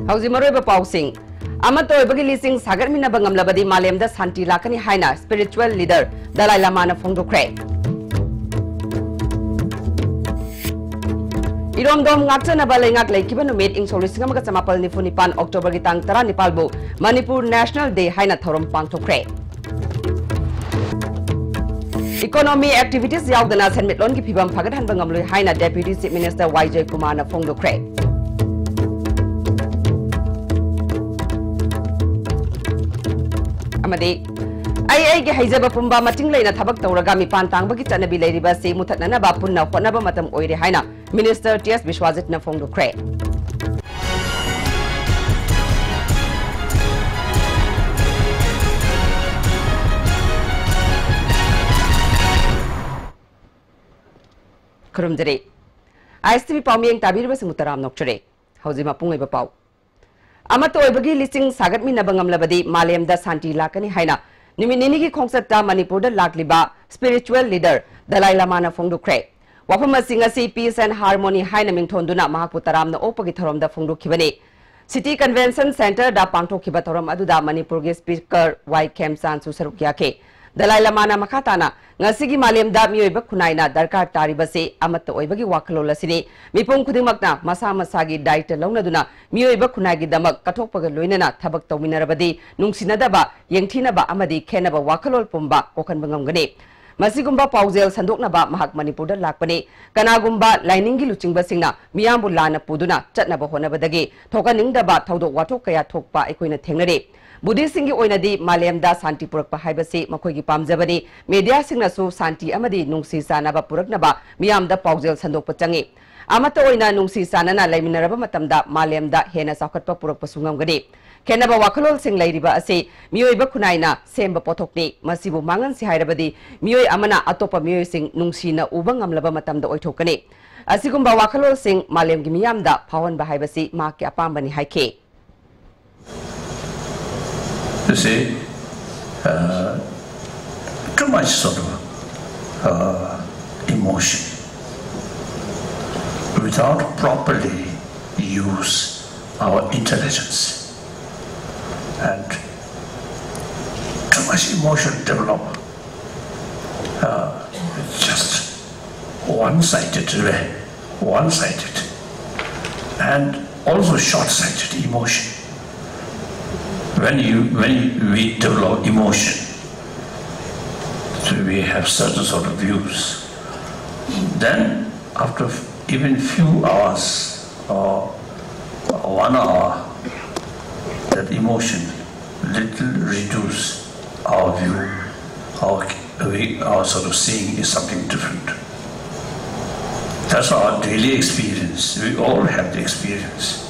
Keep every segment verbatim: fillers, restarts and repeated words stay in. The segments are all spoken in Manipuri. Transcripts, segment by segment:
ꯍꯧꯖꯤꯛ ꯃꯔꯨꯑꯣꯏꯕ ꯄꯥꯎꯁꯤꯡ꯫ ꯑꯃꯠꯇ ꯑꯣꯏꯕꯒꯤ ꯂꯤꯆꯤꯡ ꯁꯥꯒꯠꯃꯤꯟꯅꯕ ꯉꯝꯂꯕꯗꯤ ꯃꯥꯂꯦꯝꯗ ꯁꯥꯟꯇꯤ ꯂꯥꯛꯀꯅꯤ ꯍꯥꯏꯅ spiritual leader ꯗꯂꯥꯏ ꯂꯥꯃꯥꯅ ꯐꯣꯡꯗꯣꯛꯈ꯭ꯔꯦ꯫ ꯏꯔꯣꯝꯗꯣꯝ ꯉꯥꯛꯆꯅꯕ ꯂꯩꯉꯥꯛ ꯂꯩꯈꯤꯕ ꯅꯨꯃꯤꯠ, ꯏꯪ ꯁꯣꯛ ꯂꯤꯁꯤꯡ ꯑꯃꯒ ꯆꯃꯥꯄꯜ ꯅꯤꯐꯨ ꯅꯤꯄꯥꯟ October ꯒꯤ ꯇꯥꯡ ꯇꯔꯥꯅꯤꯄꯥꯜꯕꯨ Manipur National Day ꯍꯥꯏꯅ ꯊꯧꯔꯝ ꯄꯥꯡꯊꯣꯛꯈ꯭ꯔꯦ꯫ Economy activities ꯌꯥꯎꯗꯅ ꯁꯦꯟꯃꯤꯠꯂꯣꯟꯒꯤ ꯐꯤꯕꯝ ꯐꯒꯠꯍꯟꯕ ꯉꯝꯂꯣꯏ ꯍꯥꯏꯅ Deputy Chief Minister ꯋꯥꯏ ꯖꯌꯀꯨꯃꯥꯔꯅ ꯐꯣꯡꯗꯣꯛꯈ꯭ꯔꯦ꯫ ꯑꯃꯗꯤ ꯑꯩ ꯑꯩꯒꯤ ꯍꯩꯖꯕ ꯄꯨꯝꯕ ꯃꯇꯤꯡ ꯂꯩꯅ ꯊꯕꯛ ꯇꯧꯔꯒ ꯃꯤꯄꯥꯟ ꯇꯥꯡꯕꯒꯤ ꯆꯠꯅꯕꯤ ꯂꯩꯔꯤꯕ ꯑꯁꯤ ꯃꯨꯊꯠꯅꯅꯕ ꯄꯨꯟꯅ ꯍꯣꯠꯅꯕ ꯃꯇꯝ ꯑꯣꯏꯔꯦ ꯍꯥꯏꯅ Minister ꯇꯤ ꯑꯦꯁ ꯕꯤꯁ꯭ꯋꯥꯖꯤꯠꯅ ꯐꯣꯡꯗꯣꯛꯈ꯭ꯔꯦ꯫ ꯈꯨꯔꯨꯝꯖꯔꯤ꯫ ꯑꯥꯏ ꯑꯦꯁ ꯇꯤ ꯚꯤ ꯄꯥꯎꯃꯤꯌꯦꯡ ꯇꯥꯕꯤꯔꯤꯕꯁꯤꯡꯕꯨ ꯇꯔꯥꯝꯅ ꯑꯣꯛꯆꯔꯤ꯫ ꯍꯧꯖꯤꯛ ꯃꯄꯨꯡ ꯑꯣꯏꯕ ꯄꯥꯎ꯫ ꯑꯃꯠꯇ ꯑꯣꯏꯕꯒꯤ ꯂꯤꯆꯤꯡ ꯁꯥꯒꯠꯃꯤꯟꯅꯕ ꯉꯝꯂꯕꯗꯤ ꯃꯥꯂꯦꯝꯗ ꯁꯥꯟꯇꯤ ꯂꯥꯛꯀꯅꯤ ꯍꯥꯏꯅ ꯅꯨꯃꯤꯠ ꯅꯤꯅꯤꯒꯤ ꯈꯣꯡꯆꯠꯇ ꯃꯅꯤꯄꯨꯔꯗ ꯂꯥꯛꯂꯤꯕ spiritual leader ꯗꯂꯥꯏ ꯂꯥꯃꯥꯅ ꯐꯣꯡꯗꯣꯛꯈ꯭ꯔꯦ꯫ ꯋꯥꯐꯝ ꯑꯁꯤ ꯉꯁꯤ Peace and Harmony ꯍꯥꯏꯅ ꯃꯤꯡꯊꯣꯟꯗꯨꯅ ꯃꯍꯥꯛꯄꯨ ꯇꯔꯥꯝꯅ ꯑꯣꯛꯄꯒꯤ ꯊꯧꯔꯝꯗ ꯐꯣꯡꯗꯣꯛꯈꯤꯕꯅꯤ꯫ City Convention Centreꯗ ꯄꯥꯡꯊꯣꯛꯈꯤꯕ ꯊꯧꯔꯝ ꯑꯗꯨꯗ ꯃꯅꯤꯄꯨꯔꯒꯤ Speaker ꯋꯥꯏ ꯈꯦꯝꯆꯥꯟꯁꯨ ꯁꯔꯨꯛ ꯌꯥꯈꯤ꯫ ꯗꯂꯥꯏ ꯂꯥꯃꯥꯅ ꯃꯈꯥ ꯇꯥꯅ, "ꯉꯁꯤꯒꯤ ꯃꯥꯂꯦꯝꯗ ꯃꯤꯑꯣꯏꯕ ꯈꯨꯟꯅꯥꯏꯅ ꯗꯔꯀꯥꯔ ꯇꯥꯔꯤꯕꯁꯤ ꯑꯃꯠꯇ ꯑꯣꯏꯕꯒꯤ ꯋꯥꯈꯜꯂꯣꯟ ꯑꯁꯤꯅꯤ꯫ ꯃꯤꯄꯨꯝ ꯈꯨꯗꯤꯡꯃꯛꯅ ꯃꯁꯥ ꯃꯁꯥꯒꯤ ꯗꯥꯏꯇ ꯂꯧꯅꯗꯨꯅ ꯃꯤꯑꯣꯏꯕ ꯈꯨꯟꯅꯥꯏꯒꯤꯗꯃꯛ ꯀꯠꯊꯣꯛꯄꯒ ꯂꯣꯏꯅꯅ ꯊꯕꯛ ꯇꯧꯃꯤꯟꯅꯔꯕꯗꯤ ꯅꯨꯡꯁꯤꯅꯗꯕ, ꯌꯦꯡꯊꯤꯅꯕ ꯑꯃꯗꯤ ꯈꯦꯟꯅꯕ ꯋꯥꯈꯜꯂꯣꯟ ꯄꯨꯝꯕ ꯀꯣꯛꯍꯟꯕ ꯉꯝꯒꯅꯤ꯫" ꯃꯁꯤꯒꯨꯝꯕ ꯄꯥꯎꯖꯦꯜ ꯁꯟꯗꯣꯛꯅꯕ ꯃꯍꯥꯛ ꯃꯅꯤꯄꯨꯔꯗ ꯂꯥꯛꯄꯅꯤ꯫ ꯀꯅꯥꯒꯨꯝꯕ ꯂꯥꯏꯅꯤꯡꯒꯤ ꯂꯨꯆꯤꯡꯕꯁꯤꯡꯅ ꯃꯤꯌꯥꯝꯕꯨ ꯂꯥꯟꯅ ꯄꯨꯗꯨꯅ ꯆꯠꯅꯕ ꯍꯣꯠꯅꯕꯗꯒꯤ ꯊꯣꯛꯍꯟꯅꯤꯡꯗꯕ ꯊꯧꯗꯣꯛ ꯋꯥꯊꯣꯛ ꯀꯌꯥ ꯊꯣꯛꯄ ꯑꯩꯈꯣꯏꯅ ꯊꯦꯡꯅꯔꯤ꯫ ꯕꯨꯙꯤꯁꯁꯤꯡꯒꯤ ꯑꯣꯏꯅꯗꯤ ꯃꯥꯂꯦꯝꯗ ꯁꯥꯟꯇꯤ ꯄꯨꯔꯛꯄ ꯍꯥꯏꯕꯁꯤ ꯃꯈꯣꯏꯒꯤ ꯄꯥꯝꯖꯕꯅꯤ꯫ ꯃꯦꯗꯤꯌꯥꯁꯤꯡꯅꯁꯨ ꯁꯥꯟꯇꯤ ꯑꯃꯗꯤ ꯅꯨꯡꯁꯤ ꯆꯥꯟꯅꯕ ꯄꯨꯔꯛꯅꯕ ꯃꯤꯌꯥꯝꯗ ꯄꯥꯎꯖꯦꯜ ꯁꯟꯗꯣꯛꯄ ꯆꯪꯏ꯫ ꯑꯃꯠꯇ ꯑꯣꯏꯅ ꯅꯨꯡꯁꯤ ꯆꯥꯟꯅꯅ ꯂꯩꯃꯤꯟꯅꯔꯕ ꯃꯇꯝꯗ ꯃꯥꯂꯦꯝꯗ ꯍꯦꯟꯅ ꯆꯥꯎꯈꯠꯄ ꯄꯨꯔꯛꯄꯁꯨ ꯉꯝꯒꯅꯤ꯫ ꯈꯦꯟꯅꯕ ꯋꯥꯈꯜꯂꯣꯟꯁꯤꯡ ꯂꯩꯔꯤꯕ ꯑꯁꯤ ꯃꯤꯑꯣꯏꯕ ꯈꯨꯟꯅꯥꯏꯅ ꯁꯦꯝꯕ ꯄꯣꯠꯊꯣꯛꯅꯤ꯫ ꯃꯁꯤꯕꯨ ꯃꯥꯡꯍꯟꯁꯤ ꯍꯥꯏꯔꯕꯗꯤ ꯃꯤꯑꯣꯏ ꯑꯃꯅ ꯑꯇꯣꯞꯄ ꯃꯤꯑꯣꯏꯁꯤꯡ ꯅꯨꯡꯁꯤꯅ ꯎꯕ ꯉꯝꯂꯕ ꯃꯇꯝꯗ ꯑꯣꯏꯊꯣꯛꯀꯅꯤ꯫ ꯑꯁꯤꯒꯨꯝꯕ ꯋꯥꯈꯜꯂꯣꯟꯁꯤꯡ ꯃꯥꯂꯦꯝꯒꯤ ꯃꯤꯌꯥꯝꯗ ꯐꯥꯎꯍꯟꯕ ꯍꯥꯏꯕꯁꯤ ꯃꯍꯥꯛꯀꯤ ꯑꯄꯥꯝꯕꯅꯤ ꯍꯥꯏꯈꯤ꯫ You see, uh, too much sort of uh, emotion without properly use our intelligence. And too much emotion develop, uh, just one-sided, one-sided, and also short-sighted emotion. When you, when we develop emotion, so we have certain sort of views. Then after even few hours or one hour, that emotion little reduce our view, our, we, our sort of seeing is something different. That's our daily experience. We all have the experience.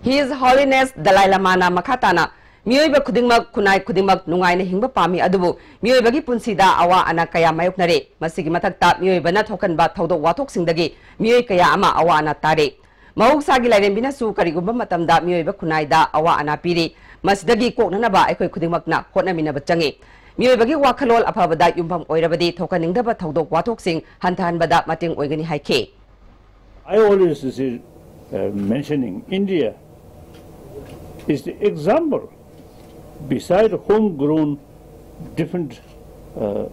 His Holiness Dalai Lama ꯅ ꯃꯈꯥ ꯇꯥꯅ ꯃꯤꯑꯣꯏꯕ ꯈꯨꯗꯤꯡꯃꯛ, ꯈꯨꯟꯅꯥꯏ ꯈꯨꯗꯤꯡꯃꯛ ꯅꯨꯡꯉꯥꯏꯅ ꯍꯤꯡꯕ ꯄꯥꯝꯃꯤ, ꯑꯗꯨꯕꯨ ꯃꯤꯑꯣꯏꯕꯒꯤ ꯄꯨꯟꯁꯤꯗ ꯑꯋꯥ ꯑꯅꯥ ꯀꯌꯥ ꯃꯥꯌꯣꯛꯅꯔꯦ꯫ ꯃꯁꯤꯒꯤ ꯃꯊꯛꯇ ꯃꯤꯑꯣꯏꯕꯅ ꯊꯣꯛꯍꯟꯕ ꯊꯧꯗꯣꯛ ꯋꯥꯊꯣꯛꯁꯤꯡꯗꯒꯤ ꯃꯤꯑꯣꯏ ꯀꯌꯥ ꯑꯃ ꯑꯋꯥ ꯑꯅꯥ ꯇꯥꯔꯦ꯫ ꯃꯍꯧꯁꯥꯒꯤ ꯂꯥꯏꯔꯦꯝꯕꯤꯅꯁꯨ ꯀꯔꯤꯒꯨꯝꯕ ꯃꯇꯝꯗ ꯃꯤꯑꯣꯏꯕ ꯈꯨꯟꯅꯥꯏꯗ ꯑꯋꯥ ꯑꯅꯥ ꯄꯤꯔꯤ꯫ ꯃꯁꯤꯗꯒꯤ ꯀꯣꯛꯅꯅꯕ ꯑꯩꯈꯣꯏ ꯈꯨꯗꯤꯡꯃꯛꯅ ꯍꯣꯠꯅꯃꯤꯟꯅꯕ ꯆꯪꯏ꯫ ꯃꯤꯑꯣꯏꯕꯒꯤ ꯋꯥꯈꯜꯂꯣꯟ ꯑꯐꯕꯗ ꯌꯨꯝꯐꯝ ꯑꯣꯏꯔꯕꯗꯤ ꯊꯣꯛꯍꯟꯅꯤꯡꯗꯕ ꯊꯧꯗꯣꯛ ꯋꯥꯊꯣꯛꯁꯤꯡ ꯍꯟꯊꯍꯟꯕꯗ ꯃꯇꯦꯡ ꯑꯣꯏꯒꯅꯤ ꯍꯥꯏꯈꯤ꯫ I always say, uh, mentioning India is the example beside homegrown different uh,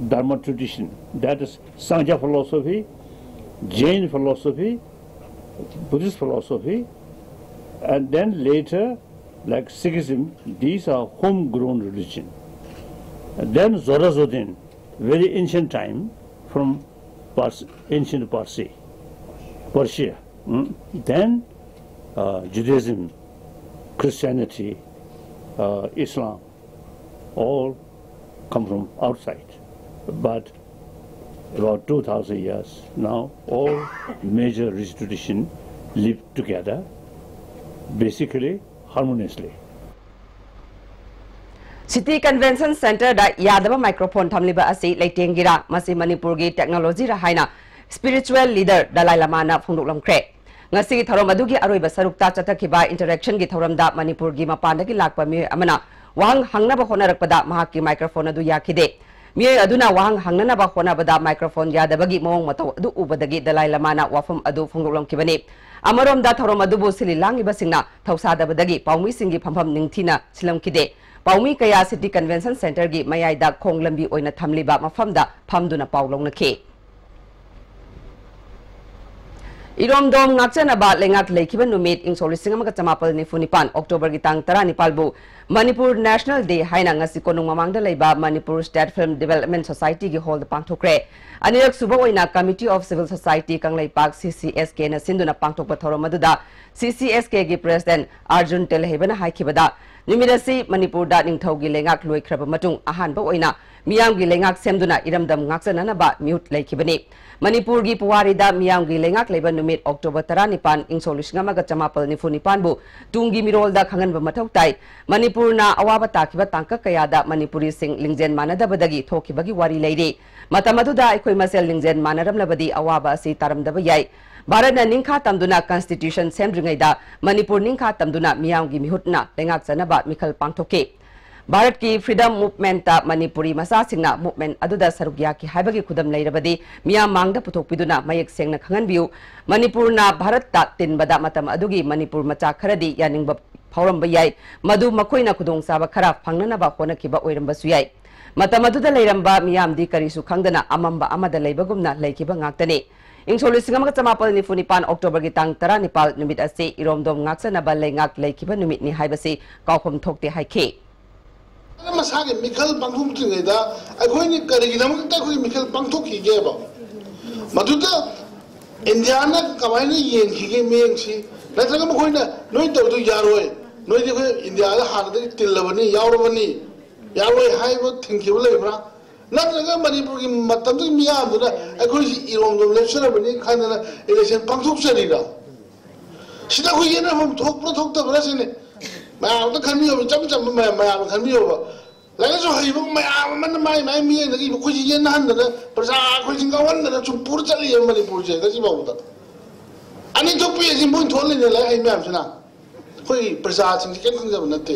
Dharma tradition, that is Sangha philosophy, Jain philosophy, Buddhist philosophy, and then later, like Sikhism, these are homegrown religion. And then Zoroastrian, very ancient time from Pers- ancient Persia, Persia. Mm? Then uh, Judaism, Christianity, uh, Islam, all come from outside. But about two thousand years now, all major religious tradition live together, basically harmoniously. City Convention Centre ꯗ ꯌꯥꯗꯕ microphone ꯊꯝꯂꯤꯕ ꯑꯁꯤ ꯂꯩꯇꯦꯡꯒꯤꯔꯥ? ꯃꯁꯤ ꯃꯅꯤꯄꯨꯔꯒꯤ technology ꯔ ꯍꯥꯏꯅ spiritual leader Dalai Lama ꯅ ꯐꯣꯡꯗꯣꯛꯂꯝꯈ꯭ꯔꯦ꯫ ꯉꯁꯤꯒꯤ ꯊꯧꯔꯝ ꯑꯗꯨꯒꯤ ꯑꯔꯣꯏꯕ ꯁꯔꯨꯛꯇ ꯆꯠꯊꯈꯤꯕ interaction ꯒꯤ ꯊꯧꯔꯝꯗ ꯃꯅꯤꯄꯨꯔꯒꯤ ꯃꯄꯥꯟꯗꯒꯤ ꯂꯥꯛꯄ ꯃꯤꯑꯣꯏ ꯑꯃꯅ ꯋꯥꯍꯪ ꯍꯪꯅꯕ ꯍꯣꯠꯅꯔꯛꯄꯗ ꯃꯍꯥꯛꯀꯤ microphone ꯑꯗꯨ ꯌꯥꯈꯤꯗꯦ꯫ ꯃꯤꯑꯣꯏ ꯑꯗꯨꯅ ꯋꯥꯍꯪ ꯍꯪꯅꯅꯕ ꯍꯣꯠꯅꯕꯗ microphone ꯌꯥꯗꯕꯒꯤ ꯃꯑꯣꯡ ꯃꯇꯧ ꯑꯗꯨ ꯎꯕꯗꯒꯤ ꯗꯂꯥꯏ ꯂꯃꯥꯅ ꯋꯥꯐꯝ ꯑꯗꯨ ꯐꯣꯡꯗꯣꯛꯂꯝꯈꯤꯕꯅꯤ꯫ ꯑꯃꯔꯣꯝꯗ ꯊꯧꯔꯝ ꯑꯗꯨꯕꯨ ꯁꯤꯜꯂꯤ ꯂꯥꯡꯂꯤꯕꯁꯤꯡꯅ ꯊꯧꯁꯥꯗꯕꯗꯒꯤ ꯄꯥꯎꯃꯤꯁꯤꯡꯒꯤ ꯐꯝꯐꯝ ꯅꯤꯡꯊꯤꯅ ꯁꯤꯜꯂꯝꯈꯤꯗꯦ꯫ ꯄꯥꯎꯃꯤ ꯀꯌꯥ City Convention Centreꯒꯤ ꯃꯌꯥꯏꯗ ꯈꯣꯡ ꯂꯝꯕꯤ ꯑꯣꯏꯅ ꯊꯝꯂꯤꯕ ꯃꯐꯝꯗ ꯐꯝꯗꯨꯅ ꯄꯥꯎ ꯂꯧꯅꯈꯤ꯫ ꯏꯔꯣꯝꯗꯣꯝ ꯉꯥꯛꯆꯅꯕ ꯂꯩꯉꯥꯛ ꯂꯩꯈꯤꯕ ꯅꯨꯃꯤꯠ ꯏꯪ ꯁꯣꯛ ꯂꯤꯁꯤꯡ ꯑꯃꯒ ꯆꯃꯥꯄꯜ ꯅꯤꯐꯨ ꯅꯤꯄꯥꯟ Octoberꯒꯤ ꯇꯥꯡ ꯇꯔꯥꯅꯤꯄꯥꯜꯕꯨ ꯃꯅꯤꯄꯨꯔ National Day ꯍꯥꯏꯅ ꯉꯁꯤ ꯀꯣꯅꯨꯡ ꯃꯃꯥꯡꯗ ꯂꯩꯕ ꯃꯅꯤꯄꯨꯔ State Film Development Societyꯒꯤ hallꯗ ꯄꯥꯡꯊꯣꯛꯈ꯭ꯔꯦ꯫ ꯑꯅꯤꯔꯛ ꯁꯨꯕ ꯑꯣꯏꯅ Committee of Civil Society Kangleipak, CCSKꯅ ꯁꯤꯟꯗꯨꯅ ꯄꯥꯡꯊꯣꯛꯄ ꯊꯧꯔꯝ ꯑꯗꯨꯗ CCSKꯒꯤ President ꯑꯥꯔꯖꯨꯟ ꯇꯦꯜꯍꯩꯕꯅ ꯍꯥꯏꯈꯤꯕꯗ, ꯅꯨꯃꯤꯠ ꯑꯁꯤ ꯃꯅꯤꯄꯨꯔꯗ ꯅꯤꯡꯊꯧꯒꯤ ꯂꯩꯉꯥꯛ ꯂꯣꯏꯈ꯭ꯔꯕ ꯃꯇꯨꯡ ꯑꯍꯥꯟꯕ ꯑꯣꯏꯅ ꯃꯤꯌꯥꯝꯒꯤ ꯂꯩꯉꯥꯛ ꯁꯦꯝꯗꯨꯅ ꯏꯔꯝꯗꯝ ꯉꯥꯛꯆꯅꯅꯕ ꯃꯤꯍꯨꯠ ꯂꯩꯈꯤꯕꯅꯤ꯫ ꯃꯅꯤꯄꯨꯔꯒꯤ ꯄꯨꯋꯥꯔꯤꯗ ꯃꯤꯌꯥꯝꯒꯤ ꯂꯩꯉꯥꯛ ꯂꯩꯕ ꯅꯨꯃꯤꯠ October ꯇꯔꯥꯅꯤꯄꯥꯟ ꯏꯪ ꯁꯣꯛ ꯂꯤꯁꯤꯡ ꯑꯃꯒ ꯆꯃꯥꯄꯜ ꯅꯤꯐꯨ ꯅꯤꯄꯥꯟꯕꯨ ꯇꯨꯡꯒꯤ ꯃꯤꯔꯣꯜꯗ ꯈꯪꯍꯟꯕ ꯃꯊꯧ ꯇꯥꯏ꯫ ꯃꯅꯤꯄꯨꯔꯅ ꯑꯋꯥꯕ ꯇꯥꯈꯤꯕ ꯇꯥꯡꯀꯛ ꯀꯌꯥꯗ ꯃꯅꯤꯄꯨꯔꯤꯁꯤꯡ ꯂꯤꯡꯖꯦꯜ ꯃꯥꯟꯅꯗꯕꯗꯒꯤ ꯊꯣꯛꯈꯤꯕꯒꯤ ꯋꯥꯔꯤ ꯂꯩꯔꯤ꯫ ꯃꯇꯝ ꯑꯗꯨꯗ ꯑꯩꯈꯣꯏ ꯃꯁꯦꯜ ꯂꯤꯡꯖꯦꯜ ꯃꯥꯟꯅꯔꯝꯂꯕꯗꯤ ꯑꯋꯥꯕ ꯑꯁꯤ ꯇꯥꯔꯝꯗꯕ ꯌꯥꯏ꯫ ꯚꯥꯔꯠꯅ ꯅꯤꯡꯈꯥ ꯇꯝꯗꯨꯅ Constitution ꯁꯦꯝꯗ꯭ꯔꯤꯉꯩꯗ ꯃꯅꯤꯄꯨꯔ ꯅꯤꯡꯈꯥ ꯇꯝꯗꯨꯅ ꯃꯤꯌꯥꯝꯒꯤ ꯃꯤꯍꯨꯠꯅ ꯂꯩꯉꯥꯛꯆꯅꯕ ꯃꯤꯈꯜ ꯄꯥꯡꯊꯣꯛꯈꯤ꯫ ꯚꯥꯔꯠꯀꯤ Freedom Movementꯇ ꯃꯅꯤꯄꯨꯔꯤ ꯃꯆꯥꯁꯤꯡꯅ movement ꯑꯗꯨꯗ ꯁꯔꯨꯛ ꯌꯥꯈꯤ ꯍꯥꯏꯕꯒꯤ ꯈꯨꯗꯝ ꯂꯩꯔꯕꯗꯤ ꯃꯤꯌꯥꯝ ꯃꯥꯡꯗ ꯄꯨꯊꯣꯛꯄꯤꯗꯨꯅ ꯃꯌꯦꯛ ꯁꯦꯡꯅ ꯈꯪꯍꯟꯕꯤꯌꯨ꯫ ꯃꯅꯤꯄꯨꯔꯅ ꯚꯥꯔꯠꯇ ꯇꯤꯟꯕꯗ ꯃꯇꯝ ꯑꯗꯨꯒꯤ ꯃꯅꯤꯄꯨꯔ ꯃꯆꯥ ꯈꯔꯗꯤ ꯌꯥꯅꯤꯡꯕ ꯐꯥꯎꯔꯝꯕ ꯌꯥꯏ꯫ ꯃꯗꯨ ꯃꯈꯣꯏꯅ ꯈꯨꯗꯣꯡꯆꯥꯕ ꯈꯔ ꯐꯪꯅꯅꯕ ꯍꯣꯠꯅꯈꯤꯕ ꯑꯣꯏꯔꯝꯕꯁꯨ ꯌꯥꯏ꯫ ꯃꯇꯝ ꯑꯗꯨꯗ ꯂꯩꯔꯝꯕ ꯃꯤꯌꯥꯝꯗꯤ ꯀꯔꯤꯁꯨ ꯈꯪꯗꯅ ꯑꯃꯝꯕ ꯑꯃꯗ ꯂꯩꯕꯒꯨꯝꯅ ꯂꯩꯈꯤꯕ ꯉꯥꯛꯇꯅꯤ꯫ ꯏꯪ ꯁꯣꯛ ꯂꯤꯁꯤꯡ ꯑꯃꯒ ꯆꯃꯥꯄꯜ ꯅꯤꯐꯨ ꯅꯤꯄꯥꯟ Octoberꯒꯤ ꯇꯥꯡ ꯇꯔꯥꯅꯤꯄꯥꯜ ꯅꯨꯃꯤꯠ ꯑꯁꯤ ꯏꯔꯣꯝꯗꯣꯝ ꯉꯥꯛꯆꯅꯕ ꯂꯩꯉꯥꯛ ꯂꯩꯈꯤꯕ ꯅꯨꯃꯤꯠꯅꯤ ꯍꯥꯏꯕꯁꯤ ꯀꯥꯎꯐꯝ ꯊꯣꯛꯇꯦ ꯍꯥꯏꯈꯤ꯫ ꯃꯁꯥꯒꯤ ꯃꯤꯈꯜ ꯄꯥꯡꯊꯣꯛꯇ꯭ꯔꯤꯉꯩꯗ ꯑꯩꯈꯣꯏꯅ ꯀꯔꯤꯒꯤꯗꯃꯛꯇ ꯑꯩꯈꯣꯏꯒꯤ ꯃꯤꯈꯜ ꯄꯥꯡꯊꯣꯛꯈꯤꯒꯦꯕ? ꯃꯗꯨꯗ ꯏꯟꯗꯤꯌꯥꯅ ꯀꯃꯥꯏꯅ ꯌꯦꯡꯈꯤꯒꯦ ꯃꯤꯠꯌꯦꯡꯁꯤ? ꯅꯠꯇ꯭ꯔꯒ ꯃꯈꯣꯏꯅ "ꯅꯣꯏ ꯇꯧꯗꯣ ꯌꯥꯔꯣꯏ, ꯅꯣꯏꯗꯤ ꯑꯩꯈꯣꯏ ꯏꯟꯗꯤꯌꯥꯗ ꯍꯥꯟꯅꯗꯒꯤ ꯇꯤꯜꯂꯕꯅꯤ, ꯌꯥꯎꯔꯕꯅꯤ, ꯌꯥꯔꯣꯏ" ꯍꯥꯏꯕ ꯊꯤꯡꯈꯤꯕ ꯂꯩꯕ꯭ꯔꯥ? ꯅꯠꯇ꯭ꯔꯒ ꯃꯅꯤꯄꯨꯔꯒꯤ ꯃꯇꯝꯗꯨꯒꯤ ꯃꯤꯌꯥꯝꯗꯨꯅ ꯑꯩꯈꯣꯏꯁꯤ ꯏꯔꯣꯝꯗꯣꯝ ꯂꯦꯞꯆꯔꯕꯅꯤ ꯈꯟꯗꯅ election ꯄꯥꯡꯊꯣꯛꯆꯔꯤꯔꯥ? ꯁꯤꯗ ꯑꯩꯈꯣꯏ ꯌꯦꯠꯅꯐꯝ ꯊꯣꯛꯄ꯭ꯔꯥ ꯊꯣꯛꯇꯕ꯭ꯔꯥ ꯁꯤꯅꯤ꯫ ꯃꯌꯥꯝ ꯑꯝꯇ ꯈꯟꯕꯤꯌꯣꯕ, ꯏꯆꯝ ꯆꯝꯕ ꯃꯌꯥꯝ, ꯃꯌꯥꯝꯅ ꯈꯟꯕꯤꯌꯣꯕ꯫ ꯂꯥꯏꯔꯤꯛ ꯂꯥꯏꯁꯨ ꯍꯩꯕ ꯃꯌꯥꯝ ꯑꯃꯅ ꯃꯥꯏ ꯃꯥꯏ ꯃꯤꯠꯌꯦꯡꯗꯒꯤ ꯑꯩꯈꯣꯏꯁꯤ ꯌꯦꯠꯅꯍꯟꯗꯅ, ꯄ꯭ꯔꯖꯥ ꯑꯩꯈꯣꯏꯁꯤ ꯉꯥꯎꯍꯟꯗꯅ ꯁꯨꯝ ꯄꯨꯔ ꯆꯠꯂꯤꯑꯕ ꯃꯅꯤꯄꯨꯔꯁꯦ ꯉꯁꯤ ꯐꯥꯎꯕꯗ꯫ ꯑꯅꯤ ꯊꯣꯛꯄꯤ ꯑꯁꯤ ꯃꯣꯏ ꯊꯣꯛꯍꯜꯂꯤꯅꯦ ꯂꯥꯏꯔꯤꯛ ꯍꯩ ꯃꯌꯥꯝꯁꯤꯅ꯫ ꯑꯩꯈꯣꯏ ꯄ꯭ꯔꯖꯥꯁꯤꯡꯁꯤ ꯀꯩꯝ ꯈꯪꯖꯕ ꯅꯠꯇꯦ꯫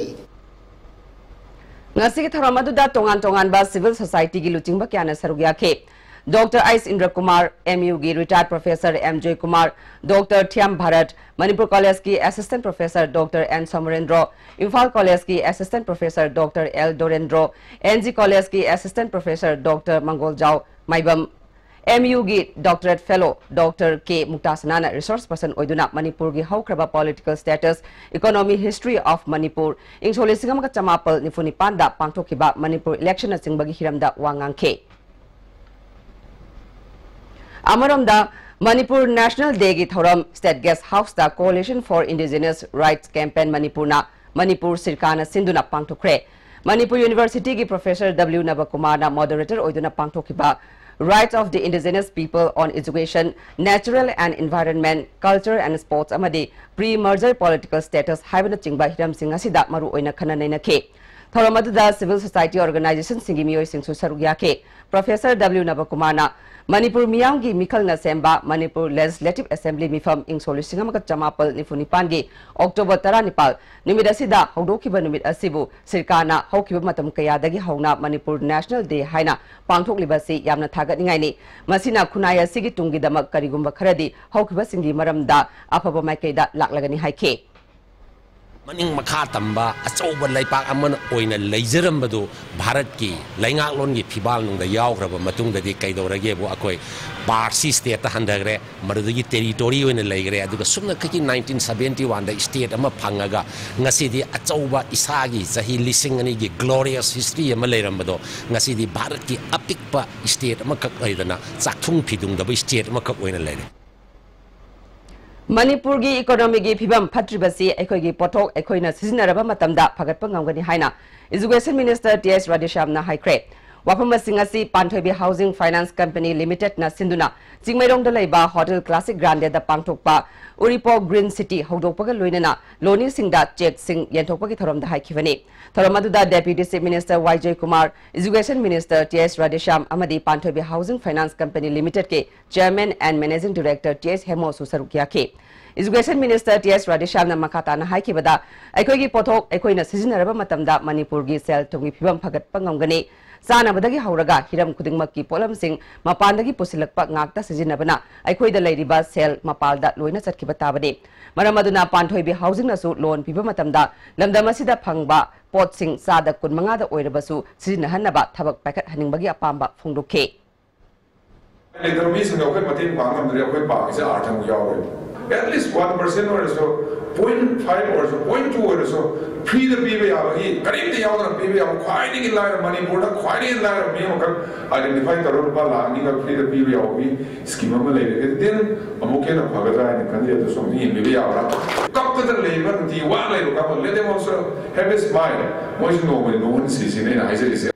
ꯉꯁꯤꯒꯤ ꯊꯧꯔꯝ ꯑꯗꯨꯗ ꯇꯣꯉꯥꯟ ꯇꯣꯉꯥꯟꯕ civil society ꯒꯤ ꯂꯨꯆꯤꯡꯕ ꯀꯌꯥꯅ ꯁꯔꯨꯛ ꯌꯥꯈꯤ꯫ Doctor S Indra Kumar, M U ꯒꯤ retired professor M Joy Kumar, doctor Thiyam Bharat, Manipur ꯀꯣꯂꯦꯖꯀꯤ assistant professor doctor N Somorendro, Imphal ꯀꯣꯂꯦꯖꯀꯤ assistant professor doctor L Dorendro, N G ꯀꯣꯂꯦꯖꯀꯤ assistant professor doctor Mangoljao Maibam, M U ꯒꯤ doctorate fellow ꯗꯣꯛꯇꯔ ꯀꯦ ꯃꯨꯛꯇꯥꯁꯅꯥꯅ resource person ꯑꯣꯏꯗꯨꯅ ꯃꯅꯤꯄꯨꯔꯒꯤ ꯍꯧꯈ꯭ꯔꯕ political status, economy, history of Manipur, ꯏꯪ ꯁꯣꯛ ꯂꯤꯁꯤꯡ ꯑꯃꯒ ꯆꯃꯥꯄꯜ ꯅꯤꯐꯨ ꯅꯤꯄꯥꯟꯗ ꯄꯥꯡꯊꯣꯛꯈꯤꯕ ꯃꯅꯤꯄꯨꯔ election ꯅꯆꯤꯡꯕꯒꯤ ꯍꯤꯔꯝꯗ ꯋꯥ ꯉꯥꯡꯈꯤ꯫ ꯑꯃꯔꯣꯝꯗ, ꯃꯅꯤꯄꯨꯔ National Day ꯒꯤ ꯊꯧꯔꯝ State Guest House ꯇ Coalition for Indigenous Rights Campaign ꯃꯅꯤꯄꯨꯔꯅ ꯃꯅꯤꯄꯨꯔ ꯁꯤꯔꯀꯥꯅ ꯁꯤꯟꯗꯨꯅ ꯄꯥꯡꯊꯣꯛꯈ꯭ꯔꯦ꯫ ꯃꯅꯤꯄꯨꯔ University ꯒꯤ professor W ꯅꯕꯀꯨꯃꯥꯔꯅ moderator ꯑꯣꯏꯗꯨꯅ ꯄꯥꯡꯊꯣꯛꯈꯤꯕ Rights of the Indigenous People on Education, Natural and Environment, Culture and Sports ꯑꯃꯗꯤ Pre-Merger Political Status ꯍꯥꯏꯕꯅꯆꯤꯡꯕ ꯍꯤꯔꯝꯁꯤꯡ ꯑꯁꯤꯗ ꯃꯔꯨꯑꯣꯏꯅ ꯈꯟꯅ ꯅꯩꯅꯈꯤ꯫ ꯊꯧꯔꯝ ꯑꯗꯨꯗ civil society organization ꯁꯤꯡꯒꯤ ꯃꯤꯑꯣꯏꯁꯤꯡꯁꯨ ꯁꯔꯨꯛ ꯌꯥꯈꯤ꯫ Professor W ꯅꯕꯀꯨꯃꯥꯔꯅ ꯃꯅꯤꯄꯨꯔ ꯃꯤꯌꯥꯝꯒꯤ ꯃꯤꯈꯜꯅ ꯁꯦꯝꯕ ꯃꯅꯤꯄꯨꯔ Legislative Assembly ꯃꯤꯐꯝ ꯏꯪ ꯁꯣꯛ ꯂꯤꯁꯤꯡ ꯑꯃꯒ ꯆꯃꯥꯄꯜ ꯅꯤꯐꯨ ꯅꯤꯄꯥꯟꯒꯤ October ꯇꯔꯥꯅꯤꯄꯥꯜ ꯅꯨꯃꯤꯠ ꯑꯁꯤꯗ ꯍꯧꯗꯣꯛꯈꯤꯕ ꯅꯨꯃꯤꯠ ꯑꯁꯤꯕꯨ ꯁꯤꯔꯀꯥꯅ ꯍꯧꯈꯤꯕ ꯃꯇꯝ ꯀꯌꯥꯗꯒꯤ ꯍꯧꯅ ꯃꯅꯤꯄꯨꯔ National Day ꯍꯥꯏꯅ ꯄꯥꯡꯊꯣꯛꯂꯤꯕ ꯑꯁꯤ ꯌꯥꯝꯅ ꯊꯥꯒꯠꯅꯤꯡꯉꯥꯏꯅꯤ꯫ ꯃꯁꯤꯅ ꯈꯨꯟꯅꯥꯏ ꯑꯁꯤꯒꯤ ꯇꯨꯡꯒꯤꯗꯃꯛ ꯀꯔꯤꯒꯨꯝꯕ ꯈꯔꯗꯤ ꯍꯧꯈꯤꯕꯁꯤꯡꯒꯤ ꯃꯔꯝꯗ ꯑꯐꯕ ꯃꯥꯏꯀꯩꯗ ꯂꯥꯛꯂꯒꯅꯤ ꯍꯥꯏꯈꯤ꯫ ꯃꯅꯤꯡ ꯃꯈꯥ ꯇꯝꯕ ꯑꯆꯧꯕ ꯂꯩꯄꯥꯛ ꯑꯃ ꯑꯣꯏꯅ ꯂꯩꯖꯔꯝꯕꯗꯨ ꯚꯥꯔꯠꯀꯤ ꯂꯩꯉꯥꯛꯂꯣꯟꯒꯤ ꯐꯤꯕꯥꯜꯅꯨꯡꯗ ꯌꯥꯎꯈ꯭ꯔꯕ ꯃꯇꯨꯡꯗꯗꯤ ꯀꯩꯗꯧꯔꯒꯦꯕꯨ ꯑꯩꯈꯣꯏ ꯄꯥꯔꯁꯤ state ꯇ ꯍꯟꯊꯈ꯭ꯔꯦ, ꯃꯗꯨꯗꯒꯤ territory ꯑꯣꯏꯅ ꯂꯩꯈ꯭ꯔꯦ꯫ ꯑꯗꯨꯒ ꯁꯨꯞꯅꯈꯛꯀꯤ nineteen seventy one ꯗ state ꯑꯃ ꯐꯪꯉꯒ ꯉꯁꯤꯗꯤ ꯑꯆꯧꯕ ꯏꯁꯥꯒꯤ ꯆꯍꯤ ꯂꯤꯁꯤꯡ ꯑꯅꯤꯒꯤ glorious history ꯑꯃ ꯂꯩꯔꯝꯕꯗꯣ ꯉꯁꯤꯗꯤ ꯚꯥꯔꯠꯀꯤ ꯑꯄꯤꯛꯄ state ꯑꯃꯈꯛ ꯂꯩꯗꯅ ꯆꯥꯛꯊꯨꯡ ꯐꯤꯗꯨꯡꯗꯕ state ꯑꯃꯈꯛ ꯑꯣꯏꯅ ꯂꯩꯔꯦ꯫ ꯃꯅꯤꯄꯨꯔꯒꯤ economy ꯒꯤ ꯐꯤꯕꯝ ꯐꯠꯇ꯭ꯔꯤꯕꯁꯤ ꯑꯩꯈꯣꯏꯒꯤ ꯄꯣꯠꯊꯣꯛ ꯑꯩꯈꯣꯏꯅ ꯁꯤꯖꯤꯟꯅꯔꯕ ꯃꯇꯝꯗ ꯐꯒꯠꯄ ꯉꯝꯒꯅꯤ ꯍꯥꯏꯅ Education Minister T S ꯔꯥꯙꯦꯁ꯭ꯌꯥꯝꯅ ꯍꯥꯏꯈ꯭ꯔꯦ꯫ ꯋꯥꯐꯝꯁꯤꯡ ꯑꯁꯤ ꯄꯥꯟꯊꯣꯏꯕꯤ Housing Finance Company Limited ꯅ ꯁꯤꯟꯗꯨꯅ ꯆꯤꯡꯃꯩꯔꯣꯡꯗ ꯂꯩꯕ Hotel Classic Grande ꯗ ꯄꯥꯡꯊꯣꯛꯄ ꯎꯔꯤꯄꯣꯛ Green City ꯍꯧꯗꯣꯛꯄꯒ ꯂꯣꯏꯅꯅ ꯂꯣꯅꯤꯁꯤꯡꯗ ꯆꯦꯛꯁꯤꯡ ꯌꯦꯟꯊꯣꯛꯄꯒꯤ ꯊꯧꯔꯝꯗ ꯍꯥꯏꯈꯤꯕꯅꯤ꯫ ꯊꯧꯔꯝ ꯑꯗꯨꯗ Deputy Chief Minister Y Joykumar, Education Minister T S Radheshyam ꯑꯃꯗꯤ Panthoibi Housing Finance Company Limited ꯀꯤ Chairman and Managing Director T S ꯍꯦꯃꯣꯁꯨ ꯁꯔꯨꯛ ꯌꯥꯈꯤ꯫ Education Minister ꯇꯤ ꯑꯦꯁ ꯔꯥꯙꯦꯁ꯭ꯌꯥꯝꯅ ꯃꯈꯥ ꯇꯥꯅ ꯍꯥꯏꯈꯤꯕꯗ, ꯑꯩꯈꯣꯏꯒꯤ ꯄꯣꯠꯊꯣꯛ ꯑꯩꯈꯣꯏꯅ ꯁꯤꯖꯤꯟꯅꯔꯕ ꯃꯇꯝꯗ ꯃꯅꯤꯄꯨꯔꯒꯤ ꯁꯦꯜ ꯊꯨꯝꯒꯤ ꯐꯤꯕꯝ ꯐꯒꯠꯄ ꯉꯝꯒꯅꯤ꯫ ꯆꯥꯅꯕꯗꯒꯤ ꯍꯧꯔꯒ ꯍꯤꯔꯝ ꯈꯨꯗꯤꯡꯃꯛꯀꯤ ꯄꯣꯠꯂꯝꯁꯤꯡ ꯃꯄꯥꯟꯗꯒꯤ ꯄꯨꯁꯤꯜꯂꯛꯄ ꯉꯥꯛꯇ ꯁꯤꯖꯤꯟꯅꯕꯅ ꯑꯩꯈꯣꯏꯗ ꯂꯩꯔꯤꯕ ꯁꯦꯜ ꯃꯄꯥꯜꯗ ꯂꯣꯏꯅ ꯆꯠꯈꯤꯕ ꯇꯥꯕꯅꯤ꯫ ꯃꯔꯝ ꯑꯗꯨꯅ ꯄꯥꯟꯊꯣꯏꯕꯤ Housing ꯅꯁꯨ loan ꯄꯤꯕ ꯃꯇꯝꯗ ꯂꯝꯗꯝ ꯑꯁꯤꯗ ꯐꯪꯕ ꯄꯣꯠꯁꯤꯡ ꯆꯥꯗ ꯀꯨꯟꯃꯉꯥꯗ ꯑꯣꯏꯔꯕꯁꯨ ꯁꯤꯖꯤꯟꯅꯍꯟꯅꯕ ꯊꯕꯛ ꯄꯥꯏꯈꯠꯍꯟꯅꯤꯡꯕꯒꯤ ꯑꯄꯥꯝꯕ ꯐꯣꯡꯗꯣꯛꯈꯤ꯫ ꯂꯩꯇꯕ ꯃꯤꯁꯤꯡꯗ ꯑꯩꯈꯣꯏ ꯃꯇꯦꯡ ꯄꯥꯡ ꯉꯝꯗ꯭ꯔꯦ, ꯑꯩꯈꯣꯏ ꯄꯥꯡꯉꯤꯁꯦ ꯑꯥꯔꯊ ꯑꯃꯨꯛ ꯌꯥꯎꯔꯣꯏ꯫ At least one percent ꯑꯣꯏꯔꯁꯨ, point five ꯑꯣꯏꯔꯁꯨ, point two ꯑꯣꯏꯔꯁꯨ, free ꯗ ꯄꯤꯕ ꯌꯥꯕꯒꯤ, ꯀꯔꯤꯝꯇ ꯌꯥꯎꯗꯅ ꯄꯤꯕ ꯌꯥꯕ, ꯈ꯭ꯋꯥꯏꯗꯒꯤ ꯂꯥꯏꯔ, ꯃꯅꯤꯄꯨꯔꯗ ꯈ꯭ꯋꯥꯏꯗꯒꯤ ꯂꯥꯏꯔ ꯃꯤ ꯑꯃꯈꯛ identify ꯇꯧꯔꯒ ꯂꯨꯄꯥ ꯂꯥꯈ ꯑꯅꯤꯈꯛ free ꯗ ꯄꯤꯕ ꯌꯥꯕꯒꯤ scheme ꯑꯃ ꯂꯩꯔꯒꯗꯤ ꯑꯃꯨꯛꯀ ꯍꯦꯟꯅ ꯐꯒꯗ꯭ꯔꯥ ꯍꯥꯏꯅ ꯈꯜꯂꯤ꯫ ꯑꯗꯨꯁꯨ ꯑꯃꯨꯛ ꯌꯦꯡꯕꯤꯕ ꯌꯥꯕ꯭ꯔꯥ? ꯀꯞꯄꯗ ꯂꯩꯕ, ꯅꯨꯡꯇꯤ ꯋꯥ ꯂꯩꯕ ꯀꯥꯡꯕꯨ, let them also have a smile. ꯃꯣꯏꯁꯨ ꯅꯣꯡꯃꯗꯤ ꯅꯣꯡꯍꯟꯁꯤ ꯁꯤꯅꯤ ꯑꯩꯅ ꯍꯥꯏꯖꯔꯤꯁꯦ꯫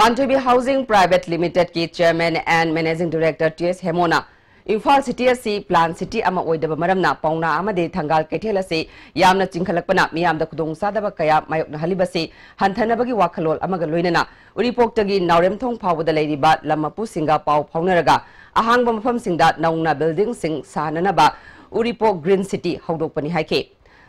ꯄꯥꯟꯊꯣꯏꯕꯤ Housing Private Limited ꯀꯤ Chairman and Managing Director T S ꯍꯦꯃꯣꯅ ꯏꯝꯐꯥꯜ city ꯑꯁꯤ plan city ꯑꯃ ꯑꯣꯏꯗꯕ ꯃꯔꯝꯅ ꯄꯥꯎꯅꯥ ꯑꯃꯗꯤ ꯊꯪꯒꯥꯜ ꯀꯩꯊꯦꯜ ꯑꯁꯤ ꯌꯥꯝꯅ ꯆꯤꯟꯈꯠꯂꯛꯄꯅ ꯃꯤꯌꯥꯝꯗ ꯈꯨꯗꯣꯡꯆꯥꯗꯕ ꯀꯌꯥ ꯃꯥꯌꯣꯛꯅꯍꯜꯂꯤꯕꯁꯤ ꯍꯟꯊꯅꯕꯒꯤ ꯋꯥꯈꯜꯂꯣꯟ ꯑꯃꯒ ꯂꯣꯏꯅꯅ ꯎꯔꯤꯄꯣꯛꯇꯒꯤ ꯅꯥꯎꯔꯦꯝꯊꯣꯡ ꯐꯥꯎꯕꯗ ꯂꯩꯔꯤꯕ ꯂꯝ ꯃꯄꯨꯁꯤꯡꯒ ꯄꯥꯎ ꯐꯥꯎꯅꯔꯒ ꯑꯍꯥꯡꯕ ꯃꯐꯝꯁꯤꯡꯗ ꯅꯧꯅ building ꯁꯤꯡ ꯁꯥꯅꯅꯕ ꯎꯔꯤꯄꯣꯛ Green City ꯍꯧꯗꯣꯛꯄꯅꯤ ꯍꯥꯏꯈꯤ꯫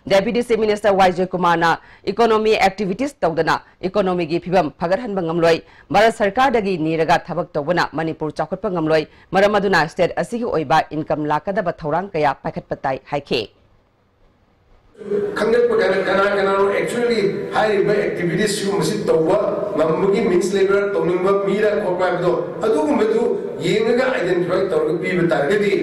Deputy Chief Minister ꯋꯥꯏ ꯖꯣꯏꯀꯨꯃꯥꯔꯅ economy activities ꯇꯧꯗꯅ economy ꯒꯤ ꯐꯤꯕꯝ ꯐꯒꯠꯍꯟꯕ ꯉꯝꯂꯣꯏ, ꯚꯥꯔꯠ ꯁꯔꯀꯥꯔꯗꯒꯤ ꯅꯤꯔꯒ ꯊꯕꯛ ꯇꯧꯕꯅ ꯃꯅꯤꯄꯨꯔ ꯆꯥꯎꯈꯠꯄ ꯉꯝꯂꯣꯏ, ꯃꯔꯝ ꯑꯗꯨꯅ state ꯑꯁꯤꯒꯤ ꯑꯣꯏꯕ income ꯂꯥꯛꯀꯗꯕ ꯊꯧꯔꯥꯡ ꯀꯌꯥ ꯄꯥꯏꯈꯠꯄ ꯇꯥꯏ ꯍꯥꯏꯈꯤ꯫ ꯈꯪꯒꯠꯄ ꯀꯅꯥ ꯀꯅꯥ ꯀꯅꯥꯅꯣ actually ꯍꯥꯏꯔꯤꯕ activities ꯁꯤꯒꯨꯝꯕꯁꯤ ꯇꯧꯕ ꯉꯝꯕꯒꯤ means ꯂꯩꯕ꯭ꯔꯥ, ꯇꯧꯅꯤꯡꯕ ꯃꯤꯔꯥ ꯈꯣꯠꯄ ꯍꯥꯏꯕꯗꯣ, ꯑꯗꯨꯒꯨꯝꯕꯗꯨ ꯌꯦꯡꯉꯒ identify ꯇꯧꯔꯒ ꯄꯤꯕ ꯇꯥꯔꯒꯗꯤ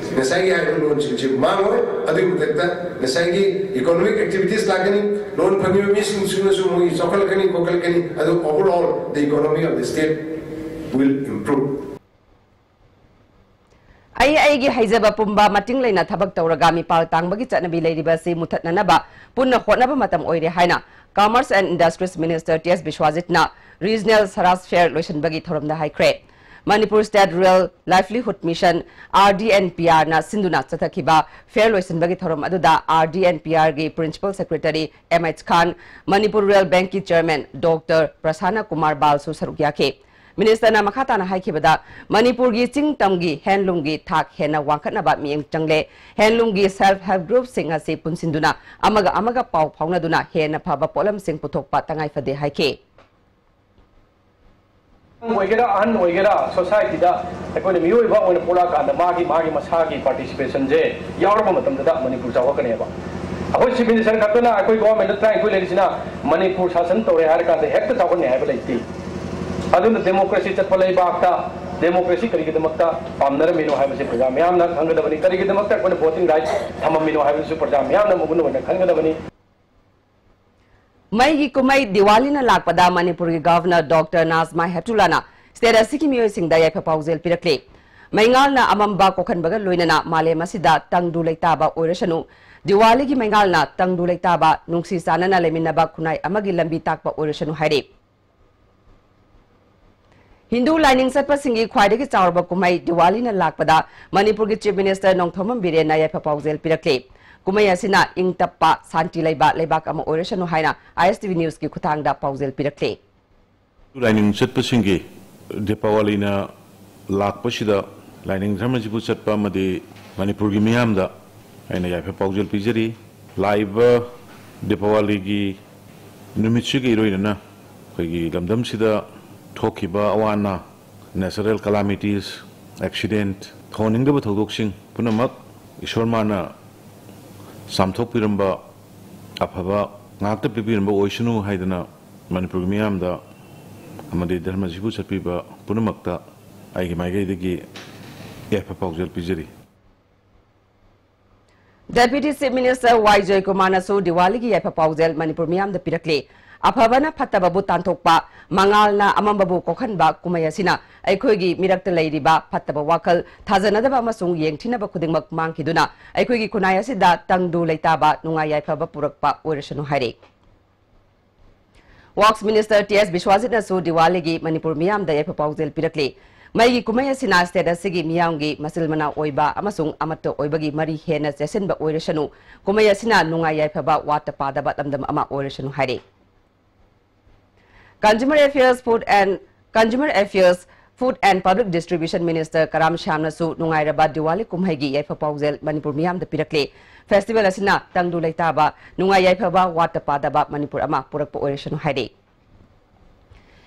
ꯉꯁꯥꯏꯒꯤ ꯍꯥꯏꯔꯤꯕ loan ꯁꯤꯡꯁꯤ ꯃꯥꯡꯉꯣꯏ꯫ ꯑꯗꯨꯒꯤ ꯃꯊꯛꯇ ꯉꯁꯥꯏꯒꯤ economic activities ꯂꯥꯛꯀꯅꯤ, loan ꯐꯪꯉꯤꯕ ꯃꯤꯁꯤꯡꯁꯤꯅꯁꯨ ꯃꯣꯏꯒꯤ ꯆꯥꯎꯈꯠꯂꯛꯀꯅꯤ, ꯈꯣꯠꯀꯠꯂꯛꯀꯅꯤ꯫ ꯑꯗꯨ overall the economy of the state will improve꯫ ꯑꯩ ꯑꯩꯒꯤ ꯍꯩꯖꯕ ꯄꯨꯝꯕ ꯃꯇꯤꯡ ꯂꯩꯅ ꯊꯕꯛ ꯇꯧꯔꯒ ꯃꯤꯄꯥꯜ ꯇꯥꯡꯕꯒꯤ ꯆꯠꯅꯕꯤ ꯂꯩꯔꯤꯕ ꯑꯁꯤ ꯃꯨꯊꯠꯅꯅꯕ ꯄꯨꯟꯅ ꯍꯣꯠꯅꯕ ꯃꯇꯝ ꯑꯣꯏꯔꯦ ꯍꯥꯏꯅ Commerce and Industries Minister T S ꯕꯤꯁ꯭ꯋꯥꯖꯤꯠꯅ Regional Swaraj Fair ꯂꯣꯏꯁꯤꯟꯕꯒꯤ ꯊꯧꯔꯝꯗ ꯍꯥꯏꯈ꯭ꯔꯦ꯫ Manipur State Rural Livelihood Mission, R D N P R ꯅ ꯁꯤꯟꯗꯨꯅ ꯆꯠꯊꯈꯤꯕ fair ꯂꯣꯏꯁꯤꯟꯕꯒꯤ ꯊꯧꯔꯝ ꯑꯗꯨꯗ R D N P R ꯒꯤ Principal Secretary M H Khan, Manipur Rural Bank ꯀꯤ Chairman Doctor ꯄ꯭ꯔꯁꯥꯟꯅ ꯀꯨꯃꯥꯔ ꯕꯥꯜꯁꯨ ꯁꯔꯨꯛ ꯌꯥꯈꯤ꯫ Minister ꯅ ꯃꯈꯥ ꯇꯥꯅ ꯍꯥꯏꯈꯤꯕꯗ, ꯃꯅꯤꯄꯨꯔꯒꯤ ꯆꯤꯡ ꯇꯝꯒꯤ handloom ꯒꯤ ꯊꯥꯛ ꯍꯦꯟꯅ ꯋꯥꯡꯈꯠꯅꯕ ꯃꯤꯠꯌꯦꯡ ꯆꯪꯂꯦ꯫ Handloom ꯒꯤ self help group ꯁꯤꯡ ꯑꯁꯤ ꯄꯨꯟꯁꯤꯟꯗꯨꯅ ꯑꯃꯒ ꯑꯃꯒ ꯄꯥꯎ ꯐꯥꯎꯅꯗꯨꯅ ꯍꯦꯟꯅ ꯐꯕ ꯄꯣꯠꯂꯝꯁꯤꯡ ꯄꯨꯊꯣꯛꯄ ꯇꯉꯥꯏ ꯐꯗꯦ ꯍꯥꯏꯈꯤ꯫ ꯑꯣꯏꯒꯦꯔꯥ, ꯑꯍꯟ ꯑꯣꯏꯒꯦꯔꯥ, society ꯗ ꯑꯩꯈꯣꯏꯅ ꯃꯤꯑꯣꯏꯕ ꯑꯣꯏꯅ ꯄꯣꯛꯂꯛꯑꯀꯥꯟꯗ ꯃꯥꯒꯤ, ꯃꯥꯒꯤ ꯃꯁꯥꯒꯤ participation ꯁꯦ ꯌꯥꯎꯔꯛꯄ ꯃꯇꯝꯗꯨꯗ ꯃꯅꯤꯄꯨꯔ ꯆꯥꯎꯈꯠꯀꯅꯦꯕ꯫ ꯑꯩꯈꯣꯏ Chief Minister ꯈꯛꯇꯅ ꯑꯩꯈꯣꯏ government ꯇꯔꯥꯅꯤꯊꯣꯏ ꯂꯩꯔꯤꯁꯤꯅ ꯃꯅꯤꯄꯨꯔ ꯁꯥꯁꯟ ꯇꯧꯔꯦ ꯍꯥꯏꯔ ꯀꯥꯟꯗ ꯍꯦꯛꯇ ꯆꯥꯎꯈꯠꯅꯤ ꯍꯥꯏꯕ ꯂꯩꯇꯦ꯫ ꯑꯗꯨꯅ democracy ꯆꯠꯄ ꯂꯩꯕꯥꯛꯇ democracy ꯀꯔꯤꯒꯤꯗꯃꯛꯇ ꯄꯥꯝꯅꯔꯝꯃꯤꯅꯣ ꯍꯥꯏꯕꯁꯤ ꯄ꯭ꯔꯖꯥ ꯃꯤꯌꯥꯝꯅ ꯈꯪꯒꯗꯕꯅꯤ, ꯀꯔꯤꯒꯤꯗꯃꯛꯇ ꯑꯩꯈꯣꯏꯅ voting right ꯊꯝꯃꯝꯃꯤꯅꯣ ꯍꯥꯏꯕꯁꯤꯁꯨ ꯄ꯭ꯔꯖꯥ ꯃꯤꯌꯥꯝꯅ ꯃꯒꯨꯟ ꯑꯣꯏꯅ ꯈꯟꯒꯗꯕꯅꯤ꯫ ꯃꯩꯒꯤ ꯀꯨꯝꯍꯩ ꯗꯤꯋꯥꯂꯤꯅ ꯂꯥꯛꯄꯗ ꯃꯅꯤꯄꯨꯔꯒꯤ Governor Doctor ꯅꯥꯖꯃꯥ ꯍꯦꯞꯇꯨꯂꯥꯅ state ꯑꯁꯤꯒꯤ ꯃꯤꯑꯣꯏꯁꯤꯡꯗ ꯌꯥꯏꯐ ꯄꯥꯎꯖꯦꯜ ꯄꯤꯔꯛꯂꯤ꯫ ꯃꯩꯉꯥꯜꯅ ꯑꯃꯝꯕ ꯀꯣꯛꯍꯟꯕꯒ ꯂꯣꯏꯅꯅ ꯃꯥꯂꯦꯝ ꯑꯁꯤꯗ ꯇꯪꯗꯨ ꯂꯩꯇꯥꯕ ꯑꯣꯏꯔꯁꯅꯨ, ꯗꯤꯋꯥꯂꯤꯒꯤ ꯃꯩꯉꯥꯜꯅ ꯇꯪꯗꯨ ꯂꯩꯇꯥꯕ, ꯅꯨꯡꯁꯤ ꯆꯥꯟꯅꯅ ꯂꯩꯃꯤꯟꯅꯕ ꯈꯨꯟꯅꯥꯏ ꯑꯃꯒꯤ ꯂꯝꯕꯤ ꯇꯥꯛꯄ ꯑꯣꯏꯔꯁꯅꯨ ꯍꯥꯏꯔꯤ꯫ ꯍꯤꯟꯗꯨ ꯂꯥꯏꯅꯤꯡ ꯆꯠꯄꯁꯤꯡꯒꯤ ꯈ꯭ꯋꯥꯏꯗꯒꯤ ꯆꯥꯎꯔꯕ ꯀꯨꯝꯍꯩ ꯗꯤꯋꯥꯂꯤꯅ ꯂꯥꯛꯄꯗ ꯃꯅꯤꯄꯨꯔꯒꯤ Chief Minister ꯅꯣꯡꯊꯣꯝꯕꯝ ꯕꯤꯔꯦꯟꯅ ꯌꯥꯏꯐ ꯄꯥꯎꯖꯦꯜ ꯄꯤꯔꯛꯂꯤ꯫ ꯀꯨꯝꯍꯩ ꯑꯁꯤꯅ ꯏꯪ ꯇꯞꯄ, ꯁꯥꯟꯇꯤ ꯂꯩꯕ ꯂꯩꯕꯥꯛ ꯑꯃ ꯑꯣꯏꯔꯁꯅꯨ ꯍꯥꯏꯅ I S T V News ꯀꯤ ꯈꯨꯠꯊꯥꯡꯗ ꯄꯥꯎꯖꯦꯜ ꯄꯤꯔꯛꯂꯤ꯫ ꯂꯥꯏꯅꯤꯡ ꯆꯠꯄꯁꯤꯡꯒꯤ ꯗꯤꯄꯥꯋꯥꯂꯤꯅ ꯂꯥꯛꯄꯁꯤꯗ ꯂꯥꯏꯅꯤꯡ ꯙꯔꯃꯁꯤꯕꯨ ꯆꯠꯄ ꯑꯃꯗꯤ ꯃꯅꯤꯄꯨꯔꯒꯤ ꯃꯤꯌꯥꯝꯗ ꯑꯩꯅ ꯌꯥꯏꯐ ꯄꯥꯎꯖꯦꯜ ꯄꯤꯖꯔꯤ꯫ ꯂꯥꯛꯏꯕ ꯗꯤꯄꯥꯋꯥꯂꯤꯒꯤ ꯅꯨꯃꯤꯠꯁꯤꯒ ꯏꯔꯣꯏꯅꯅ ꯑꯩꯈꯣꯏꯒꯤ ꯂꯝꯗꯝꯁꯤꯗ ꯊꯣꯛꯈꯤꯕ ꯑꯋꯥ ꯑꯅꯥ, natural calamities, accident, ꯊꯧꯍꯟꯅꯤꯡꯗꯕ ꯊꯧꯗꯣꯛꯁꯤꯡ ꯄꯨꯝꯅꯃꯛ ꯏꯁꯣꯔ ꯃꯥꯅ ꯆꯥꯝꯊꯣꯛꯄꯤꯔꯝꯕ, ꯑꯐꯕ ꯉꯥꯛꯇ ꯄꯤꯕꯤꯔꯝꯕ ꯑꯣꯏꯁꯅꯨ ꯍꯥꯏꯗꯅ ꯃꯅꯤꯄꯨꯔꯒꯤ ꯃꯤꯌꯥꯝꯗ ꯑꯃꯗꯤ ꯙꯔꯃꯁꯤꯕꯨ ꯆꯠꯄꯤꯕ ꯄꯨꯝꯅꯃꯛꯇ ꯑꯩꯒꯤ ꯃꯥꯏꯀꯩꯗꯒꯤ ꯌꯥꯏꯐ ꯄꯥꯎꯖꯦꯜ ꯄꯤꯖꯔꯤ꯫ Deputy Chief Minister Y ꯖꯣꯏꯀꯨꯃꯥꯔꯅꯁꯨ ꯗꯤꯋꯥꯂꯤꯒꯤ ꯌꯥꯏꯐ ꯄꯥꯎꯖꯦꯜ ꯃꯅꯤꯄꯨꯔ ꯃꯤꯌꯥꯝꯗ ꯄꯤꯔꯛꯂꯤ꯫ ꯑꯐꯕꯅ ꯐꯠꯇꯕꯕꯨ ꯇꯥꯟꯊꯣꯛꯄ, ꯃꯉꯥꯜꯅ ꯑꯃꯝꯕꯕꯨ ꯀꯣꯛꯍꯟꯕ ꯀꯨꯝꯍꯩ ꯑꯁꯤꯅ ꯑꯩꯈꯣꯏꯒꯤ ꯃꯤꯔꯛꯇ ꯂꯩꯔꯤꯕ ꯐꯠꯇꯕ ꯋꯥꯈꯜ, ꯊꯥꯖꯅꯗꯕ ꯑꯃꯁꯨꯡ ꯌꯦꯡꯊꯤꯅꯕ ꯈꯨꯗꯤꯡꯃꯛ ꯃꯥꯡꯈꯤꯗꯨꯅ ꯑꯩꯈꯣꯏꯒꯤ ꯈꯨꯟꯅꯥꯏ ꯑꯁꯤꯗ ꯇꯪꯗꯨ ꯂꯩꯇꯥꯕ, ꯅꯨꯡꯉꯥꯏ ꯌꯥꯏꯐꯕ ꯄꯨꯔꯛꯄ ꯑꯣꯏꯔꯁꯅꯨ ꯍꯥꯏꯔꯤ꯫ ꯋꯥꯔꯛꯁ ꯃꯤꯅꯤꯁꯇꯔ ꯇꯤ ꯑꯦꯁ ꯕꯤꯁ꯭ꯋꯥꯖꯤꯠꯅꯁꯨ ꯗꯤꯋꯥꯂꯤꯒꯤ ꯃꯅꯤꯄꯨꯔ ꯃꯤꯌꯥꯝꯗ ꯌꯥꯏꯐ ꯄꯥꯎꯖꯦꯜ ꯄꯤꯔꯛꯂꯤ꯫ ꯃꯩꯒꯤ ꯀꯨꯝꯍꯩ ꯑꯁꯤꯅ ꯁ꯭ꯇꯦꯠ ꯑꯁꯤꯒꯤ ꯃꯤꯌꯥꯝꯒꯤ ꯃꯆꯤꯜ ꯃꯅꯥꯎ ꯑꯣꯏꯕ ꯑꯃꯁꯨꯡ ꯑꯃꯠꯇ ꯑꯣꯏꯕꯒꯤ ꯃꯔꯤ ꯍꯦꯟꯅ ꯆꯦꯠꯁꯤꯟꯕ ꯑꯣꯏꯔꯁꯅꯨ, ꯀꯨꯝꯍꯩ ꯑꯁꯤꯅ ꯅꯨꯡꯉꯥꯏ ꯌꯥꯏꯐꯕ ꯋꯥꯠꯇ ꯄꯥꯗꯕ ꯂꯝꯗꯝ ꯑꯃ ꯑꯣꯏꯔꯁꯅꯨ ꯍꯥꯏꯔꯤ꯫ Consumer Affairs, Food and, Consumer Affairs, Food and Public Distribution Minister ꯀꯔꯥꯝ ꯁ꯭ꯌꯥꯝꯅꯁꯨ ꯅꯨꯡꯉꯥꯏꯔꯕ ꯗꯤꯋꯥꯂꯤ ꯀꯨꯝꯍꯩꯒꯤ ꯌꯥꯏꯐ ꯄꯥꯎꯖꯦꯜ ꯃꯅꯤꯄꯨꯔ ꯃꯤꯌꯥꯝꯗ ꯄꯤꯔꯛꯂꯤ꯫ ꯐꯦꯁꯇꯤꯚꯦꯜ ꯑꯁꯤꯅ ꯇꯪꯗꯨ ꯂꯩꯇꯥꯕ, ꯅꯨꯡꯉꯥꯏ ꯌꯥꯏꯐꯕ ꯋꯥꯠꯇ ꯄꯥꯗꯕ ꯃꯅꯤꯄꯨꯔ ꯑꯃ ꯄꯨꯔꯛꯄ ꯑꯣꯏꯔꯁꯅꯨ ꯍꯥꯏꯔꯤ꯫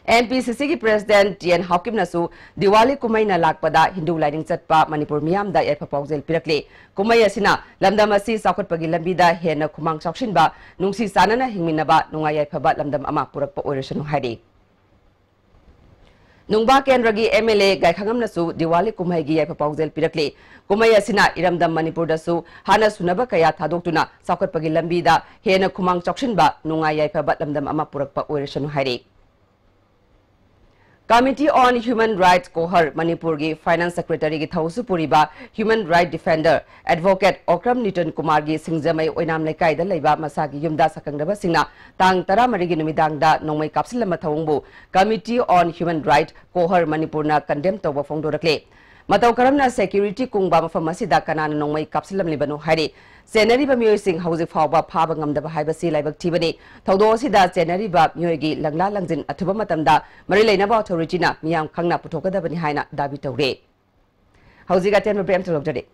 ꯑꯦꯟ ꯄꯤ ꯁꯤ ꯁꯤꯒꯤ ꯄ꯭ꯔꯦꯁꯤꯗꯦꯟꯠ ꯇꯤ ꯑꯦꯟ ꯍꯥꯎꯀꯤꯞꯅꯁꯨ ꯗꯤꯋꯥꯂꯤ ꯀꯨꯝꯍꯩꯅ ꯂꯥꯛꯄꯗ ꯍꯤꯟꯗꯨ ꯂꯥꯏꯅꯤꯡ ꯆꯠꯄ ꯃꯅꯤꯄꯨꯔ ꯃꯤꯌꯥꯝꯗ ꯌꯥꯏꯐ ꯄꯥꯎꯖꯦꯜ ꯄꯤꯔꯛꯂꯤ꯫ ꯀꯨꯝꯍꯩ ꯑꯁꯤꯅ ꯂꯝꯗꯝ ꯑꯁꯤ ꯆꯥꯎꯈꯠꯄꯒꯤ ꯂꯝꯕꯤꯗ ꯍꯦꯟꯅ ꯈꯨꯃꯥꯡ ꯆꯥꯎꯁꯤꯟꯕ, ꯅꯨꯡꯁꯤ ꯆꯥꯟꯅꯅ ꯍꯤꯡꯃꯤꯟꯅꯕ, ꯅꯨꯡꯉꯥꯏ ꯌꯥꯏꯐꯕ ꯂꯝꯗꯝ ꯑꯃ ꯄꯨꯔꯛꯄ ꯑꯣꯏꯔꯁꯅꯨ ꯍꯥꯏꯔꯤ꯫ ꯅꯨꯡꯕꯥ ꯀꯦꯟꯗ꯭ꯔꯒꯤ ꯑꯦꯝ ꯑꯦꯜ ꯑꯦ ꯒꯥꯏꯈꯉꯝꯅꯁꯨ ꯗꯤꯋꯥꯂꯤ ꯀꯨꯝꯍꯩꯒꯤ ꯌꯥꯏꯐ ꯄꯥꯎꯖꯦꯜ ꯄꯤꯔꯛꯂꯤ꯫ ꯀꯨꯝꯍꯩ ꯑꯁꯤꯅ ꯏꯔꯝꯗꯝ ꯃꯅꯤꯄꯨꯔꯗꯁꯨ ꯍꯥꯟꯅ ꯁꯨꯅꯕ ꯀꯌꯥ ꯊꯥꯗꯣꯛꯇꯨꯅ ꯆꯥꯎꯈꯠꯄꯒꯤ ꯂꯝꯕꯤꯗ ꯍꯦꯟꯅ ꯈꯨꯃꯥꯡ ꯆꯥꯎꯁꯤꯟꯕ, ꯅꯨꯡꯉꯥꯏ ꯌꯥꯏꯐꯕ ꯂꯝꯗꯝ ꯑꯃ ꯄꯨꯔꯛꯄ ꯑꯣꯏꯔꯁꯅꯨ ꯍꯥꯏꯔꯤ꯫ Committee on Human Rights, ꯀꯣꯍꯔ, ꯃꯅꯤꯄꯨꯔꯒꯤ ꯐꯥꯏꯅꯥꯟꯁ ꯁꯦꯀ꯭ꯔꯦꯇꯔꯤꯒꯤ ꯊꯧꯁꯨ ꯄꯨꯔꯤꯕ human right defender advocate Okram Nitin ꯀꯨꯃꯥꯔꯒꯤ ꯁꯤꯡꯖꯃꯩ ꯑꯣꯏꯅꯥꯝ ꯂꯩꯀꯥꯏꯗ ꯂꯩꯕ ꯃꯁꯥꯒꯤ ꯌꯨꯝꯗ ꯁꯛꯈꯪꯗꯕꯁꯤꯡꯅ ꯇꯥꯡ ꯇꯔꯥꯃꯔꯤꯒꯤ ꯅꯨꯃꯤꯗꯥꯡꯗ ꯅꯣꯡꯃꯩ ꯀꯥꯞꯁꯤꯜꯂꯝꯕ ꯊꯧꯑꯣꯡꯕꯨ Committee on Human Rights, ꯀꯣꯍꯔ, ꯃꯅꯤꯄꯨꯔꯅ ꯀꯟꯗꯦꯝ ꯇꯧꯕ ꯐꯣꯡꯗꯣꯔꯛꯂꯤ꯫ ꯃꯇꯧ ꯀꯔꯝꯅ ꯁꯦꯀ꯭ꯌꯨꯔꯤꯇꯤ ꯀꯨꯡꯕ ꯃꯐꯝ ꯑꯁꯤꯗ ꯀꯅꯥꯅ ꯅꯣꯡꯃꯩ ꯀꯥꯞꯁꯤꯜꯂꯝꯂꯤꯕꯅꯣ ꯍꯥꯏꯔꯤ꯫ ꯆꯦꯟꯅꯔꯤꯕ ꯃꯤꯑꯣꯏꯁꯤꯡ ꯍꯧꯖꯤꯛ ꯐꯥꯎꯕ ꯐꯥꯕ ꯉꯝꯗꯕ ꯍꯥꯏꯕꯁꯤ ꯂꯥꯏꯕꯛ ꯊꯤꯕꯅꯤ꯫ ꯊꯧꯗꯣꯛ ꯑꯁꯤꯗ ꯆꯦꯟꯅꯔꯤꯕ ꯃꯤꯑꯣꯏꯒꯤ ꯂꯪꯂꯥ ꯂꯪꯖꯤꯟ ꯑꯊꯨꯕ ꯃꯇꯝꯗ ꯃꯔꯤ ꯂꯩꯅꯕ ꯑꯣꯊꯣꯔꯤꯇꯤꯅ ꯃꯤꯌꯥꯝ ꯈꯪꯅ ꯄꯨꯊꯣꯛꯀꯗꯕꯅꯤ ꯍꯥꯏꯅ ꯗꯥꯕꯤ ꯇꯧꯔꯤ꯫ ꯍꯧꯖꯤꯛ ꯑꯇꯦꯟꯕ ꯕ꯭ꯔꯦꯛ ꯑꯃ ꯂꯧꯖꯔꯤ꯫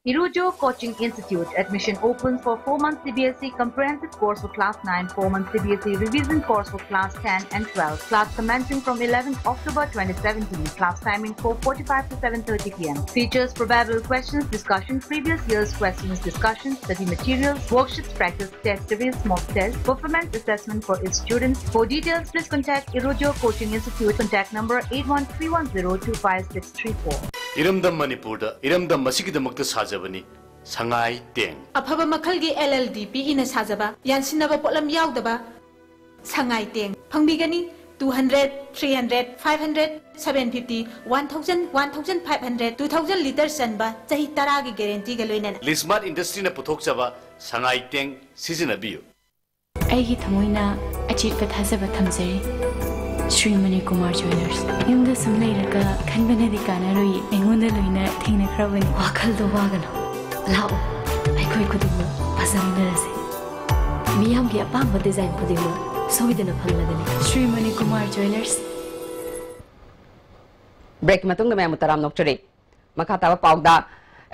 Irujo Coaching Institute. Admission open for four months C B S E comprehensive course for class nine, four months C B S E revision course for class ten and twelve. Class commencing from eleventh October twenty seventeen. Class timing four forty-five to seven thirty p m. Features: probable questions, discussion, previous year's questions, discussion, study materials, worksheets, practice test series, mock test, performance assessment for its students. For details, please contact Irujo Coaching Institute. Contact number eight one three one zero two five six three four. ꯏꯔꯝꯗꯝ ꯃꯅꯤꯄꯨꯔꯗ ꯏꯔꯝꯗꯝ ꯑꯁꯤꯒꯤꯗꯃꯛꯇ ꯁꯥꯖꯕꯅꯤ ꯁꯉꯥꯏ ꯇꯦꯡ꯫ ꯑꯐꯕ ꯃꯈꯜꯒꯤ L L D P E ꯅ ꯁꯥꯖꯕ, ꯌꯥꯟꯁꯤꯟꯅꯕ ꯄꯣꯠꯂꯝ ꯌꯥꯎꯗꯕ, ꯁꯉꯥꯏ ꯇꯦꯡ ꯐꯪꯕꯤꯒꯅꯤ꯫ Two hundred, three hundred, five hundred, seven fifty, one thousand, one thousand five hundred, two thousand litre ꯆꯟꯕ ꯆꯍꯤ ꯇꯔꯥꯒꯤ guarantee ꯒ ꯂꯣꯏꯅꯅ꯫ ꯂꯤꯁꯃꯥꯔꯠ ꯏꯟꯗꯁꯇ꯭ꯔꯤꯅ ꯄꯨꯊꯣꯛꯆꯕ ꯁꯉꯥꯏ ꯇꯦꯡ ꯁꯤꯖꯤꯟꯅꯕꯤꯌꯨ꯫ ꯑꯩꯒꯤ ꯊꯃꯣꯏꯅ ꯑꯆꯦꯠꯄ ꯊꯥꯖꯕ ꯊꯝꯖꯔꯤ ꯁ꯭ꯔꯤ ꯃꯅꯤꯀꯨꯃꯥꯔ ꯖ꯭ꯋꯦꯂꯔꯁ꯫ ꯌꯨꯝꯗ ꯁꯨꯝ ꯂꯩꯔꯒ ꯈꯟꯕꯅꯗꯤ ꯀꯥꯟꯅꯔꯣꯏꯌꯦ꯫ ꯑꯩꯉꯣꯟꯗ ꯂꯣꯏꯅ ꯊꯦꯡꯅꯈ꯭ꯔꯕꯅꯤ꯫ ꯋꯥꯈꯜꯗꯣ ꯋꯥꯒꯅꯨ꯫ ꯂꯥꯛꯑꯣ, ꯑꯩꯈꯣꯏ ꯈꯨꯗꯤꯡꯃꯛ ꯐꯖꯃꯤꯟꯅꯔꯁꯦ꯫ ꯃꯤꯌꯥꯝꯒꯤ ꯑꯄꯥꯝꯕ design ꯈꯨꯗꯤꯡꯃꯛ ꯁꯣꯏꯗꯅ ꯐꯪꯂꯒꯅꯤ꯫ ꯁ꯭ꯔꯤ ꯃꯅꯤꯀꯨꯃꯥꯔ ꯖ꯭ꯋꯦꯂꯔꯁ꯫ Break ꯀꯤ ꯃꯇꯨꯡꯗ ꯃꯌꯥꯝꯕꯨ ꯇꯔꯥꯝꯅ ꯑꯣꯛꯆꯔꯤ꯫ ꯃꯈꯥ ꯇꯥꯕ ꯄꯥꯎꯗ,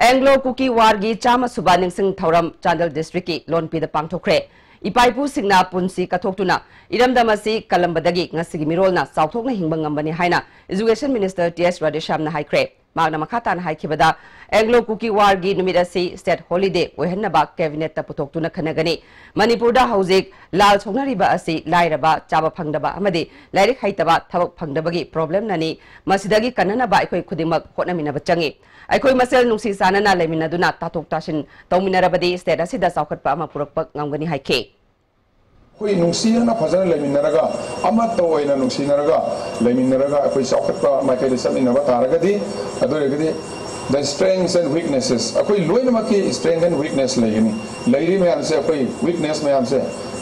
Anglo Kuki War ꯒꯤ ꯆꯥꯝꯃ ꯁꯨꯕ ꯅꯤꯡꯁꯤꯡ ꯊꯧꯔꯝ ꯆꯥꯟꯗꯦꯜ district ꯀꯤ ꯂꯣꯟꯄꯤꯗ ꯄꯥꯡꯊꯣꯛꯈ꯭ꯔꯦ꯫ ꯏꯄꯥ ꯏꯄꯨꯁꯤꯡꯅ ꯄꯨꯟꯁꯤ ꯀꯠꯊꯣꯛꯇꯨꯅ ꯏꯔꯝꯗꯝ ꯑꯁꯤ ꯀꯜꯂꯝꯕꯗꯒꯤ ꯉꯁꯤꯒꯤ ꯃꯤꯔꯣꯜꯅ ꯆꯥꯎꯊꯣꯛꯅ ꯍꯤꯡꯕ ꯉꯝꯕꯅꯤ ꯍꯥꯏꯅ Education Minister ꯇꯤ ꯑꯦꯁ ꯔꯥꯙꯦꯁ꯭ꯌꯥꯝꯅ ꯍꯥꯏꯈ꯭ꯔꯦ꯫ ꯃꯍꯥꯛꯅ ꯃꯈꯥ ꯇꯥꯅ ꯍꯥꯏꯈꯤꯕꯗ, Anglo Kuki War ꯒꯤ ꯅꯨꯃꯤꯠ ꯑꯁꯤ state holiday ꯑꯣꯏꯍꯟꯅꯕ cabinet ꯇ ꯄꯨꯊꯣꯛꯇꯨꯅ ꯈꯟꯅꯒꯅꯤ꯫ ꯃꯅꯤꯄꯨꯔꯗ ꯍꯧꯖꯤꯛ ꯂꯥꯜ ꯁꯣꯛꯅꯔꯤꯕ ꯑꯁꯤ ꯂꯥꯏꯔꯕ, ꯆꯥꯕ ꯐꯪꯗꯕ ꯑꯃꯗꯤ ꯂꯥꯏꯔꯤꯛ ꯍꯩꯇꯕ, ꯊꯕꯛ ꯐꯪꯗꯕꯒꯤ problem ꯅꯅꯤ꯫ ꯃꯁꯤꯗꯒꯤ ꯀꯟꯅꯅꯕ ꯑꯩꯈꯣꯏ ꯈꯨꯗꯤꯡꯃꯛ ꯍꯣꯠꯅꯃꯤꯟꯅꯕ ꯆꯪꯏ꯫ ꯑꯩꯈꯣꯏ ꯃꯁꯦꯜ ꯅꯨꯡꯁꯤ ꯆꯥꯟꯅꯅ ꯂꯩꯃꯤꯟꯅꯗꯨꯅ ꯇꯥꯊꯣꯛ ꯇꯥꯁꯤꯟ ꯇꯧꯃꯤꯟꯅꯔꯕꯗꯤ state ꯑꯁꯤꯗ ꯆꯥꯎꯈꯠꯄ ꯑꯃ ꯄꯨꯔꯛꯄ ꯉꯝꯒꯅꯤ ꯍꯥꯏꯈꯤ꯫ ꯑꯩꯈꯣꯏ ꯅꯨꯡꯁꯤꯅꯅ ꯐꯖꯅ ꯂꯩꯃꯤꯟꯅꯔꯒ, ꯑꯃꯠꯇ ꯑꯣꯏꯅ ꯅꯨꯡꯁꯤꯅꯔꯒ ꯂꯩꯃꯤꯟꯅꯔꯒ ꯑꯩꯈꯣꯏ ꯆꯥꯎꯈꯠꯄ ꯃꯥꯏꯀꯩꯗ ꯆꯠꯃꯤꯟꯅꯕ ꯇꯥꯔꯒꯗꯤ, ꯑꯗꯨ ꯑꯣꯏꯔꯒꯗꯤ the strengths and weaknesses, ꯑꯩꯈꯣꯏ ꯂꯣꯏꯅꯃꯛꯀꯤ strength and weakness ꯂꯩꯒꯅꯤ꯫ ꯂꯩꯔꯤ ꯃꯌꯥꯝꯁꯦ, ꯑꯩꯈꯣꯏ weakness ꯃꯌꯥꯝꯁꯦ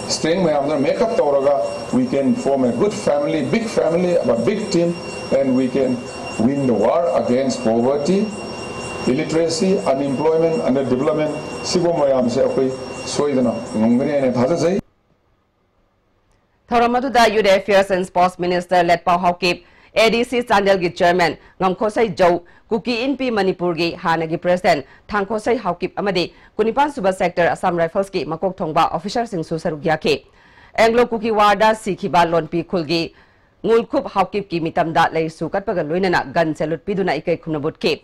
strength ꯃꯌꯥꯝꯗꯨꯅ make up ꯇꯧꯔꯒ, we can form a good family, big family, a big team, and we can win the war against poverty, illiteracy, unemployment, underdevelopment, ꯁꯤꯒꯨꯝꯕ ꯃꯌꯥꯝꯁꯦ ꯑꯩꯈꯣꯏ ꯁꯣꯏꯗꯅ ꯉꯝꯒꯅꯤ ꯍꯥꯏꯅ ꯊꯥꯖꯖꯩ꯫ ꯊꯧꯔꯝ ꯑꯗꯨꯗ Youth Affairs and Sports Minister ꯂꯦꯠꯄꯥꯎ Haokip, ꯑꯦ ꯗꯤ ꯁꯤ ꯆꯥꯟꯗꯦꯜꯒꯤ chairman ꯉꯝꯈꯣꯁꯩ ꯖꯧ, ꯀꯨꯀꯤ ꯏꯟꯄꯤ ꯃꯅꯤꯄꯨꯔꯒꯤ ꯍꯥꯟꯅꯒꯤ president ꯊꯥꯡꯈꯣꯁꯩ ꯍꯥꯎꯀꯤꯞ ꯑꯃꯗꯤ ꯀꯨꯟꯅꯤꯄꯥꯟ ꯁꯨꯕ sector Assam Rifles ꯀꯤ ꯃꯀꯣꯛ ꯊꯣꯡꯕ officer ꯁꯤꯡꯁꯨ ꯁꯔꯨꯛ ꯌꯥꯈꯤ꯫ Anglo Kuki War ꯗ ꯁꯤꯈꯤꯕ ꯂꯣꯟꯄꯤ ꯈꯨꯜꯒꯤ ꯉꯨꯜꯈꯨꯞ ꯍꯥꯎꯀꯤꯞꯀꯤ ꯃꯤꯇꯝꯗ ꯂꯩꯁꯨ ꯀꯠꯄꯒ ꯂꯣꯏꯅꯅ gun salute ꯄꯤꯗꯨꯅ ꯏꯀꯩ ꯈꯨꯝꯅꯕ ꯎꯠꯈꯤ꯫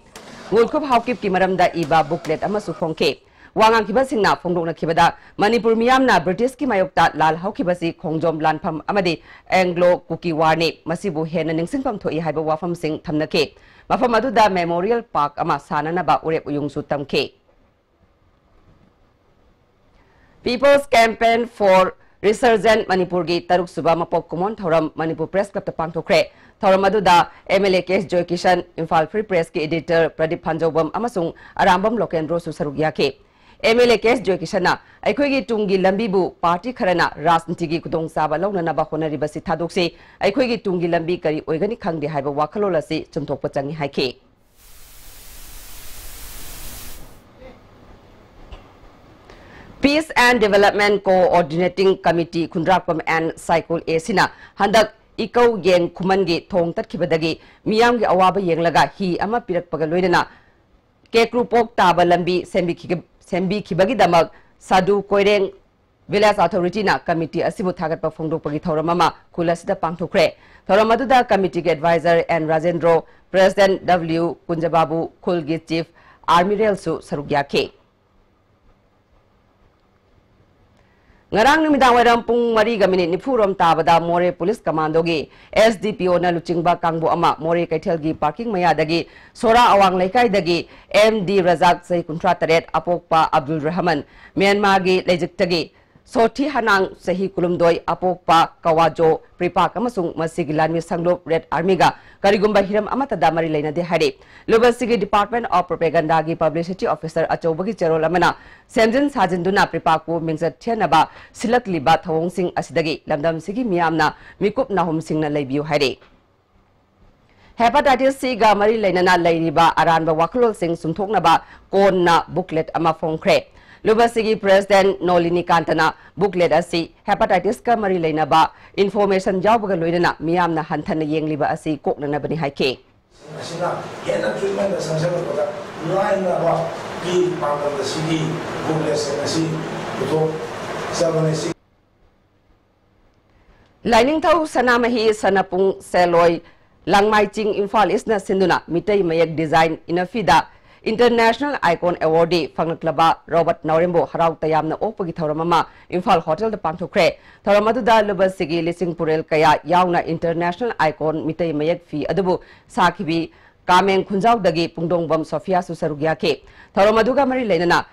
ꯉꯨꯜꯈꯨꯞ ꯍꯥꯎꯀꯤꯞꯀꯤ ꯃꯔꯝꯗ ꯏꯕ booklet ꯑꯃꯁꯨ ꯐꯣꯡꯈꯤ꯫ ꯋꯥ ꯉꯥꯡꯈꯤꯕꯁꯤꯡꯅ ꯐꯣꯡꯗꯣꯛꯅꯈꯤꯕꯗ, ꯃꯅꯤꯄꯨꯔ ꯃꯤꯌꯥꯝꯅ British ꯀꯤ ꯃꯥꯌꯣꯛꯇ ꯂꯥꯜ ꯍꯧꯈꯤꯕꯁꯤ ꯈꯣꯡꯖꯣꯝ ꯂꯥꯟꯐꯝ ꯑꯃꯗꯤ Anglo Kuki War ꯅꯤ, ꯃꯁꯤꯕꯨ ꯍꯦꯟꯅ ꯅꯤꯡꯁꯤꯡꯐꯝ ꯊꯣꯛꯏ ꯍꯥꯏꯕ ꯋꯥꯐꯝꯁꯤꯡ ꯊꯝꯅꯈꯤ꯫ ꯃꯐꯝ ꯑꯗꯨꯗ Memorial Park ꯑꯃ ꯁꯥꯅꯅꯕ ꯎꯔꯦꯞ ꯎꯌꯨꯡꯁꯨ ꯇꯝꯈꯤ꯫ People's Campaign for Resurgent ꯃꯅꯤꯄꯨꯔꯒꯤ ꯇꯔꯨꯛꯁꯨꯕ ꯃꯄꯣꯛ ꯀꯨꯝꯑꯣꯟ ꯊꯧꯔꯝ ꯃꯅꯤꯄꯨꯔ ꯄ꯭ꯔꯦꯁ ꯀ꯭ꯂꯕꯇ ꯄꯥꯡꯊꯣꯛꯈ꯭ꯔꯦ꯫ ꯊꯧꯔꯝ ꯑꯗꯨꯗ M L A K S Joykishan, Imphal free ꯄ꯭ꯔꯦꯁꯀꯤ ꯏꯗꯤꯇꯔ ꯄ꯭ꯔꯗꯤꯞ ꯐꯥꯟꯖꯧꯕꯝ ꯑꯃꯁꯨꯡ ꯑꯔꯥꯝꯕꯝ ꯂꯣꯀꯦꯟꯗ꯭ꯔꯣꯁꯨ ꯁꯔꯨꯛ ꯌꯥꯈꯤ꯫ ꯑꯦꯝ ꯑꯦꯜ ꯑꯦ ꯀꯦ ꯑꯦꯁ ꯖꯣꯏꯀꯤꯁꯟꯅ ꯑꯩꯈꯣꯏꯒꯤ ꯇꯨꯡꯒꯤ ꯂꯝꯕꯤꯕꯨ ꯄꯥꯔꯇꯤ ꯈꯔꯅ ꯔꯥꯖꯅꯤꯇꯤꯒꯤ ꯈꯨꯗꯣꯡꯆꯥꯕ ꯂꯧꯅꯅꯕ ꯍꯣꯠꯅꯔꯤꯕꯁꯤ ꯊꯥꯗꯣꯛꯁꯤ, ꯑꯩꯈꯣꯏꯒꯤ ꯇꯨꯡꯒꯤ ꯂꯝꯕꯤ ꯀꯔꯤ ꯑꯣꯏꯒꯅꯤ ꯈꯪꯗꯦ ꯍꯥꯏꯕ ꯋꯥꯈꯜꯂꯣꯟ ꯑꯁꯤ ꯆꯨꯝꯊꯣꯛꯄ ꯆꯪꯏ ꯍꯥꯏꯈꯤ꯫ Peace and Development Coordinating Committee Khundrakpam N Saikul ꯑꯦ ꯁꯤꯅ ꯍꯟꯗꯛ ꯏꯀꯧ ꯌꯦꯟ ꯈꯨꯃꯟꯒꯤ ꯊꯣꯡ ꯇꯠꯈꯤꯕꯗꯒꯤ ꯃꯤꯌꯥꯝꯒꯤ ꯑꯋꯥꯕ ꯌꯦꯡꯂꯒ ꯍꯤ ꯑꯃ ꯄꯤꯔꯛꯄꯒ ꯂꯣꯏꯅꯅ ꯀꯦꯀ꯭ꯔꯨꯄꯣꯛ ꯇꯥꯕ ꯂꯝꯕꯤ ꯁꯦꯝꯕꯤꯈꯤꯒ-, ꯁꯦꯝꯕꯤꯈꯤꯕꯒꯤꯗꯃꯛ ꯁꯥꯗꯨ ꯀꯣꯏꯔꯦꯡ Village Authority ꯅ committee ꯑꯁꯤꯕꯨ ꯊꯥꯒꯠꯄ ꯐꯣꯡꯗꯣꯛꯄꯒꯤ ꯊꯧꯔꯝ ꯑꯃ ꯈꯨꯜ ꯑꯁꯤꯗ ꯄꯥꯡꯊꯣꯛꯈ꯭ꯔꯦ꯫ ꯊꯧꯔꯝ ꯑꯗꯨꯗ committee ꯒꯤ advisor N Rajendro, president W Kunjababu, ꯈꯨꯜꯒꯤ chief ꯑꯥꯔꯃꯤꯔꯦꯜꯁꯨ ꯁꯔꯨꯛ ꯌꯥꯈꯤ꯫ ꯉꯔꯥꯡ ꯅꯨꯃꯤꯗꯥꯡ ꯋꯥꯏꯔꯝ ꯄꯨꯡ ꯃꯔꯤꯒ ꯃꯤꯅꯤꯠ ꯅꯤꯐꯨ ꯔꯣꯝ ꯇꯥꯕꯗ ꯃꯣꯔꯦ ꯄꯨꯂꯤꯁ ꯀꯃꯥꯟꯗꯣꯒꯤ ꯑꯦꯁ ꯗꯤ ꯄꯤ ꯑꯣꯅ ꯂꯨꯆꯤꯡꯕ ꯀꯥꯡꯕꯨ ꯑꯃ ꯃꯣꯔꯦ ꯀꯩꯊꯦꯜꯒꯤ ꯄꯥꯔꯀꯤꯡ ꯃꯌꯥꯗꯒꯤ ꯁꯣꯔꯥ ꯑꯋꯥꯡ ꯂꯩꯀꯥꯏꯗꯒꯤ ꯑꯦꯝ ꯗꯤ ꯔꯖꯥꯛ, ꯆꯍꯤ ꯀꯨꯟꯊ꯭ꯔꯥ ꯇꯔꯦꯠ, ꯑꯄꯣꯛꯄ ꯑꯕꯗꯨꯜ ꯔꯍꯃꯟ, ꯃ꯭ꯌꯥꯟꯃꯥꯔꯒꯤ ꯂꯩꯖꯤꯛꯇꯒꯤ ꯁꯣꯊꯤ ꯍꯅꯥꯡ, ꯆꯍꯤ ꯀꯨꯟꯍꯨꯝꯗꯣꯏ, ꯑꯄꯣꯛꯄ ꯀꯋꯥꯖꯣ ꯄ꯭ꯔꯤꯄꯥꯛ ꯑꯃꯁꯨꯡ ꯃꯁꯤꯒꯤ ꯂꯥꯟꯃꯤ ꯁꯪꯂꯨꯞ ꯔꯦꯗ ꯑꯥꯔꯃꯤꯒ ꯀꯔꯤꯒꯨꯝꯕ ꯍꯤꯔꯝ ꯑꯃꯠꯇꯗ ꯃꯔꯤ ꯂꯩꯅꯗꯦ ꯍꯥꯏꯔꯤ꯫ ꯂꯨꯕꯁꯤꯒꯤ Department of Propaganda ꯒꯤ publicity officer ꯑꯆꯧꯕꯒꯤ ꯆꯦꯔꯣꯜ ꯑꯃꯅ ꯁꯦꯝꯖꯤꯟ ꯁꯥꯖꯤꯟꯗꯨꯅ ꯄ꯭ꯔꯤꯄꯥꯛꯄꯨ ꯃꯤꯡꯆꯠ ꯊꯤꯍꯟꯅꯕ ꯁꯤꯜꯂꯛꯂꯤꯕ ꯊꯧꯑꯣꯡꯁꯤꯡ ꯑꯁꯤꯗꯒꯤ ꯂꯝꯗꯝꯁꯤꯒꯤ ꯃꯤꯌꯥꯝꯅ ꯃꯤꯀꯨꯞ ꯅꯥꯍꯨꯝꯁꯤꯡꯅ ꯂꯩꯕꯤꯌꯨ ꯍꯥꯏꯔꯤ꯫ Hepatitis C ꯒ ꯃꯔꯤ ꯂꯩꯅꯅ ꯂꯩꯔꯤꯕ ꯑꯔꯥꯟꯕ ꯋꯥꯈꯜꯂꯣꯟꯁꯤꯡ ꯆꯨꯝꯊꯣꯛꯅꯕ ꯀꯣꯟꯅ booklet ꯑꯃ ꯐꯣꯡꯈ꯭ꯔꯦ꯫ ꯂꯨꯕꯁꯤꯒꯤ president ꯅꯣꯂꯤꯅꯤ ꯀꯥꯟꯇꯅ booklet ꯑꯁꯤ hepatitis ꯀ ꯃꯔꯤ ꯂꯩꯅꯕ information ꯌꯥꯎꯕꯒ ꯂꯣꯏꯅꯅ ꯃꯤꯌꯥꯝꯅ ꯍꯟꯊꯅ ꯌꯦꯡꯂꯤꯕ ꯑꯁꯤ ꯀꯣꯛꯅꯅꯕꯅꯤ ꯍꯥꯏꯈꯤ꯫ ꯑꯁꯤꯅ ꯍꯦꯟꯅ treatment ꯗ ꯆꯪꯁꯤꯜꯂꯛꯄꯗ ꯂꯥꯏꯅꯕꯒꯤ ꯄꯥꯟꯗꯝꯗ ꯁꯤꯒꯤ booklet ꯁꯤꯡ ꯑꯁꯤ ꯄꯨꯊꯣꯛꯆꯕꯅꯤ꯫ ꯁꯤ ꯂꯥꯏꯅꯤꯡꯊꯧ ꯁꯅꯥꯃꯍꯤ ꯁꯅꯥꯄꯨꯡ ꯁꯦꯂꯣꯏ ꯂꯥꯡꯃꯥꯏ ꯆꯤꯡ ꯏꯝꯐꯥꯜ ꯏꯁꯅ ꯁꯤꯟꯗꯨꯅ ꯃꯤꯇꯩ ꯃꯌꯦꯛ design ꯏꯅꯐꯤꯗ International Icon Award ꯗꯤ ꯐꯪꯂꯛꯂꯕ ꯔꯣꯕꯔꯠ ꯅꯥꯎꯔꯦꯝꯕꯨ ꯍꯔꯥꯎ ꯇꯌꯥꯝꯅ ꯑꯣꯛꯄꯒꯤ ꯊꯧꯔꯝ ꯑꯃ ꯏꯝꯐꯥꯜ ꯍꯣꯇꯦꯜꯗ ꯄꯥꯡꯊꯣꯛꯈ꯭ꯔꯦ꯫ ꯊꯧꯔꯝ ꯑꯗꯨꯗ ꯂꯨꯕꯁꯤꯒꯤ ꯂꯤꯁꯤꯡ ꯄꯨꯔꯦꯜ ꯀꯌꯥ ꯌꯥꯎꯅ International Icon ꯃꯤꯇꯩ ꯃꯌꯦꯛ ꯐꯤ ꯑꯗꯨꯕꯨ ꯁꯥꯈꯤꯕꯤ ꯀꯥꯃꯦꯡ ꯈꯨꯟꯖꯥꯎꯗꯒꯤ ꯄꯨꯡꯗꯣꯡꯕꯝ ꯁꯣꯐꯤꯌꯥꯁꯨ ꯁꯔꯨꯛ ꯌꯥꯈꯤ꯫ ꯊꯧꯔꯝ ꯑꯗꯨꯒ ꯃꯔꯤ ꯂꯩꯅꯅ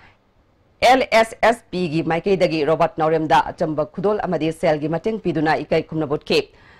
ꯑꯦꯜ ꯑꯦꯁ ꯑꯦꯁ ꯄꯤꯒꯤ ꯃꯥꯏꯀꯩꯗꯒꯤ ꯔꯣꯕꯥꯔꯠ ꯅꯥꯎꯔꯦꯝꯗ ꯑꯆꯝꯕ ꯈꯨꯗꯣꯜ ꯑꯃꯗꯤ ꯁꯦꯜꯒꯤ ꯃꯇꯦꯡ ꯄꯤꯗꯨꯅ ꯏꯀꯥꯏ ꯈꯨꯝꯅꯕ ꯎꯠꯈꯤ꯫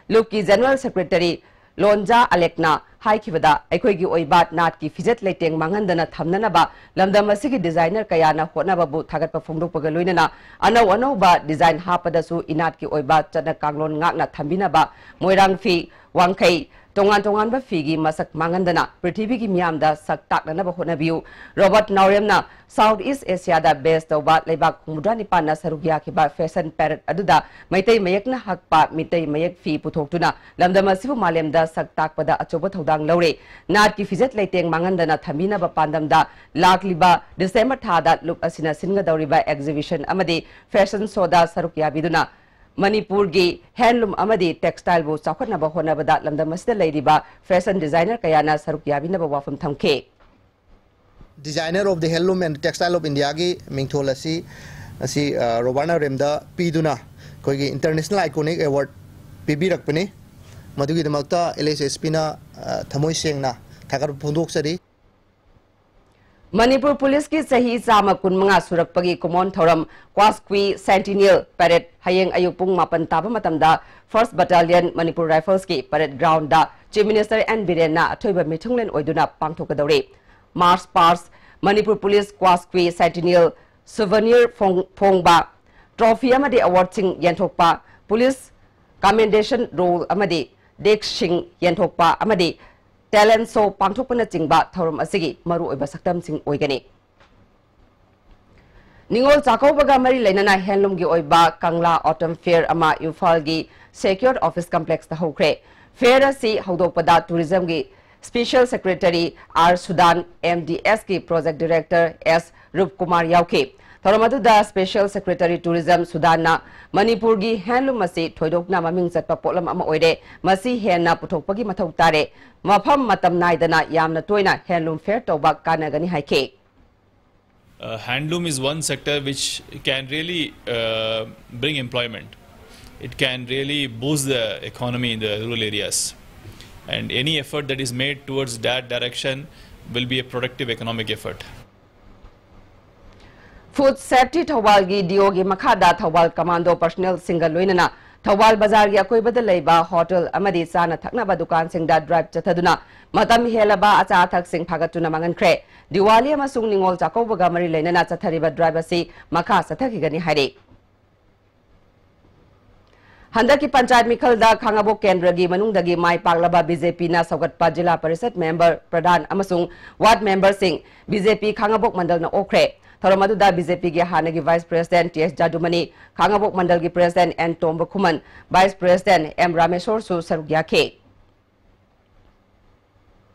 ꯂꯨꯞꯀꯤ ꯖꯦꯅꯔꯦꯜ ꯁꯦꯀ꯭ꯔꯦꯇꯔꯤ ꯂꯣꯟꯖꯥ ꯑꯂꯦꯛꯅ ꯍꯥꯏꯈꯤꯕꯗ, ꯑꯩꯈꯣꯏꯒꯤ ꯑꯣꯏꯕ ꯅꯥꯠꯀꯤ ꯐꯤꯖꯦꯠ ꯂꯩꯇꯦꯡ ꯃꯥꯡꯍꯟꯗꯅ ꯊꯝꯅꯅꯕ ꯂꯝꯗꯝ ꯑꯁꯤꯒꯤ ꯗꯤꯖꯥꯏꯅꯔ ꯀꯌꯥꯅ ꯍꯣꯠꯅꯕꯕꯨ ꯊꯥꯒꯠꯄ ꯐꯣꯡꯗꯣꯛꯄꯒ ꯂꯣꯏꯅꯅ, ꯑꯅꯧ ꯑꯅꯧꯕ ꯗꯤꯖꯥꯏꯟ ꯍꯥꯞꯄꯗꯁꯨ ꯏꯅꯥꯠꯀꯤ ꯑꯣꯏꯕ ꯆꯠꯅ ꯀꯥꯡꯂꯣꯟ ꯉꯥꯛꯅ ꯊꯝꯕꯤꯅꯕ ꯃꯣꯏꯔꯥꯡ ꯐꯤ, ꯋꯥꯡꯈꯩ, ꯇꯣꯉꯥꯟ ꯇꯣꯉꯥꯟꯕ ꯐꯤꯒꯤ ꯃꯁꯛ ꯃꯥꯡꯍꯟꯗꯅ ꯄ꯭ꯔꯤꯊꯤꯕꯤꯒꯤ ꯃꯤꯌꯥꯝꯗ ꯁꯛ ꯇꯥꯛꯅꯅꯕ ꯍꯣꯠꯅꯕꯤꯌꯨ꯫ ꯔꯣꯕꯥꯔꯠ ꯅꯥꯎꯔꯦꯝꯅ ꯁꯥꯎꯠ ꯏꯁ ꯑꯦꯁꯤꯌꯥꯗ ꯕꯦꯁ ꯇꯧꯕ ꯂꯩꯕꯥꯛ ꯍꯨꯝꯐꯨꯇꯔꯥ ꯅꯤꯄꯥꯟꯅ ꯁꯔꯨꯛ ꯌꯥꯈꯤꯕ ꯐꯦꯁꯟ ꯄꯦꯔꯦꯗ ꯑꯗꯨꯗ ꯃꯩꯇꯩ ꯃꯌꯦꯛꯅ ꯍꯛꯄ ꯃꯤꯇꯩ ꯃꯌꯦꯛ ꯐꯤ ꯄꯨꯊꯣꯛꯇꯨꯅ ꯂꯝꯗꯝ ꯑꯁꯤꯕꯨ ꯃꯥꯂꯦꯝꯗ ꯁꯛ ꯇꯥꯛꯄꯗ ꯑꯆꯧꯕ ꯊꯧꯗꯥꯡ ꯂꯧꯔꯦ꯫ ꯅꯥꯠꯀꯤ ꯐꯤꯖꯦꯠ ꯂꯩꯇꯦꯡ ꯃꯥꯡꯍꯟꯗꯅ ꯊꯝꯕꯤꯅꯕ ꯄꯥꯟꯗꯝꯗ ꯂꯥꯛꯂꯤꯕ ꯗꯤꯁꯦꯝꯕꯔ ꯊꯥꯗ ꯂꯨꯞ ꯑꯁꯤꯅ ꯁꯤꯟꯒꯗꯧꯔꯤꯕ ꯑꯦꯛꯖꯤꯕꯤꯁꯟ ꯑꯃꯗꯤ ꯐꯦꯁꯟ ꯁꯣꯗ ꯁꯔꯨꯛ ꯌꯥꯕꯤꯗꯨꯅ ꯃꯅꯤꯄꯨꯔꯒꯤ ꯍꯦꯟꯂꯨꯝ ꯑꯃꯗꯤ ꯇꯦꯛꯁꯇꯥꯏꯜꯕꯨ ꯆꯥꯎꯈꯠꯅꯕ ꯍꯣꯠꯅꯕꯗ ꯂꯝꯗꯝ ꯑꯁꯤꯗ ꯂꯩꯔꯤꯕ ꯐꯦꯁꯟ ꯗꯤꯖꯥꯏꯅꯔ ꯀꯌꯥꯅ ꯁꯔꯨꯛ ꯌꯥꯕꯤꯅꯕ ꯋꯥꯐꯝ ꯊꯝꯈꯤ꯫ Designer of the Handloom and Textile of Indiaꯒꯤ ꯃꯤꯡꯊꯣꯜ ꯑꯁꯤ ꯉꯁꯤ ꯔꯣꯕꯥꯔꯠ ꯅꯥꯎꯔꯦꯝꯗ ꯄꯤꯗꯨꯅ ꯑꯩꯈꯣꯏꯒꯤ International Iconic Award ꯄꯤꯕꯤꯔꯛꯄꯅꯤ꯫ ꯃꯗꯨꯒꯤꯗꯃꯛꯇ ꯑꯦꯜ ꯑꯦꯁ ꯑꯦꯁ ꯄꯤꯅ ꯊꯃꯣꯏ ꯁꯦꯡꯅ ꯊꯥꯒꯠꯄ ꯐꯣꯡꯗꯣꯛꯆꯔꯤ꯫ ꯃꯅꯤꯄꯨꯔ ꯄꯨꯂꯤꯁꯀꯤ ꯆꯍꯤ ꯆꯥꯝꯃ ꯀꯨꯟꯃꯉꯥ ꯁꯨꯔꯛꯄꯒꯤ ꯀꯨꯃꯣꯟ ꯊꯧꯔꯝ ꯀ꯭ꯋꯥꯁꯀ꯭ꯋꯤ ꯁꯦꯟꯇꯤꯅꯤꯌꯜ ꯄꯦꯔꯦꯗ ꯍꯌꯦꯡ ꯑꯌꯨꯛ ꯄꯨꯡ ꯃꯥꯄꯟ ꯇꯥꯕ ꯃꯇꯝꯗ ꯐꯥꯔꯁ ꯕꯠꯇꯥꯂꯤꯌꯟ ꯃꯅꯤꯄꯨꯔ ꯔꯥꯏꯐꯜꯁꯀꯤ parade ground chief minister N ꯕꯤꯔꯦꯟꯅ ꯑꯊꯣꯏꯕ ꯃꯤꯊꯨꯡꯂꯦꯟ ꯑꯣꯏꯗꯨꯅ ꯄꯥꯡꯊꯣꯛꯀꯗꯧꯔꯤ꯫ March past Manipur police quasquicentennial souvenir ꯐꯣꯡ- ꯐꯣꯡꯕ, ꯇ꯭ꯔꯣꯐꯤ ꯑꯃꯗꯤ ꯑꯦꯋꯥꯔꯗꯁꯤꯡ ꯌꯦꯟꯊꯣꯛꯄ, ꯄꯨꯂꯤꯁ ꯀꯃꯦꯟꯗꯦꯁꯟ ꯔꯣꯜ ꯑꯃꯗꯤ ꯗꯦꯛꯁꯁꯤꯡ ꯌꯦꯟꯊꯣꯛꯄ ꯑꯃꯗꯤ ꯇꯦꯂꯦꯟ ꯁꯣ ꯄꯥꯡꯊꯣꯛꯄꯅꯆꯤꯡꯕ ꯊꯧꯔꯝ ꯑꯁꯤꯒꯤ ꯃꯔꯨꯑꯣꯏꯕ ꯁꯛꯇꯝꯁꯤꯡ ꯑꯣꯏꯒꯅꯤ꯫ ꯅꯤꯉꯣꯜ ꯆꯥꯛꯀꯧꯕꯒ ꯃꯔꯤ ꯂꯩꯅꯅ ꯍꯦꯟꯂꯨꯝꯒꯤ ꯑꯣꯏꯕ ꯀꯪꯂꯥ ꯑꯣꯇꯝ ꯐꯦꯌꯔ ꯑꯃ ꯏꯝꯐꯥꯜꯒꯤ ꯁꯦꯀ꯭ꯌꯣꯔ ꯑꯣꯐꯤꯁ ꯀꯝꯄ꯭ꯂꯦꯛꯁꯇ ꯍꯧꯈ꯭ꯔꯦ꯫ ꯐꯦꯌꯔ ꯑꯁꯤ ꯍꯧꯗꯣꯛꯄꯗ ꯇꯨꯔꯤꯖꯝꯒꯤ special secretary R Sudan, M D ꯑꯦꯁꯀꯤ ꯄ꯭ꯔꯣꯖꯦꯛ ꯗꯤꯔꯦꯛꯇꯔ ꯑꯦꯁ ꯔꯨꯞꯀꯨꯃꯥꯔ ꯌꯥꯎꯈꯤ꯫ ꯊꯧꯔꯝ ꯑꯗꯨꯗ ꯁ꯭ꯄꯦꯁꯤꯌꯦꯜ ꯁꯦꯀ꯭ꯔꯦꯇꯔꯤ ꯇꯨꯔꯤꯖꯝ ꯁꯨꯗꯥꯟꯅ ꯃꯅꯤꯄꯨꯔꯒꯤ ꯍꯦꯟꯂꯨꯝ ꯑꯁꯤ ꯊꯣꯏꯗꯣꯛꯅ ꯃꯃꯤꯡ ꯆꯠꯄ ꯄꯣꯠꯂꯝ ꯑꯃ ꯑꯣꯏꯔꯦ, ꯃꯁꯤ ꯍꯦꯟꯅ ꯄꯨꯊꯣꯛꯄꯒꯤ ꯃꯊꯧ ꯇꯥꯔꯦ, ꯃꯐꯝ ꯃꯇꯝ ꯅꯥꯏꯗꯅ ꯌꯥꯝꯅ ꯇꯣꯏꯅ ꯍꯦꯟꯂꯨꯝ ꯐꯦꯌꯔ ꯇꯧꯕ ꯀꯥꯟꯅꯒꯅꯤ ꯍꯥꯏꯈꯤ꯫ Uh, handloom is one sector which can really uh, bring employment. It can really boost the economy in the rural areas. And any effort that is made towards that direction will be a productive economic effort. Food Safety ꯊꯧꯕꯥꯜꯒꯤ ꯗꯤꯑꯣꯒꯤ ꯃꯈꯥꯗ ꯊꯧꯕꯥꯜ ꯀꯃꯥꯟꯗꯣ ꯄꯔꯁꯅꯦꯜꯁꯤꯡꯒ ꯂꯣꯏꯅꯅ ꯊꯧꯕꯥꯜ ꯕꯖꯥꯔꯒꯤ ꯑꯀꯣꯏꯕꯗ ꯂꯩꯕ ꯍꯣꯇꯦꯜ ꯑꯃꯗꯤ ꯆꯥꯅ ꯊꯛꯅꯕ ꯗꯨꯀꯥꯟꯁꯤꯡꯗ ꯗ꯭ꯔꯥꯏꯚ ꯆꯠꯊꯗꯨꯅ ꯃꯇꯝ ꯍꯦꯜꯂꯕ ꯑꯆꯥ ꯑꯊꯛꯁꯤꯡ ꯐꯥꯒꯠꯇꯨꯅ ꯃꯥꯡꯍꯟꯈ꯭ꯔꯦ꯫ ꯗꯤꯋꯥꯂꯤ ꯑꯃꯁꯨꯡ ꯅꯤꯉꯣꯜ ꯆꯥꯛꯀꯧꯕꯒ ꯃꯔꯤ ꯂꯩꯅꯅ ꯆꯠꯊꯔꯤꯕ ꯗ꯭ꯔꯥꯏꯚ ꯑꯁꯤ ꯃꯈꯥ ꯆꯠꯊꯈꯤꯒꯅꯤ ꯍꯥꯏꯔꯤ꯫ ꯍꯟꯗꯛꯀꯤ ꯄꯟꯆꯥꯌꯠ ꯃꯤꯈꯜꯗ ꯈꯥꯉꯕꯣꯛ ꯀꯦꯟꯗ꯭ꯔꯒꯤ ꯃꯅꯨꯡꯗꯒꯤ ꯃꯥꯏ ꯄꯥꯛꯂꯕ ꯕꯤ ꯖꯦ ꯄꯤꯅ ꯁꯧꯒꯠꯄ ꯖꯤꯂꯥ ꯄꯔꯤꯁꯠ ꯃꯦꯝꯕꯔ, ꯄ꯭ꯔꯙꯥꯟ ꯑꯃꯁꯨꯡ ꯋꯥꯔꯗ ꯃꯦꯝꯕꯔꯁꯤꯡ ꯕꯤ ꯖꯦ ꯄꯤ ꯈꯥꯉꯕꯣꯛ ꯃꯟꯗꯜꯅ ꯑꯣꯛꯈ꯭ꯔꯦ꯫ ꯊꯧꯔꯝ ꯑꯗꯨꯗ ꯕꯤ ꯖꯦ ꯄꯤꯒꯤ ꯍꯥꯟꯅꯒꯤ vice president T S Jadumani, Khangabok ꯃꯟꯗꯜꯒꯤ president N Tombakhuman, vice president M ꯔꯥꯃꯦꯁꯣꯔꯁꯨ ꯁꯔꯨꯛ ꯌꯥꯈꯤ꯫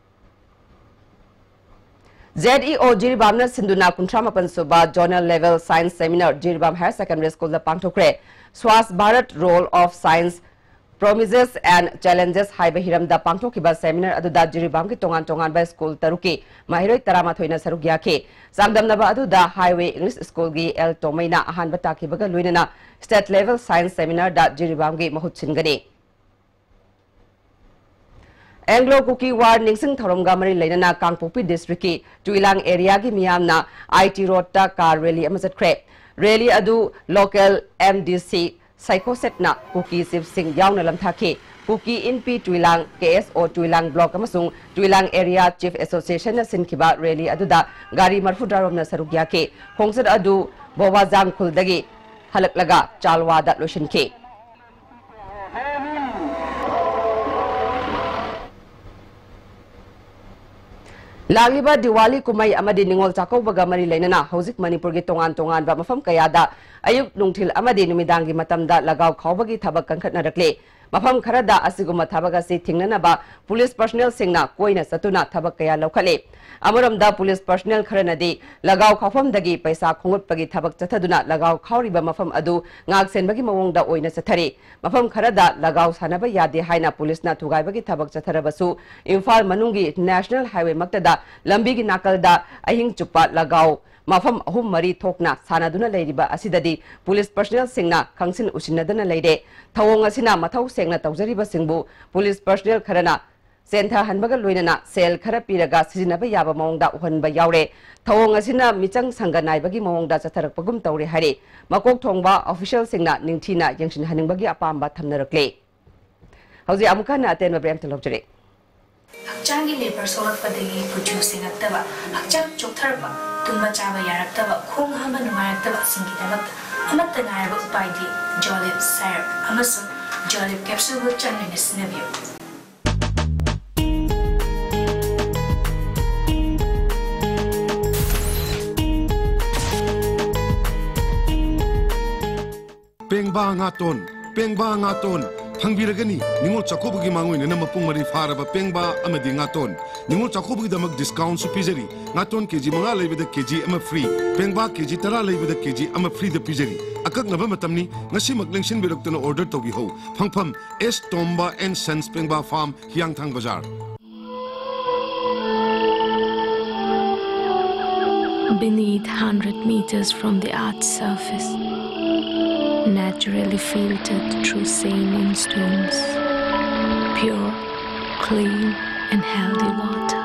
ꯖꯦꯗ ꯏ ꯑꯣ ꯖꯤꯔꯤꯕꯥꯝꯅ ꯁꯤꯟꯗꯨꯅ ꯀꯨꯟꯊ꯭ꯔꯥ ꯃꯥꯄꯟ ꯁꯨꯕ Zonal Level Science Seminar Jiribam Higher Secondary Schoolꯗ ꯄꯥꯡꯊꯣꯛꯈ꯭ꯔꯦ꯫ Swachh Bharat, Role of Science, Promises and Challenges ꯍꯥꯏꯕ ꯍꯤꯔꯝꯗ ꯄꯥꯡꯊꯣꯛꯈꯤꯕ ꯁꯦꯃꯤꯅꯥꯔ ꯑꯗꯨꯗ ꯖꯤꯔꯤꯕꯥꯝꯒꯤ ꯇꯣꯉꯥꯟ ꯇꯣꯉꯥꯟꯕ ꯁ꯭ꯀꯨꯜ ꯇꯔꯨꯛꯀꯤ ꯃꯍꯩꯔꯣꯏ ꯇꯔꯥꯃꯥꯊꯣꯏꯅ ꯁꯔꯨꯛ ꯌꯥꯈꯤ꯫ ꯆꯥꯡꯗꯝꯅꯕ ꯑꯗꯨꯗ ꯍꯥꯏꯋꯦ ꯏꯪꯂꯤꯁ ꯁ꯭ꯀꯨꯜꯒꯤ ꯑꯦꯜ ꯇꯣꯃꯩꯅ ꯑꯍꯥꯟꯕ ꯇꯥꯈꯤꯕꯒ ꯂꯣꯏꯅꯅ State Level Science Seminar ꯗ ꯖꯤꯔꯤꯕꯥꯝꯒꯤ ꯃꯍꯨꯠ ꯁꯤꯟꯒꯅꯤ꯫ ꯑꯦꯡꯒ꯭ꯂꯣ ꯀꯨꯀꯤ ꯋꯥꯔ ꯅꯤꯡꯁꯤꯡ ꯊꯧꯔꯝꯒ ꯃꯔꯤ ꯂꯩꯅꯅ ꯀꯥꯡꯄꯣꯛꯄꯤ ꯗꯤꯁꯇ꯭ꯔꯤꯛꯀꯤ ꯇꯨꯏꯂꯥꯡ ꯑꯦꯔꯤꯌꯥꯒꯤ ꯃꯤꯌꯥꯝꯅ ꯑꯥꯏ ꯇꯤ ꯔꯣꯗꯇ ꯀꯥꯔ ꯔꯦꯂꯤ ꯑꯃ ꯆꯠꯈ꯭ꯔꯦ꯫ ꯔꯦꯂꯤ ꯑꯗꯨ ꯂꯣꯀꯦꯜ ꯑꯦꯝ ꯗꯤ ꯁꯤ ꯁꯥꯏꯈꯣꯁꯦꯠꯅ ꯀꯨꯀꯤ ꯆꯤꯐꯁꯤꯡ ꯌꯥꯎꯅ ꯂꯝꯊꯥꯈꯤ꯫ ꯀꯨꯀꯤ ꯏꯟꯄꯤ ꯇꯨꯏꯂꯥꯡ, ꯀꯦ ꯑꯦꯁ ꯑꯣ ꯇꯨꯏꯂꯥꯡ ꯕ꯭ꯂꯣꯛ ꯑꯃꯁꯨꯡ ꯇꯨꯏꯂꯥꯡ ꯑꯦꯔꯤꯌꯥ ꯆꯤꯐ ꯑꯦꯁꯣꯁꯤꯌꯦꯁꯟꯅ ꯁꯤꯟꯈꯤꯕ ꯔꯦꯂꯤ ꯑꯗꯨꯗ ꯒꯥꯔꯤ ꯃꯔꯐꯨꯇꯔꯥꯔꯣꯝꯅ ꯁꯔꯨꯛ ꯌꯥꯈꯤ꯫ ꯈꯣꯡꯆꯠ ꯑꯗꯨ ꯕꯣꯕꯥꯖꯥꯡ ꯈꯨꯜꯗꯒꯤ ꯍꯜꯂꯛꯂꯒ ꯆꯥꯜꯋꯥꯗ ꯂꯣꯏꯁꯤꯟꯈꯤ꯫ ꯂꯥꯛꯂꯤꯕ ꯗꯤꯋꯥꯂꯤ ꯀꯨꯝꯍꯩ ꯑꯃꯗꯤ ꯅꯤꯉꯣꯜ ꯆꯥꯛꯀꯧꯕꯒ ꯃꯔꯤ ꯂꯩꯅꯅ ꯍꯧꯖꯤꯛ ꯃꯅꯤꯄꯨꯔꯒꯤ ꯇꯣꯉꯥꯟ ꯇꯣꯉꯥꯟꯕ ꯃꯐꯝ ꯀꯌꯥꯗ ꯑꯌꯨꯛ, ꯅꯨꯡꯊꯤꯜ ꯑꯃꯗꯤ ꯅꯨꯃꯤꯗꯥꯡꯒꯤ ꯃꯇꯝꯗ ꯂꯒꯥꯎ ꯈꯥꯎꯕꯒꯤ ꯊꯕꯛ ꯀꯟꯈꯠꯅꯔꯛꯂꯤ꯫ ꯃꯐꯝ ꯈꯔꯗ ꯑꯁꯤꯒꯨꯝꯕ ꯊꯕꯛ ꯑꯁꯤ ꯊꯤꯡꯅꯅꯕ ꯄꯨꯂꯤꯁ ꯄꯔꯁꯅꯦꯜꯁꯤꯡꯅ ꯀꯣꯏꯅ ꯆꯠꯇꯨꯅ ꯊꯕꯛ ꯀꯌꯥ ꯂꯧꯈꯠꯂꯤ꯫ ꯑꯃꯔꯣꯝꯗ ꯄꯨꯂꯤꯁ ꯄꯔꯁꯅꯦꯜ ꯈꯔꯅꯗꯤ ꯂꯒꯥꯎ ꯈꯥꯎꯐꯝꯗꯒꯤ ꯄꯩꯁꯥ ꯈꯣꯝꯒꯠꯄꯒꯤ ꯊꯕꯛ ꯆꯠꯊꯗꯨꯅ ꯂꯒꯥꯎ ꯈꯥꯎꯔꯤꯕ ꯃꯐꯝ ꯑꯗꯨ ꯉꯥꯛꯁꯦꯟꯕꯒꯤ ꯃꯑꯣꯡꯗ ꯑꯣꯏꯅ ꯆꯠꯊꯔꯤ꯫ ꯃꯐꯝ ꯈꯔꯗ ꯂꯒꯥꯎ ꯁꯥꯟꯅꯕ ꯌꯥꯗꯦ ꯍꯥꯏꯅ ꯄꯨꯂꯤꯁꯅ ꯊꯨꯒꯥꯏꯕꯒꯤ ꯊꯕꯛ ꯆꯠꯊꯔꯕꯁꯨ, ꯏꯝꯐꯥꯜ ꯃꯅꯨꯡꯒꯤ ꯅꯦꯁꯅꯦꯜ ꯍꯥꯏꯋꯦꯃꯛꯇꯗ ꯂꯝꯕꯤꯒꯤ ꯅꯥꯀꯜꯗ ꯑꯍꯤꯡ ꯆꯨꯞꯄ ꯂꯒꯥꯎ ꯃꯐꯝ ꯑꯍꯨꯝ ꯃꯔꯤ ꯊꯣꯛꯅ ꯁꯥꯟꯅꯗꯨꯅ ꯂꯩꯔꯤꯕ ꯑꯁꯤꯗꯗꯤ ꯄꯨꯂꯤꯁ ꯄꯔꯁꯅꯦꯜꯁꯤꯡꯅ ꯈꯪꯁꯤꯟ ꯎꯁꯤꯟꯅꯗꯅ ꯂꯩꯔꯦ꯫ ꯊꯧꯑꯣꯡ ꯑꯁꯤꯅ ꯃꯊꯧ ꯁꯦꯡꯅ ꯇꯧꯖꯔꯤꯕꯁꯤꯡꯕꯨ ꯄꯨꯂꯤꯁ ꯄꯔꯁꯅꯦꯜ ꯈꯔꯅ ꯆꯦꯟꯊꯍꯟꯕꯒ ꯂꯣꯏꯅꯅ ꯁꯦꯜ ꯈꯔ ꯄꯤꯔꯒ ꯁꯤꯖꯤꯟꯅꯕ ꯌꯥꯕ ꯃꯑꯣꯡꯗ ꯎꯍꯟꯕ ꯌꯥꯎꯔꯦ꯫ ꯊꯧꯑꯣꯡ ꯑꯁꯤꯅ ꯃꯤꯆꯪ ꯁꯪꯒ ꯅꯥꯏꯕꯒꯤ ꯃꯑꯣꯡꯗ ꯆꯠꯊꯔꯛꯄꯒꯨꯝ ꯇꯧꯔꯦ ꯍꯥꯏꯔꯤ꯫ ꯃꯀꯣꯛ ꯊꯣꯡꯕ ꯑꯣꯐꯤꯁꯤꯌꯦꯜꯁꯤꯡꯅ ꯅꯤꯡꯊꯤꯅ ꯌꯦꯡꯁꯤꯟꯍꯟꯅꯤꯡꯕꯒꯤ ꯑꯄꯥꯝꯕ ꯊꯝꯅꯔꯛꯂꯦ꯫ ꯍꯧꯖꯤꯛ ꯑꯃꯨꯛꯀ ꯍꯟꯅ ꯑꯇꯦꯟꯕ ꯕ꯭ꯔꯦꯛ ꯑꯝꯇ ꯂꯧꯖꯔꯦ꯫ ꯍꯛꯆꯥꯡꯒꯤ ꯂꯦꯕꯔ ꯁꯣꯛꯂꯛꯄꯗꯒꯤ ꯀꯨꯆꯨ ꯁꯦꯡꯉꯛꯇꯕ, ꯍꯛꯆꯥꯡ ꯆꯣꯛꯊꯔꯛꯄ, ꯇꯨꯝꯕ ꯆꯥꯕ ꯌꯥꯔꯛꯇꯕ, ꯈꯣꯡ ꯍꯥꯝꯕ ꯅꯨꯡꯉꯥꯏꯔꯛꯇꯕ ꯑꯁꯤꯡꯒꯤꯗꯃꯛꯇ ꯑꯃꯠꯇ ꯉꯥꯏꯔꯕ ꯎꯄꯥꯏꯗꯤ ꯖꯣꯂꯤꯞ ꯁꯥꯏꯔꯞ ꯑꯃꯁꯨꯡ ꯖꯣꯂꯤꯞ ꯀꯦꯞꯁꯨꯜꯕꯨ ꯆꯥꯡ ꯅꯥꯏꯅ ꯁꯤꯖꯤꯟꯅꯕꯤꯌꯨ꯫ ꯄꯦꯡꯕꯥ ꯉꯥꯇꯣꯟ, ꯄꯦꯡꯕꯥ ꯉꯥꯇꯣꯟ ꯐꯪꯕꯤꯔꯒꯅꯤ꯫ ꯅꯤꯉꯣꯜ ꯆꯥꯛꯀꯧꯕꯒꯤ ꯃꯥꯡꯑꯣꯏꯅꯅ ꯃꯄꯨꯡ ꯃꯔꯩ ꯐꯥꯔꯕ ꯄꯦꯡꯕꯥ ꯑꯃꯗꯤ ꯉꯥꯇꯣꯟ꯫ ꯅꯤꯉꯣꯜ ꯆꯥꯛꯀꯧꯕꯒꯤꯗꯃꯛ ꯗꯤꯁꯀꯥꯎꯟꯁꯨ ꯄꯤꯖꯔꯤ꯫ ꯉꯥꯇꯣꯟ ꯀꯦꯖꯤ ꯃꯉꯥ ꯂꯩꯕꯗ ꯀꯦꯖꯤ ꯑꯃ ꯐ꯭ꯔꯤ, ꯄꯦꯡꯕꯥ ꯀꯦꯖꯤ ꯇꯔꯥ ꯂꯩꯕꯗ ꯀꯦꯖꯤ ꯑꯃ ꯐ꯭ꯔꯤꯗ ꯄꯤꯖꯔꯤ꯫ ꯑꯀꯛꯅꯕ ꯃꯇꯝꯅꯤ, ꯉꯁꯤꯃꯛ ꯂꯦꯡꯁꯤꯟꯕꯤꯔꯛꯇꯨꯅ ꯑꯣꯔꯗꯔ ꯇꯧꯕꯤꯍꯧ꯫ ꯐꯪꯐꯝ, ꯑꯦꯁ ꯇꯣꯝꯕ ꯑꯦꯟ ꯁꯟꯁ ꯄꯦꯡꯕꯥ ꯐꯥꯔꯝ, ꯍꯤꯌꯥꯡꯊꯥꯡ ꯕꯖꯥꯔ꯫ Beneath hundred meters from the earth's surface, naturally filtered through saline stones, pure, clean, and healthy water.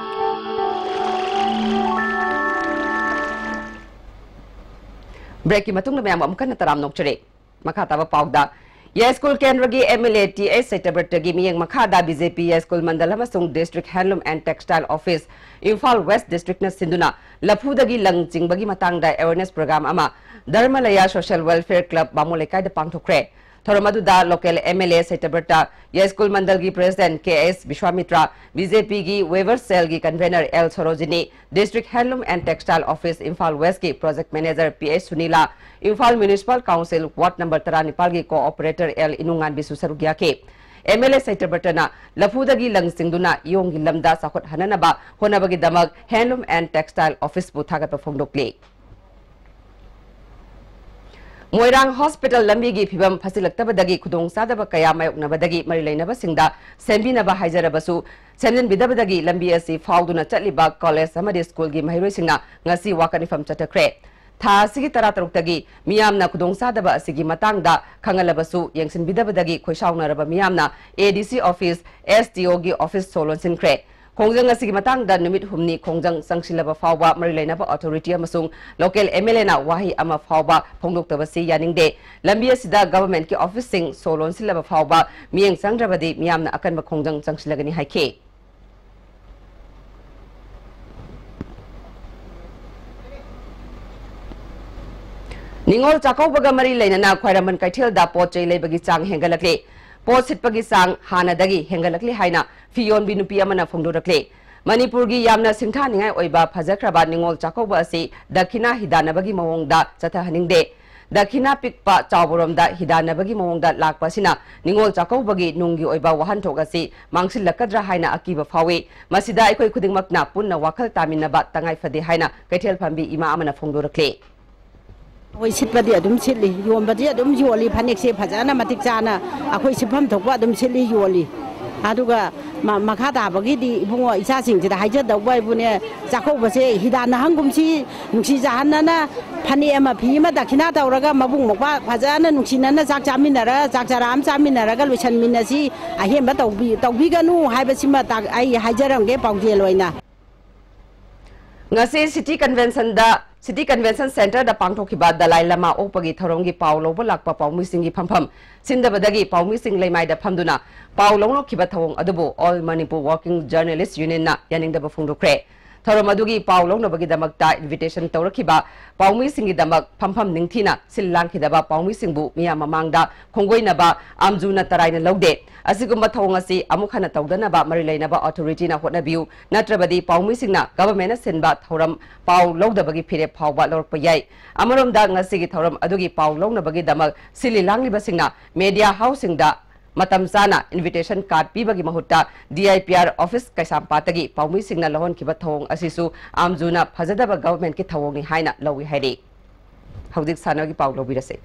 ꯕ꯭ꯔꯦꯛꯀꯤ ꯃꯇꯨꯡꯗ ꯃꯌꯥꯝ ꯑꯃꯨꯛ ꯍꯟꯅ ꯇꯔꯥꯝꯅ ꯑꯣꯛꯆꯔꯤ꯫ ꯃꯈꯥ ꯇꯥꯕ ꯄꯥꯎꯗ, ꯌꯥꯏꯁ꯭ꯀꯨꯜ ꯀꯦꯟꯗ꯭ꯔꯒꯤ M L A T H ꯁꯇ꯭ꯌꯕ꯭ꯔꯇꯒꯤ ꯃꯤꯠꯌꯦꯡ ꯃꯈꯥꯗ B J P Yaiskul mandal ꯑꯃꯁꯨꯡ district handloom and textile office, Imphal west ꯗꯤꯁꯇ꯭ꯔꯤꯛꯅ ꯁꯤꯟꯗꯨꯅ ꯂꯐꯨꯗꯒꯤ ꯂꯪ ꯆꯤꯡꯕꯒꯤ ꯃꯇꯥꯡꯗ ꯑꯦꯋꯦꯔꯅꯦꯁ ꯄ꯭ꯔꯣꯒ꯭ꯔꯥꯝ ꯑꯃ ꯙꯔꯃꯂꯌꯥ ꯁꯣꯁꯤꯌꯦꯜ ꯋꯦꯜꯐꯤꯌꯔ ꯀ꯭ꯂꯕ, ꯕꯥꯃꯣꯟ ꯂꯩꯀꯥꯏꯗ ꯄꯥꯡꯊꯣꯛꯈ꯭ꯔꯦ꯫ ꯊꯧꯔꯝ ꯑꯗꯨꯗ local M L A Satyabrat, Yaiskul ꯃꯟꯗꯜꯒꯤ president K S Biswamitra, B J ꯄꯤꯒꯤ ꯋꯦꯕꯔ ꯁꯦꯜꯒꯤ convener L Sarojini, district handloom and textile office Imphal ꯋꯦꯁ꯭ꯠꯀꯤ project manager P H Sunila, Imphal municipal council ward number ꯇꯔꯥꯅꯤꯄꯥꯜꯒꯤ ꯀꯣꯑꯣꯄꯔꯦꯇꯔ ꯑꯦꯜ ꯏꯅꯨꯉꯥꯟꯕꯤꯁꯨ ꯁꯔꯨꯛ ꯌꯥꯈꯤ꯫ ꯑꯦꯝ ꯑꯦꯜ ꯑꯦ ꯁꯇ꯭ꯌꯕ꯭ꯔꯇꯅ ꯂꯐꯨꯗꯒꯤ ꯂꯪ ꯆꯤꯡꯗꯨꯅ ꯏꯌꯣꯡꯒꯤ ꯂꯝꯗ ꯆꯥꯎꯈꯠꯍꯟꯅꯅꯕ ꯍꯣꯠꯅꯕꯒꯤꯗꯃꯛ ꯍꯦꯟꯗꯂꯨꯝ ꯑꯦꯟ ꯇꯦꯛꯁꯇꯥꯏꯜ ꯑꯣꯐꯤꯁꯄꯨ ꯊꯥꯒꯠꯄ ꯐꯣꯡꯗꯣꯛꯂꯤ꯫ ꯃꯣꯏꯔꯥꯡ ꯍꯣꯁꯄꯤꯇꯥꯜ ꯂꯝꯕꯤꯒꯤ ꯐꯤꯚꯝ ꯐꯠꯆꯤꯜꯂꯛꯇꯕꯗꯒꯤ ꯈꯨꯗꯣꯡꯆꯥꯗꯕ ꯀꯌꯥ ꯃꯥꯌꯣꯛꯅꯕꯗꯒꯤ ꯃꯔꯤ ꯂꯩꯅꯕꯁꯤꯡꯗ ꯁꯦꯝꯕꯤꯅꯕ ꯍꯥꯏꯖꯔꯕꯁꯨ, ꯁꯦꯝꯖꯤꯟꯕꯤꯗꯕꯗꯒꯤ ꯂꯝꯕꯤ ꯑꯁꯤ ꯐꯥꯎꯗꯨꯅ ꯆꯠꯂꯤꯕ ꯀꯣꯂꯦꯖ ꯑꯃꯗꯤ ꯁ꯭ꯀꯨꯜꯒꯤ ꯃꯍꯩꯔꯣꯏꯁꯤꯡꯅ ꯉꯁꯤ ꯋꯥꯀꯠ ꯃꯤꯐꯝ ꯆꯠꯊꯈ꯭ꯔꯦ꯫ ꯊꯥ ꯑꯁꯤꯒꯤ ꯇꯔꯥꯇꯔꯨꯛꯇꯒꯤ ꯃꯤꯌꯥꯝꯅ ꯈꯨꯗꯣꯡꯆꯥꯗꯕ ꯑꯁꯤꯒꯤ ꯃꯇꯥꯡꯗ ꯈꯪꯍꯜꯂꯕꯁꯨ ꯌꯦꯡꯁꯤꯟꯕꯤꯗꯕꯗꯒꯤ ꯈꯣꯏꯁꯥꯎꯅꯔꯕ ꯃꯤꯌꯥꯝꯅ ꯑꯦ ꯗꯤ ꯁꯤ ꯑꯣꯐꯤꯁ, ꯑꯦꯁ ꯗꯤ ꯑꯣꯒꯤ ꯑꯣꯐꯤꯁ ꯁꯣ ꯂꯣꯟꯁꯤꯟꯈ꯭ꯔꯦ꯫ ꯈꯣꯡꯖꯪ ꯑꯁꯤꯒꯤ ꯃꯇꯥꯡꯗ ꯅꯨꯃꯤꯠ ꯍꯨꯝꯅꯤ ꯈꯣꯡꯖꯪ ꯆꯪꯁꯤꯜꯂꯕ ꯐꯥꯎꯕ ꯃꯔꯤ ꯂꯩꯅꯕ ꯑꯣꯊꯣꯔꯤꯇꯤ ꯑꯃꯁꯨꯡ ꯂꯣꯀꯦꯜ ꯑꯦꯝ ꯑꯦꯜ ꯑꯦꯅ ꯋꯥꯍꯩ ꯑꯃ ꯐꯥꯎꯕ ꯐꯣꯡꯗꯣꯛꯇꯕꯁꯤ ꯌꯥꯅꯤꯡꯗꯦ꯫ ꯂꯝꯕꯤ ꯑꯁꯤꯗ ꯒꯚꯔꯟꯃꯦꯟꯠꯀꯤ ꯑꯣꯐꯤꯁꯁꯤꯡ ꯁꯣ ꯂꯣꯟꯁꯤꯜꯂꯕ ꯐꯥꯎꯕ ꯃꯤꯠꯌꯦꯡ ꯆꯪꯗ꯭ꯔꯕꯗꯤ ꯃꯤꯌꯥꯝꯅ ꯑꯀꯟꯕ ꯈꯣꯡꯖꯪ ꯆꯪꯁꯤꯜꯂꯒꯅꯤ ꯍꯥꯏꯈꯤ꯫ ꯅꯤꯉꯣꯜ ꯆꯥꯛꯀꯧꯕꯒ ꯃꯔꯤ ꯂꯩꯅꯅ ꯈ꯭ꯋꯥꯏꯔꯝꯕꯟ ꯀꯩꯊꯦꯜꯗ ꯄꯣꯠ ꯆꯩ ꯂꯩꯕꯒꯤ ꯆꯥꯡ ꯍꯦꯟꯒꯠꯂꯛꯂꯦ꯫ ꯄꯣꯠ ꯁꯤꯠꯄꯒꯤ ꯆꯥꯡ ꯍꯥꯟꯅꯗꯒꯤ ꯍꯦꯟꯒꯠꯂꯛꯂꯦ ꯍꯥꯏꯅ ꯐꯤ ꯌꯣꯟꯕꯤ ꯅꯨꯄꯤ ꯑꯃꯅ ꯐꯣꯡꯗꯣꯔꯛꯂꯦ꯫ ꯃꯅꯤꯄꯨꯔꯒꯤ ꯌꯥꯝꯅ ꯁꯤꯡꯊꯥꯅꯤꯡꯉꯥꯏ ꯑꯣꯏꯕ ꯐꯖꯈ꯭ꯔꯕ ꯅꯤꯉꯣꯜ ꯆꯥꯛꯀꯧꯕ ꯑꯁꯤ ꯗꯈꯤꯅꯥ ꯍꯤꯗꯥꯟꯅꯕꯒꯤ ꯃꯑꯣꯡꯗ ꯆꯠꯊꯍꯟꯅꯤꯡꯗꯦ꯫ ꯗꯈꯤꯅꯥ ꯄꯤꯛꯄ ꯆꯥꯎꯕꯔꯣꯝꯗ ꯍꯤꯗꯥꯟꯅꯕꯒꯤ ꯃꯑꯣꯡꯗ ꯂꯥꯛꯄ ꯑꯁꯤꯅ ꯅꯤꯉꯣꯜ ꯆꯥꯛꯀꯧꯕꯒꯤ ꯅꯨꯡꯒꯤ ꯑꯣꯏꯕ ꯋꯥꯍꯟꯊꯣꯛ ꯑꯁꯤ ꯃꯥꯡꯁꯤꯜꯂꯛꯀꯗ꯭ꯔꯥ ꯍꯥꯏꯅ ꯑꯀꯤꯕ ꯐꯥꯎꯏ꯫ ꯃꯁꯤꯗ ꯑꯩꯈꯣꯏ ꯈꯨꯗꯤꯡꯃꯛꯅ ꯄꯨꯟꯅ ꯋꯥꯈꯜ ꯇꯥꯃꯤꯟꯅꯕ ꯇꯉꯥꯏ ꯐꯗꯦ ꯍꯥꯏꯅ ꯀꯩꯊꯦꯜ ꯐꯝꯕꯤ ꯏꯃꯥ ꯑꯃꯅ ꯐꯣꯡꯗꯣꯔꯛꯂꯤ꯫ ꯑꯩꯈꯣꯏ ꯁꯤꯠꯄꯗꯤ ꯑꯗꯨꯝ ꯁꯤꯠꯂꯤ, ꯌꯣꯟꯕꯗꯤ ꯑꯗꯨꯝ ꯌꯣꯜꯂꯤ, ꯐꯅꯦꯛꯁꯦ ꯐꯖꯅ ꯃꯇꯤꯛ ꯆꯥꯅ ꯑꯩꯈꯣꯏ ꯁꯤꯠꯐꯝ ꯊꯣꯛꯄ ꯑꯗꯨꯝ ꯁꯤꯠꯂꯤ, ꯌꯣꯜꯂꯤ꯫ ꯑꯗꯨꯒ ꯃ-, ꯃꯈꯥ ꯇꯥꯕꯒꯤꯗꯤ ꯏꯕꯨꯡꯉꯣ ꯏꯆꯥꯁꯤꯡꯁꯤꯗ ꯍꯥꯏꯖꯗꯧꯕ ꯍꯥꯏꯕꯨꯅꯦ, ꯆꯥꯛꯀꯧꯕꯁꯦ ꯍꯤꯗꯥꯟꯅ ꯍꯪꯒꯨꯝꯁꯤ, ꯅꯨꯡꯁꯤ ꯆꯥꯍꯟꯅꯅ ꯐꯅꯦꯛ ꯑꯃ ꯐꯤ ꯑꯃ ꯗꯈꯤꯅꯥ ꯇꯧꯔꯒ ꯃꯕꯨꯡ ꯃꯧꯄ꯭ꯋꯥ ꯐꯖꯅ ꯅꯨꯡꯁꯤꯅꯅ ꯆꯥꯛ ꯆꯥꯃꯤꯟꯅꯔ, ꯆꯥꯛ ꯆꯔꯥ ꯑꯃ ꯆꯥꯃꯤꯟꯅꯔꯒ ꯂꯣꯏꯁꯟꯃꯤꯟꯅꯁꯤ, ꯑꯍꯦꯟꯕ ꯇꯧꯕꯤ-, ꯇꯧꯕꯤꯒꯅꯨ ꯍꯥꯏꯕꯁꯤꯃ ꯇꯥꯛ-, ꯑꯩ ꯍꯥꯏꯖꯔꯝꯒꯦ ꯄꯥꯎꯖꯦꯜ ꯑꯣꯏꯅ꯫ ꯉꯁꯤ ꯁꯤꯇꯤ ꯀꯟꯚꯦꯟꯁꯟꯗ, ꯁꯤꯇꯤ ꯀꯟꯚꯦꯟꯁꯟ ꯁꯦꯟꯇꯔꯗ ꯄꯥꯡꯊꯣꯛꯈꯤꯕ ꯗꯂꯥꯏ ꯂꯃꯥ ꯑꯣꯛꯄꯒꯤ ꯊꯧꯔꯝꯒꯤ ꯄꯥꯎ ꯂꯧꯕ ꯂꯥꯛꯄ ꯄꯥꯎꯃꯤꯁꯤꯡꯒꯤ ꯐꯝꯐꯝ ꯁꯤꯟꯗꯕꯗꯒꯤ ꯄꯥꯎꯃꯤꯁꯤꯡ ꯂꯩꯃꯥꯏꯗ ꯐꯝꯗꯨꯅ ꯄꯥꯎ ꯂꯧꯅꯈꯤꯕ ꯊꯧꯑꯣꯡ ꯑꯗꯨꯕꯨ All Manipur Working Journalist Unionꯅ ꯌꯥꯅꯤꯡꯗꯕ ꯐꯣꯡꯗꯣꯛꯈ꯭ꯔꯦ꯫ ꯊꯧꯔꯝ ꯑꯗꯨꯒꯤ ꯄꯥꯎ ꯂꯧꯅꯕꯒꯤꯗꯃꯛꯇ invitation ꯇꯧꯔꯛꯈꯤꯕ ꯄꯥꯎꯃꯤꯁꯤꯡꯒꯤꯗꯃꯛ ꯐꯝꯐꯝ ꯅꯤꯡꯊꯤꯅ ꯁꯤꯜ ꯂꯥꯡꯈꯤꯗꯕ ꯄꯥꯎꯃꯤꯁꯤꯡꯕꯨ ꯃꯤꯌꯥꯝ ꯃꯃꯥꯡꯗ ꯈꯣꯡꯒꯣꯏꯅꯕ ꯑꯥꯝꯖꯨꯅ ꯇꯔꯥꯏꯅ ꯂꯧꯗꯦ꯫ ꯑꯁꯤꯒꯨꯝꯕ ꯊꯧꯑꯣꯡ ꯑꯁꯤ ꯑꯃꯨꯛ ꯍꯟꯅ ꯇꯧꯗꯅꯕ ꯃꯔꯤ ꯂꯩꯅꯕ ꯑꯣꯊꯣꯔꯤꯇꯤꯅ ꯍꯣꯠꯅꯕꯤꯌꯨ, ꯅꯠꯇ꯭ꯔꯕꯗꯤ ꯄꯥꯎꯃꯤꯁꯤꯡꯅ ꯒꯚꯔꯟꯃꯦꯟꯠꯅ ꯁꯤꯟꯕ ꯊꯧꯔꯝ ꯄꯥꯎ ꯂꯧꯗꯕꯒꯤ ꯐꯤꯔꯦꯞ ꯐꯥꯎꯕ ꯂꯧꯔꯛꯄ ꯌꯥꯏ꯫ ꯑꯃꯔꯣꯝꯗ ꯉꯁꯤꯒꯤ ꯊꯧꯔꯝ ꯑꯗꯨꯒꯤ ꯄꯥꯎ ꯂꯧꯅꯕꯒꯤꯗꯃꯛ ꯁꯤꯜꯂꯤ ꯂꯥꯡꯂꯤꯕꯁꯤꯡꯅ ꯃꯦꯗꯤꯌꯥ ꯍꯥꯎꯁꯁꯤꯡꯗ ꯃꯇꯝ ꯆꯥꯅ invitation card ꯄꯤꯕꯒꯤ ꯃꯍꯨꯠꯇ D I P R office ꯀꯩꯁꯥꯝꯄꯥꯠꯇꯒꯤ ꯄꯥꯎꯃꯤꯁꯤꯡꯅ ꯂꯧꯍꯟꯈꯤꯕ ꯊꯧꯑꯣꯡ ꯑꯁꯤꯁꯨ ꯑꯥꯝꯖꯨꯅ ꯐꯖꯗꯕ ꯒꯚꯔꯟꯃꯦꯟꯠꯀꯤ ꯊꯧꯑꯣꯡꯅꯤ ꯍꯥꯏꯅ ꯂꯧꯏ ꯍꯥꯏꯔꯤ꯫ ꯍꯧꯖꯤꯛ ꯁꯥꯟꯅꯕꯒꯤ ꯄꯥꯎ ꯂꯧꯕꯤꯔꯁꯦ꯫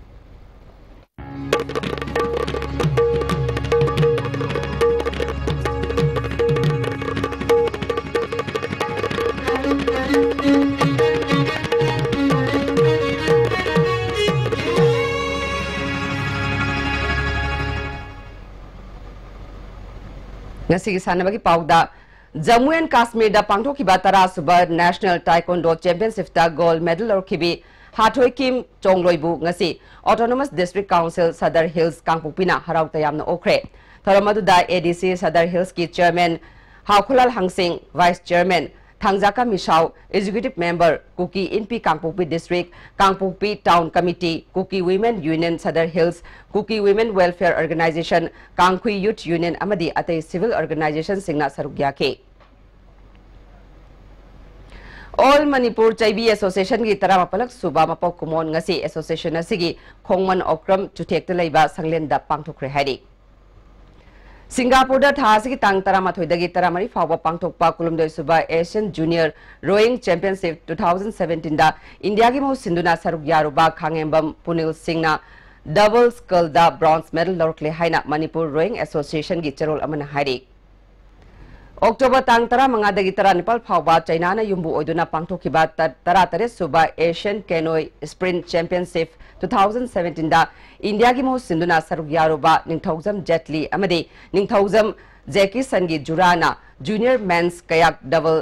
ꯉꯁꯤꯒꯤ ꯁꯥꯟꯅꯕꯒꯤ ꯄꯥꯎꯗ, ꯖꯝꯃꯨ ꯑꯦꯟ ꯀꯥꯁꯃꯤꯔꯗ ꯄꯥꯡꯊꯣꯛꯈꯤꯕ ꯇꯔꯥ ꯁꯨꯕ National Taekwondo Championshipꯇ gold medal ꯂꯧꯔꯛꯈꯤꯕꯤ ꯍꯥꯊꯣꯏ ꯀꯤꯝ ꯆꯣꯡꯂꯣꯏꯕꯨ ꯉꯁꯤ Autonomous District Council Sadar Hills ꯀꯥꯡꯄꯣꯛꯄꯤꯅ ꯍꯔꯥꯎ ꯇꯌꯥꯝꯅ ꯑꯣꯛꯈ꯭ꯔꯦ꯫ ꯊꯧꯔꯝ ꯑꯗꯨꯗ A D C Sadar Hillsꯀꯤ Chairman ꯍꯥꯎꯈꯨꯂꯥꯜ ꯍꯪꯁꯤꯡ, Vice Chairman ꯊꯥꯡꯖꯥꯀ ꯃꯤꯁꯥꯎ, Executive Member, Kuki ꯏꯟꯄꯤ Kangpokpi District, Kangpokpi Town Committee, Kuki Women Union Sadar Hills, Kuki Women Welfare Organization, ꯀꯥꯡꯈꯨꯏ Youth Union ꯑꯃꯗꯤ ꯑꯇꯩ civil organizationꯁꯤꯡꯅ ꯁꯔꯨꯛ ꯌꯥꯈꯤ꯫ All Manipur ꯆꯩꯕꯤ Associationꯒꯤ ꯇꯔꯥꯃꯥꯄꯜꯂꯛ ꯁꯨꯕ ꯃꯄꯣꯛ ꯀꯨꯝꯑꯣꯟ ꯉꯁꯤ association ꯑꯁꯤꯒꯤ ꯈꯣꯡꯃꯟ ꯑꯣꯀ꯭ꯔꯝ ꯆꯨꯊꯦꯛꯇ ꯂꯩꯕ ꯁꯪꯂꯦꯟꯗ ꯄꯥꯡꯊꯣꯛꯈ꯭ꯔꯦ ꯍꯥꯏꯔꯤ꯫ ꯁꯤꯡꯒꯥꯄꯨꯔꯗ ꯊꯥ ꯑꯁꯤꯒꯤ ꯇꯥꯡ ꯇꯔꯥꯃꯥꯊꯣꯏꯗꯒꯤ ꯇꯔꯥꯃꯔꯤ ꯐꯥꯎꯕ ꯄꯥꯡꯊꯣꯛꯄ ꯀꯨꯟꯍꯨꯝꯗꯣꯏ ꯁꯨꯕ Asian Junior Rowing Championship two thousand seventeenꯗ ꯏꯟꯗꯤꯌꯥꯒꯤ ꯃꯍꯨꯠ ꯁꯤꯟꯗꯨꯅ ꯁꯔꯨꯛ ꯌꯥꯔꯨꯕ ꯈꯥꯉꯦꯝꯕꯝ ꯄꯨꯅꯤꯜ ꯁꯤꯡꯅ double scullꯗ bronze medal ꯂꯧꯔꯛꯂꯦ ꯍꯥꯏꯅ ꯃꯅꯤꯄꯨꯔ Rowing Associationꯒꯤ ꯆꯦꯔꯣꯜ ꯑꯃꯅ ꯍꯥꯏꯔꯤ꯫ ꯑꯣꯛꯇꯣꯕꯔ ꯇꯥꯡ ꯇꯔꯥꯃꯉꯥꯗꯒꯤ ꯇꯔꯥꯅꯤꯄꯥꯜ ꯐꯥꯎꯕ ꯆꯩꯅꯥꯅ ꯌꯨꯝꯕꯨ ꯑꯣꯏꯗꯨꯅ ꯄꯥꯡꯊꯣꯛꯈꯤꯕ ꯇ-, ꯇꯔꯥꯇꯔꯦꯠ ꯁꯨꯕ Asian Canoe Sprint Championship two thousand seventeenꯗ ꯏꯟꯗꯤꯌꯥꯒꯤ ꯃꯍꯨꯠ ꯁꯤꯟꯗꯨꯅ ꯁꯔꯨꯛ ꯌꯥꯔꯨꯕ ꯅꯤꯡꯊꯧꯖꯝ ꯖꯦꯠꯂꯤ ꯑꯃꯗꯤ ꯅꯤꯡꯊꯧꯖꯝ ꯖꯦꯀꯤꯁꯟꯒꯤ ꯖꯨꯔꯥꯅ Junior Men's Kayak Double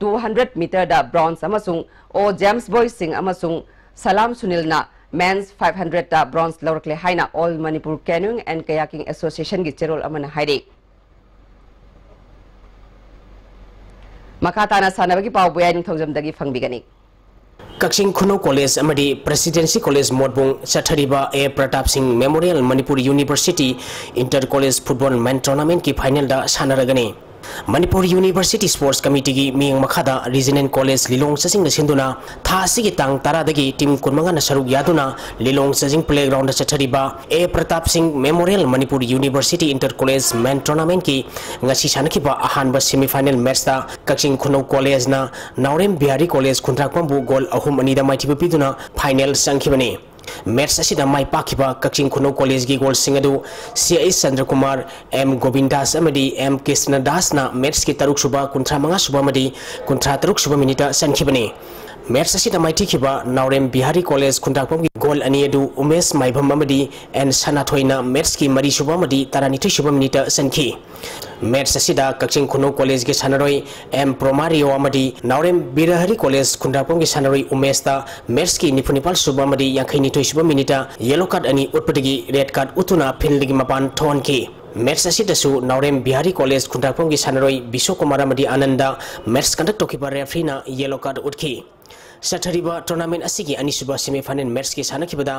two hundred meterꯗ bronze ꯑꯃꯁꯨꯡ ꯑꯣ ꯖꯦꯝꯁ ꯕꯣꯏ ꯁꯤꯡ ꯑꯃꯁꯨꯡ ꯁꯂꯥꯝ ꯁꯨꯅꯤꯜꯅ Men's five hundredꯇ bronze ꯂꯧꯔꯛꯂꯦ ꯍꯥꯏꯅ All Manipur Canoeing and Kayaking Associationꯒꯤ ꯆꯦꯔꯣꯜ ꯑꯃꯅ ꯍꯥꯏꯔꯤ꯫ ꯃꯈꯥ ꯇꯥꯅ ꯁꯥꯟꯅꯕꯒꯤ ꯄꯥꯎ ꯕꯣꯌꯥꯏ ꯅꯤꯡꯊꯧꯖꯝꯗꯒꯤ ꯐꯪꯕꯤꯒꯅꯤ꯫ ꯀꯛꯆꯤꯡ ꯈꯨꯅꯧ ꯀꯣꯂꯦꯖ ꯑꯃꯗꯤ ꯄ꯭ꯔꯦꯁꯤꯗꯦꯟꯁꯤ ꯀꯣꯂꯦꯖ ꯃꯣꯠꯕꯨꯡ ꯆꯠꯊꯔꯤꯕ A Pratap Singh memorial Manipur university inter college football men ꯇꯣꯔꯅꯥꯃꯦꯟꯠꯀꯤ ꯐꯥꯏꯅꯦꯜꯗ ꯁꯥꯟꯅꯔꯒꯅꯤ꯫ ꯃꯅꯤꯄꯨꯔ ꯌꯨꯅꯤꯚꯔꯁꯤꯇꯤ ꯁ꯭ꯄꯣꯔꯠꯁ ꯀꯃꯤꯇꯤꯒꯤ ꯃꯤꯠꯌꯦꯡ ꯃꯈꯥꯗ ꯔꯤꯖꯅꯦꯜ ꯀꯣꯂꯦꯖ ꯂꯤꯂꯣꯡ ꯆꯥꯖꯤꯡꯅ ꯁꯤꯟꯗꯨꯅ ꯊꯥ ꯑꯁꯤꯒꯤ ꯇꯥꯡ ꯇꯔꯥꯗꯒꯤ ꯇꯤꯝ ꯀꯨꯟꯃꯉꯥꯅ ꯁꯔꯨꯛ ꯌꯥꯗꯨꯅ ꯂꯤꯂꯣꯡ ꯆꯥꯖꯤꯡ ꯄ꯭ꯂꯦꯒ꯭ꯔꯥꯎꯟꯗ ꯆꯠꯊꯔꯤꯕ A Pratap Singh memorial Manipur university inter college men ꯇꯣꯔꯅꯥꯃꯦꯟꯠꯀꯤ ꯉꯁꯤ ꯁꯥꯟꯅꯈꯤꯕ ꯑꯍꯥꯟꯕ ꯁꯦꯃꯤꯐꯥꯏꯅꯦꯜ ꯃꯦꯠꯆꯇ ꯀꯛꯆꯤꯡ ꯈꯨꯅꯧ ꯀꯣꯂꯦꯖꯅ ꯅꯥꯎꯔꯦꯝ ꯕꯤꯍꯥꯔꯤ ꯀꯣꯂꯦꯖ ꯈꯨꯟꯗ꯭ꯔꯥꯛꯄꯝꯕꯨ ꯒꯣꯜ ꯑꯍꯨꯝ ꯑꯅꯤꯗ ꯃꯥꯏꯊꯤꯕ ꯄꯤꯗꯨꯅ ꯐꯥꯏꯅꯦꯜ ꯆꯪꯈꯤꯕꯅꯤ꯫ ꯃꯦꯠꯆ ꯑꯁꯤꯗ ꯃꯥꯏ ꯄꯥꯛꯈꯤꯕ ꯀꯛꯆꯤꯡ ꯈꯨꯅꯧ ꯀꯣꯂꯦꯖꯀꯤ ꯒꯣꯜꯁꯤꯡ ꯑꯗꯨ ꯁꯤ ꯑꯩꯆ ꯆꯟꯗ꯭ꯔꯀꯨꯃꯥꯔ, ꯑꯦꯝ ꯒꯣꯕꯤꯟꯗꯥꯁ ꯑꯃꯗꯤ ꯑꯦꯝ ꯀ꯭ꯔꯤꯁꯅꯗꯥꯁꯅ ꯃꯦꯠꯆꯀꯤ ꯇꯔꯨꯛꯁꯨꯕ, ꯀꯨꯟꯊ꯭ꯔꯥ ꯃꯉꯥꯁꯨꯕ ꯑꯃꯗꯤ ꯀꯨꯟꯊ꯭ꯔꯥ ꯇꯔꯨꯛꯁꯨꯕ ꯃꯤꯅꯤꯠꯇ ꯆꯟꯈꯤꯕꯅꯤ꯫ ꯃꯦꯠꯆ ꯑꯁꯤꯗ ꯃꯥꯏꯊꯤꯈꯤꯕ ꯅꯥꯎꯔꯦꯝ ꯕꯤꯍꯥꯔꯤ ꯀꯣꯂꯦꯖ ꯈꯨꯟꯗ꯭ꯔꯥꯛꯄꯝꯒꯤ ꯒꯣꯜ ꯑꯅꯤ ꯑꯗꯨ ꯎꯃꯦꯁ ꯃꯥꯏꯕꯝ ꯑꯃꯗꯤ ꯑꯦꯟ ꯁꯅꯥꯊꯣꯏꯅ ꯃꯦꯠꯁꯀꯤ ꯃꯔꯤꯁꯨꯕ ꯑꯃꯗꯤ ꯇꯔꯥꯅꯤꯊꯣꯏꯁꯨꯕ ꯃꯤꯅꯤꯠꯇ ꯆꯟꯈꯤ꯫ ꯃꯦꯠꯁ ꯑꯁꯤꯗ ꯀꯛꯆꯤꯡ ꯈꯨꯅꯧ ꯀꯣꯂꯦꯖꯀꯤ ꯁꯥꯟꯅꯔꯣꯏ ꯑꯦꯝ ꯄ꯭ꯔꯣꯃꯥꯔꯤꯌꯣ ꯑꯃꯗꯤ ꯅꯥꯎꯔꯦꯝ ꯕꯤꯔꯍꯔꯤ ꯀꯣꯂꯦꯖ ꯈꯨꯟꯗ꯭ꯔꯥꯛꯄꯝꯒꯤ ꯁꯥꯟꯅꯔꯣꯏ ꯎꯃꯦꯁꯇ ꯃꯦꯠꯁꯀꯤ ꯅꯤꯐꯨꯅꯤꯄꯥꯜꯁꯨꯕ ꯑꯃꯗꯤ ꯌꯥꯡꯈꯩꯅꯤꯊꯣꯏꯁꯨꯕ ꯃꯤꯅꯤꯠꯇ ꯌꯦꯂꯣ ꯀꯥꯔꯗ ꯑꯅꯤ ꯎꯠꯄꯗꯒꯤ ꯔꯦꯗ ꯀꯥꯔꯗ ꯎꯠꯇꯨꯅ ꯐꯤꯜꯗꯒꯤ ꯃꯄꯥꯟ ꯊꯣꯛꯍꯟꯈꯤ꯫ ꯃꯦꯠꯁ ꯑꯁꯤꯗꯁꯨ ꯅꯥꯎꯔꯦꯝ ꯕꯤꯍꯥꯔꯤ ꯀꯣꯂꯦꯖ ꯈꯨꯟꯗ꯭ꯔꯥꯛꯄꯝꯒꯤ ꯁꯥꯟꯅꯔꯣꯏ ꯕꯤꯁꯣ ꯀꯨꯃꯥꯔ ꯑꯃꯗꯤ ꯑꯅꯟꯗ ꯃꯦꯠꯁ ꯀꯟꯗꯛ ꯇꯧꯈꯤꯕ ꯔꯦꯐ꯭ꯔꯤꯅ ꯌꯦꯂꯣ ꯀꯥꯔꯗ ꯎꯠꯈꯤ꯫ ꯆꯠꯊꯔꯤꯕ ꯇꯣꯔꯅꯥꯃꯦꯟ ꯑꯁꯤꯒꯤ ꯑꯅꯤꯁꯨꯕ ꯁꯦꯃꯤꯐꯥꯏꯅꯦꯜ ꯃꯦꯠꯁꯀꯤ ꯁꯥꯟꯅꯈꯤꯕꯗ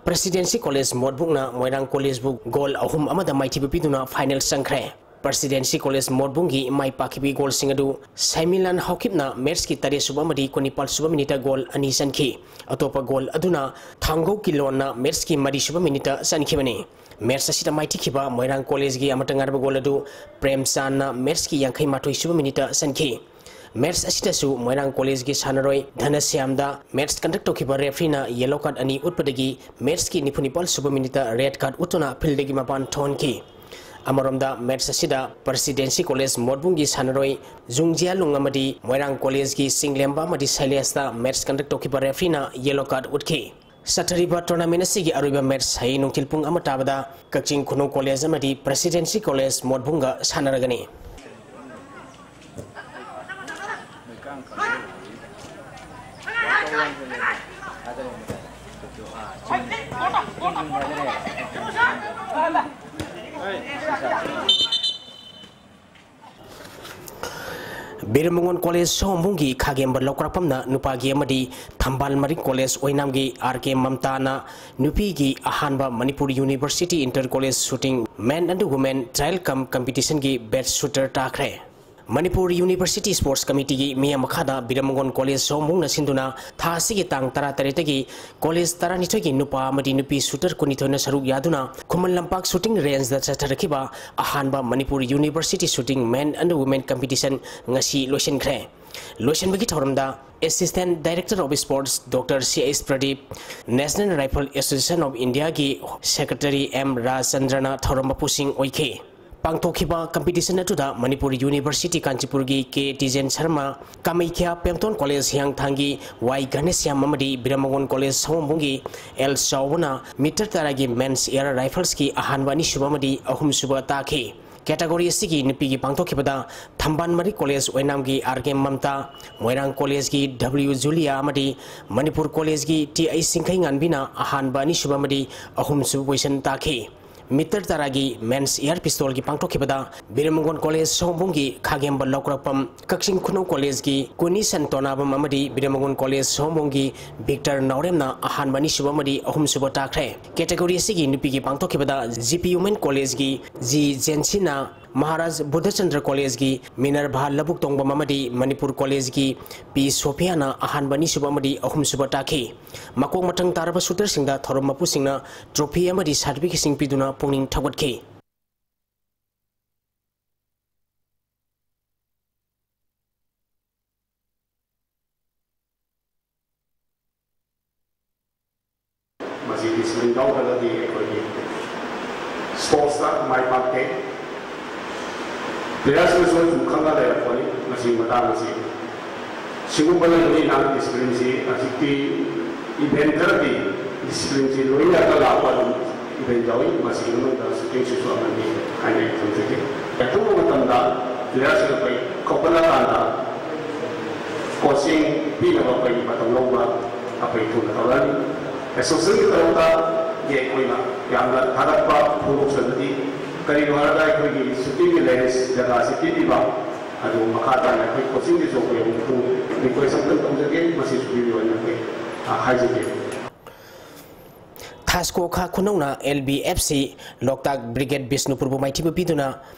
ꯄ꯭ꯔꯦꯁꯤꯗꯦꯟꯁꯤ ꯀꯣꯂꯦꯖ ꯃꯣꯠꯕꯨꯛꯅ ꯃꯣꯏꯔꯥꯡ ꯀꯣꯂꯦꯖꯕꯨ ꯒꯣꯜ ꯑꯍꯨꯝ ꯑꯃꯗ ꯃꯥꯏꯊꯤꯕ ꯄꯤꯗꯨꯅ ꯐꯥꯏꯅꯦꯜ ꯆꯪꯈ꯭ꯔꯦ꯫ ꯄ꯭ꯔꯦꯁꯤꯗꯦꯟꯁꯤ ꯀꯣꯂꯦꯖ ꯃꯣꯠꯕꯨꯛꯒꯤ ꯃꯥꯏ ꯄꯥꯛꯈꯤꯕꯒꯤ ꯒꯣꯜꯁꯤꯡ ꯑꯗꯨ ꯁꯥꯏꯃꯤꯂꯥꯟ ꯍꯥꯎꯀꯤꯞꯅ ꯃꯦꯠꯁꯀꯤ ꯇꯔꯦꯠꯁꯨꯕ ꯑꯃꯗꯤ ꯀꯨꯟꯅꯤꯄꯥꯜꯁꯨꯕ ꯃꯤꯅꯤꯠꯇ ꯒꯣꯜ ꯑꯅꯤ ꯆꯟꯈꯤ꯫ ꯑꯇꯣꯞꯄ ꯒꯣꯜ ꯑꯗꯨꯅ ꯊꯥꯡꯒꯧ ꯀꯤꯂꯣꯟꯅ ꯃꯦꯠꯁꯀꯤ ꯃꯔꯤꯁꯨꯕ ꯃꯤꯅꯤꯠꯇ ꯆꯟꯈꯤꯕꯅꯤ꯫ ꯃꯦꯠꯁ ꯑꯁꯤꯗ ꯃꯥꯏꯊꯤꯈꯤꯕ ꯃꯣꯏꯔꯥꯡ ꯀꯣꯂꯦꯖꯒꯤ ꯑꯃꯠꯇ ꯉꯥꯏꯔꯕ ꯒꯣꯜ ꯑꯗꯨ ꯄ꯭ꯔꯦꯝꯆꯥꯟꯅ ꯃꯦꯠꯁꯀꯤ ꯌꯥꯡꯈꯩ ꯃꯥꯊꯣꯏꯁꯨꯕ ꯃꯤꯅꯤꯠꯇ ꯆꯟꯈꯤ꯫ ꯃꯦꯠꯁ ꯑꯁꯤꯗꯁꯨ ꯃꯣꯏꯔꯥꯡ ꯀꯣꯂꯦꯖꯒꯤ ꯁꯥꯟꯅꯔꯣꯏ ꯙꯅꯁ꯭ꯌꯥꯝꯗ ꯃꯦꯠꯁ ꯀꯟꯗꯛ ꯇꯧꯈꯤꯕ ꯔꯦꯐ꯭ꯔꯤꯅ ꯌꯦꯂꯣ ꯀꯥꯔꯗ ꯑꯅꯤ ꯎꯠꯄꯗꯒꯤ ꯃꯦꯠꯁꯀꯤ ꯅꯤꯐꯨꯅꯤꯄꯥꯜ ꯁꯨꯕ ꯃꯤꯅꯤꯠꯇ ꯔꯦꯗ ꯀꯥꯔꯗ ꯎꯠꯇꯨꯅ ꯐꯤꯜꯗꯒꯤ ꯃꯄꯥꯟ ꯊꯣꯛꯍꯟꯈꯤ꯫ ꯑꯃꯔꯣꯝꯗ ꯃꯦꯠꯁ ꯑꯁꯤꯗ ꯄ꯭ꯔꯦꯁꯤꯗꯦꯟꯁꯤ ꯀꯣꯂꯦꯖ ꯃꯣꯠꯕꯨꯡꯒꯤ ꯁꯥꯟꯅꯔꯣꯏ ꯖꯨꯡꯖꯤꯌꯥꯂꯨꯡ ꯑꯃꯗꯤ ꯃꯣꯏꯔꯥꯡ ꯀꯣꯂꯦꯖꯀꯤ ꯆꯤꯡꯂꯦꯝꯕ ꯑꯃꯗꯤ ꯁꯩꯂꯦꯁꯇ ꯃꯦꯠꯁ ꯀꯟꯗꯛ ꯇꯧꯈꯤꯕ ꯔꯦꯐ꯭ꯔꯤꯅ ꯌꯦꯂꯣ ꯀꯥꯔꯗ ꯎꯠꯈꯤ꯫ ꯆꯠꯊꯔꯤꯕ ꯇꯣꯔꯅꯥꯃꯦꯟ ꯑꯁꯤꯒꯤ ꯑꯔꯣꯏꯕ ꯃꯦꯠꯁ ꯍꯌꯦꯡ ꯅꯨꯡꯊꯤꯜ ꯄꯨꯡ ꯑꯃ ꯇꯥꯕꯗ ꯀꯛꯆꯤꯡ ꯈꯨꯅꯧ ꯀꯣꯂꯦꯖ ꯑꯃꯗꯤ ꯄ꯭ꯔꯦꯁꯤꯗꯦꯟꯁꯤ ꯀꯣꯂꯦꯖ ꯃꯣꯠꯕꯨꯡꯒ ꯁꯥꯟꯅꯔꯒꯅꯤ꯫ ꯕꯤꯔꯃꯉꯣꯟ ꯀꯣꯂꯦꯖ ꯁꯣꯝꯕꯨꯡꯒꯤ ꯈꯥꯒꯦꯝꯕ ꯂꯧꯀ꯭ꯔꯥꯛꯄꯝꯅ ꯅꯨꯄꯥꯒꯤ ꯑꯃꯗꯤ ꯊꯝꯕꯥꯜ ꯃꯔꯤꯡ ꯀꯣꯂꯦꯖ ꯑꯣꯏꯅꯥꯝꯒꯤ ꯑꯥꯔ ꯀꯦ ꯃꯝꯇꯥꯅ ꯅꯨꯄꯤꯒꯤ ꯑꯍꯥꯟꯕ Manipur university inter college shooting men and women trial ꯀꯝ ꯀꯝꯄꯤꯇꯤꯁꯟꯒꯤ ꯕꯦꯁ ꯁꯨꯇꯔ ꯇꯥꯈ꯭ꯔꯦ꯫ ꯃꯅꯤꯄꯨꯔ ꯌꯨꯅꯤꯚꯔꯁꯤꯇꯤ ꯁ꯭ꯄꯣꯔꯠꯁ ꯀꯃꯤꯇꯤꯒꯤ ꯃꯤꯠꯌꯦꯡ ꯃꯈꯥꯗ ꯕꯤꯔꯃꯉꯣꯟ ꯀꯣꯂꯦꯖ ꯁꯣꯝꯕꯨꯡꯅ ꯁꯤꯟꯗꯨꯅ ꯊꯥ ꯑꯁꯤꯒꯤ ꯇꯥꯡ ꯇꯔꯥꯇꯔꯦꯠꯇꯒꯤ ꯀꯣꯂꯦꯖ ꯇꯔꯥꯅꯤꯊꯣꯏꯒꯤ ꯅꯨꯄꯥ ꯑꯃꯗꯤ ꯅꯨꯄꯤ ꯁꯨꯇꯔ ꯀꯨꯟꯅꯤꯊꯣꯏꯅ ꯁꯔꯨꯛ ꯌꯥꯗꯨꯅ ꯈꯨꯃꯟ ꯂꯝꯄꯥꯛ ꯁꯨꯇꯤꯡ ꯔꯦꯟꯖꯇ ꯆꯠꯊꯔꯛꯈꯤꯕ ꯑꯍꯥꯟꯕ Manipur university shooting men and women competition ꯉꯁꯤ ꯂꯣꯏꯁꯤꯟꯈ꯭ꯔꯦ꯫ ꯂꯣꯏꯁꯤꯟꯕꯒꯤ ꯊꯧꯔꯝꯗ Assistant Director of Sports Doctor C H Pradip, National Rifle Association of Indiaꯒꯤ Secretary M ꯔꯥꯖꯆꯟꯗ꯭ꯔꯅ ꯊꯧꯔꯝ ꯃꯄꯨꯁꯤꯡ ꯑꯣꯏꯈꯤ꯫ ꯄꯥꯡꯊꯣꯛꯈꯤꯕ competition ꯑꯗꯨꯗ ꯃꯅꯤꯄꯨꯔ University ꯀꯥꯟꯆꯤꯄꯨꯔꯒꯤ ꯀꯦ ꯇꯤꯖꯦꯟ ꯁꯔꯃ, ꯀꯥꯃꯩꯈ꯭ꯌꯥ ꯄꯦꯝꯇꯣꯟ ꯀꯣꯂꯦꯖ ꯍꯤꯌꯥꯡꯊꯥꯡꯒꯤ ꯋꯥꯏ ꯘꯅꯦꯁ꯭ꯌꯥꯝ ꯑꯃꯗꯤ ꯕꯤꯔꯃꯒꯣꯟ ꯀꯣꯂꯦꯖ ꯁꯑꯣꯝꯕꯨꯡꯒꯤ ꯑꯦꯜ ꯆꯥꯎꯕꯅ meter ꯇꯔꯥꯒꯤ men's air riflesꯀꯤ ꯑꯍꯥꯟꯕ, ꯑꯅꯤꯁꯨꯕ ꯑꯃꯗꯤ ꯑꯍꯨꯝꯁꯨꯕ ꯇꯥꯈꯤ꯫ Category ꯑꯁꯤꯒꯤ ꯅꯨꯄꯤꯒꯤ ꯄꯥꯡꯊꯣꯛꯈꯤꯕꯗ ꯊꯝꯕꯥꯜ ꯃꯔꯤ ꯀꯣꯂꯦꯖ ꯑꯣꯏꯅꯥꯝꯒꯤ ꯑꯥꯔ ꯀꯦ ꯃꯝꯇꯥ, ꯃꯣꯏꯔꯥꯡ ꯀꯣꯂꯦꯖꯀꯤ ꯗꯕ꯭ꯂꯤꯎ ꯖꯨꯂꯤꯌꯥ ꯑꯃꯗꯤ ꯃꯅꯤꯄꯨꯔ ꯀꯣꯂꯦꯖꯀꯤ ꯇꯤ ꯑꯩꯆ ꯁꯤꯡꯈꯩꯉꯥꯟꯕꯤꯅ ꯑꯍꯥꯟꯕ, ꯑꯅꯤꯁꯨꯕ ꯑꯃꯗꯤ ꯑꯍꯨꯝꯁꯨꯕ position ꯇꯥꯈꯤ꯫ Meter ꯇꯔꯥꯒꯤ men's air pistolꯒꯤ ꯄꯥꯡꯊꯣꯛꯈꯤꯕꯗ ꯕꯤꯔꯃꯒꯣꯟ ꯀꯣꯂꯦꯖ ꯁꯑꯣꯝꯕꯨꯡꯒꯤ ꯈꯥꯒꯦꯝꯕ ꯂꯧꯀ꯭ꯔꯛꯄꯝ, ꯀꯛꯆꯤꯡ ꯈꯨꯅꯧ ꯀꯣꯂꯦꯖꯀꯤ ꯀꯨꯅꯤꯁꯟ ꯇꯣꯅꯥꯕꯝ ꯑꯃꯗꯤ ꯕꯤꯔꯃꯒꯣꯟ ꯀꯣꯂꯦꯖ ꯁꯑꯣꯝꯕꯨꯡꯒꯤ ꯚꯤꯛꯇꯔ ꯅꯥꯎꯔꯦꯝꯅ ꯑꯍꯥꯟꯕ, ꯑꯅꯤꯁꯨꯕ ꯑꯃꯗꯤ ꯑꯍꯨꯝꯁꯨꯕ ꯇꯥꯈ꯭ꯔꯦ꯫ Category ꯑꯁꯤꯒꯤ ꯅꯨꯄꯤꯒꯤ ꯄꯥꯡꯊꯣꯛꯈꯤꯕꯗ ꯖꯤ ꯄꯤ ꯋꯨꯃꯦꯟ ꯀꯣꯂꯦꯖꯀꯤ ꯖꯤ ꯖꯦꯟꯁꯤꯅ, ꯃꯍꯥꯔꯥꯖ ꯕꯨꯙꯆꯟꯗ꯭ꯔ ꯀꯣꯂꯦꯖꯀꯤ ꯃꯤꯅꯔꯚꯥ ꯂꯧꯕꯨꯛꯇꯣꯡꯕꯝ ꯑꯃꯗꯤ ꯃꯅꯤꯄꯨꯔ ꯀꯣꯂꯦꯖꯀꯤ ꯄꯤ ꯁꯣꯐꯤꯌꯥꯅ ꯑꯍꯥꯟꯕ, ꯑꯅꯤꯁꯨꯕ ꯑꯃꯗꯤ ꯑꯍꯨꯝꯁꯨꯕ ꯇꯥꯈꯤ꯫ ꯃꯀꯣꯛ ꯃꯊꯪ ꯇꯥꯔꯕ shooterꯁꯤꯡꯗ ꯊꯧꯔꯝ ꯃꯄꯨꯁꯤꯡꯅ trophy ꯑꯃꯗꯤ certificateꯁꯤꯡ ꯄꯤꯗꯨꯅ ꯄꯨꯛꯅꯤꯡ ꯊꯧꯒꯠꯈꯤ꯫ ꯃꯁꯤ discipline ꯌꯥꯎꯗ꯭ꯔꯒꯗꯤ ꯑꯩꯈꯣꯏꯒꯤ sportsꯇ ꯃꯥꯏ ꯄꯥꯛꯇꯦ꯫ Playerꯁꯤꯡꯅꯁꯨ ꯑꯗꯨꯝ ꯈꯪꯉ ꯂꯩꯔꯛꯄꯅꯤ ꯃꯁꯤꯒꯤ ꯃꯇꯥꯡ ꯑꯁꯤ꯫ ꯁꯤꯒꯨꯝꯕ ꯂꯩꯕꯅꯤꯅ disciplineꯁꯤ ꯍꯧꯖꯤꯛꯇꯤ event ꯈꯔꯗꯤ disciplineꯁꯤ ꯂꯣꯏꯅꯔꯒ ꯂꯥꯛꯄ ꯑꯗꯨꯝ event ꯌꯥꯎꯏ꯫ ꯃꯁꯤꯒꯤ ꯃꯅꯨꯡꯗ shootingꯁꯤꯁꯨ ꯑꯃꯅꯤ ꯍꯥꯏꯅ ꯑꯩ ꯊꯝꯖꯒꯦ꯫ ꯑꯊꯨꯕ ꯃꯇꯝꯗ playerꯁꯤꯡ ꯑꯩꯈꯣꯏ ꯀꯧꯈꯠꯂꯀꯥꯟꯗ coaching ꯄꯤꯅꯕ ꯑꯩꯈꯣꯏꯒꯤ ꯃꯇꯧ ꯂꯧꯕ ꯑꯩꯈꯣꯏ ꯊꯨꯅ ꯇꯧꯔꯛꯑꯅꯤ꯫ Associationꯒꯤ ꯇꯔꯐꯇꯒꯤ ꯑꯩꯈꯣꯏꯅ ꯌꯥꯝꯅ ꯊꯥꯒꯠꯄ ꯐꯣꯡꯗꯣꯛꯆꯕꯗꯤ ꯀꯔꯤꯒꯤꯅꯣ ꯍꯥꯏꯔꯒ ꯑꯩꯈꯣꯏꯒꯤ shootingꯒꯤ range ꯖꯒꯥꯁꯤ ꯄꯤꯕꯤꯕ, ꯑꯗꯨ ꯃꯈꯥ ꯇꯥꯅ ꯑꯩꯈꯣꯏ coachingꯒꯤꯁꯨ ꯑꯩꯈꯣꯏ ꯑꯃꯨꯛꯇꯪ request ꯑꯃꯇꯪ ꯇꯧꯖꯒꯦ, ꯃꯁꯤꯁꯨ ꯄꯤꯕꯤꯌꯨ ꯍꯥꯏꯅ ꯑꯩꯈꯣꯏ, ꯑ, ꯍꯥꯏꯖꯒꯦ꯫ ꯊꯥꯁꯀꯣ ꯈꯥ ꯈꯨꯅꯧꯅ ꯑꯦꯜ ꯕꯤ ꯑꯦꯐ ꯁꯤ ꯂꯣꯛꯇꯥꯛ ꯕ꯭ꯔꯤꯒꯦꯗ ꯕꯤꯁꯅꯨꯄꯨꯔꯕꯨ ꯃꯥꯏꯊꯤꯕ ꯄꯤꯗꯨꯅ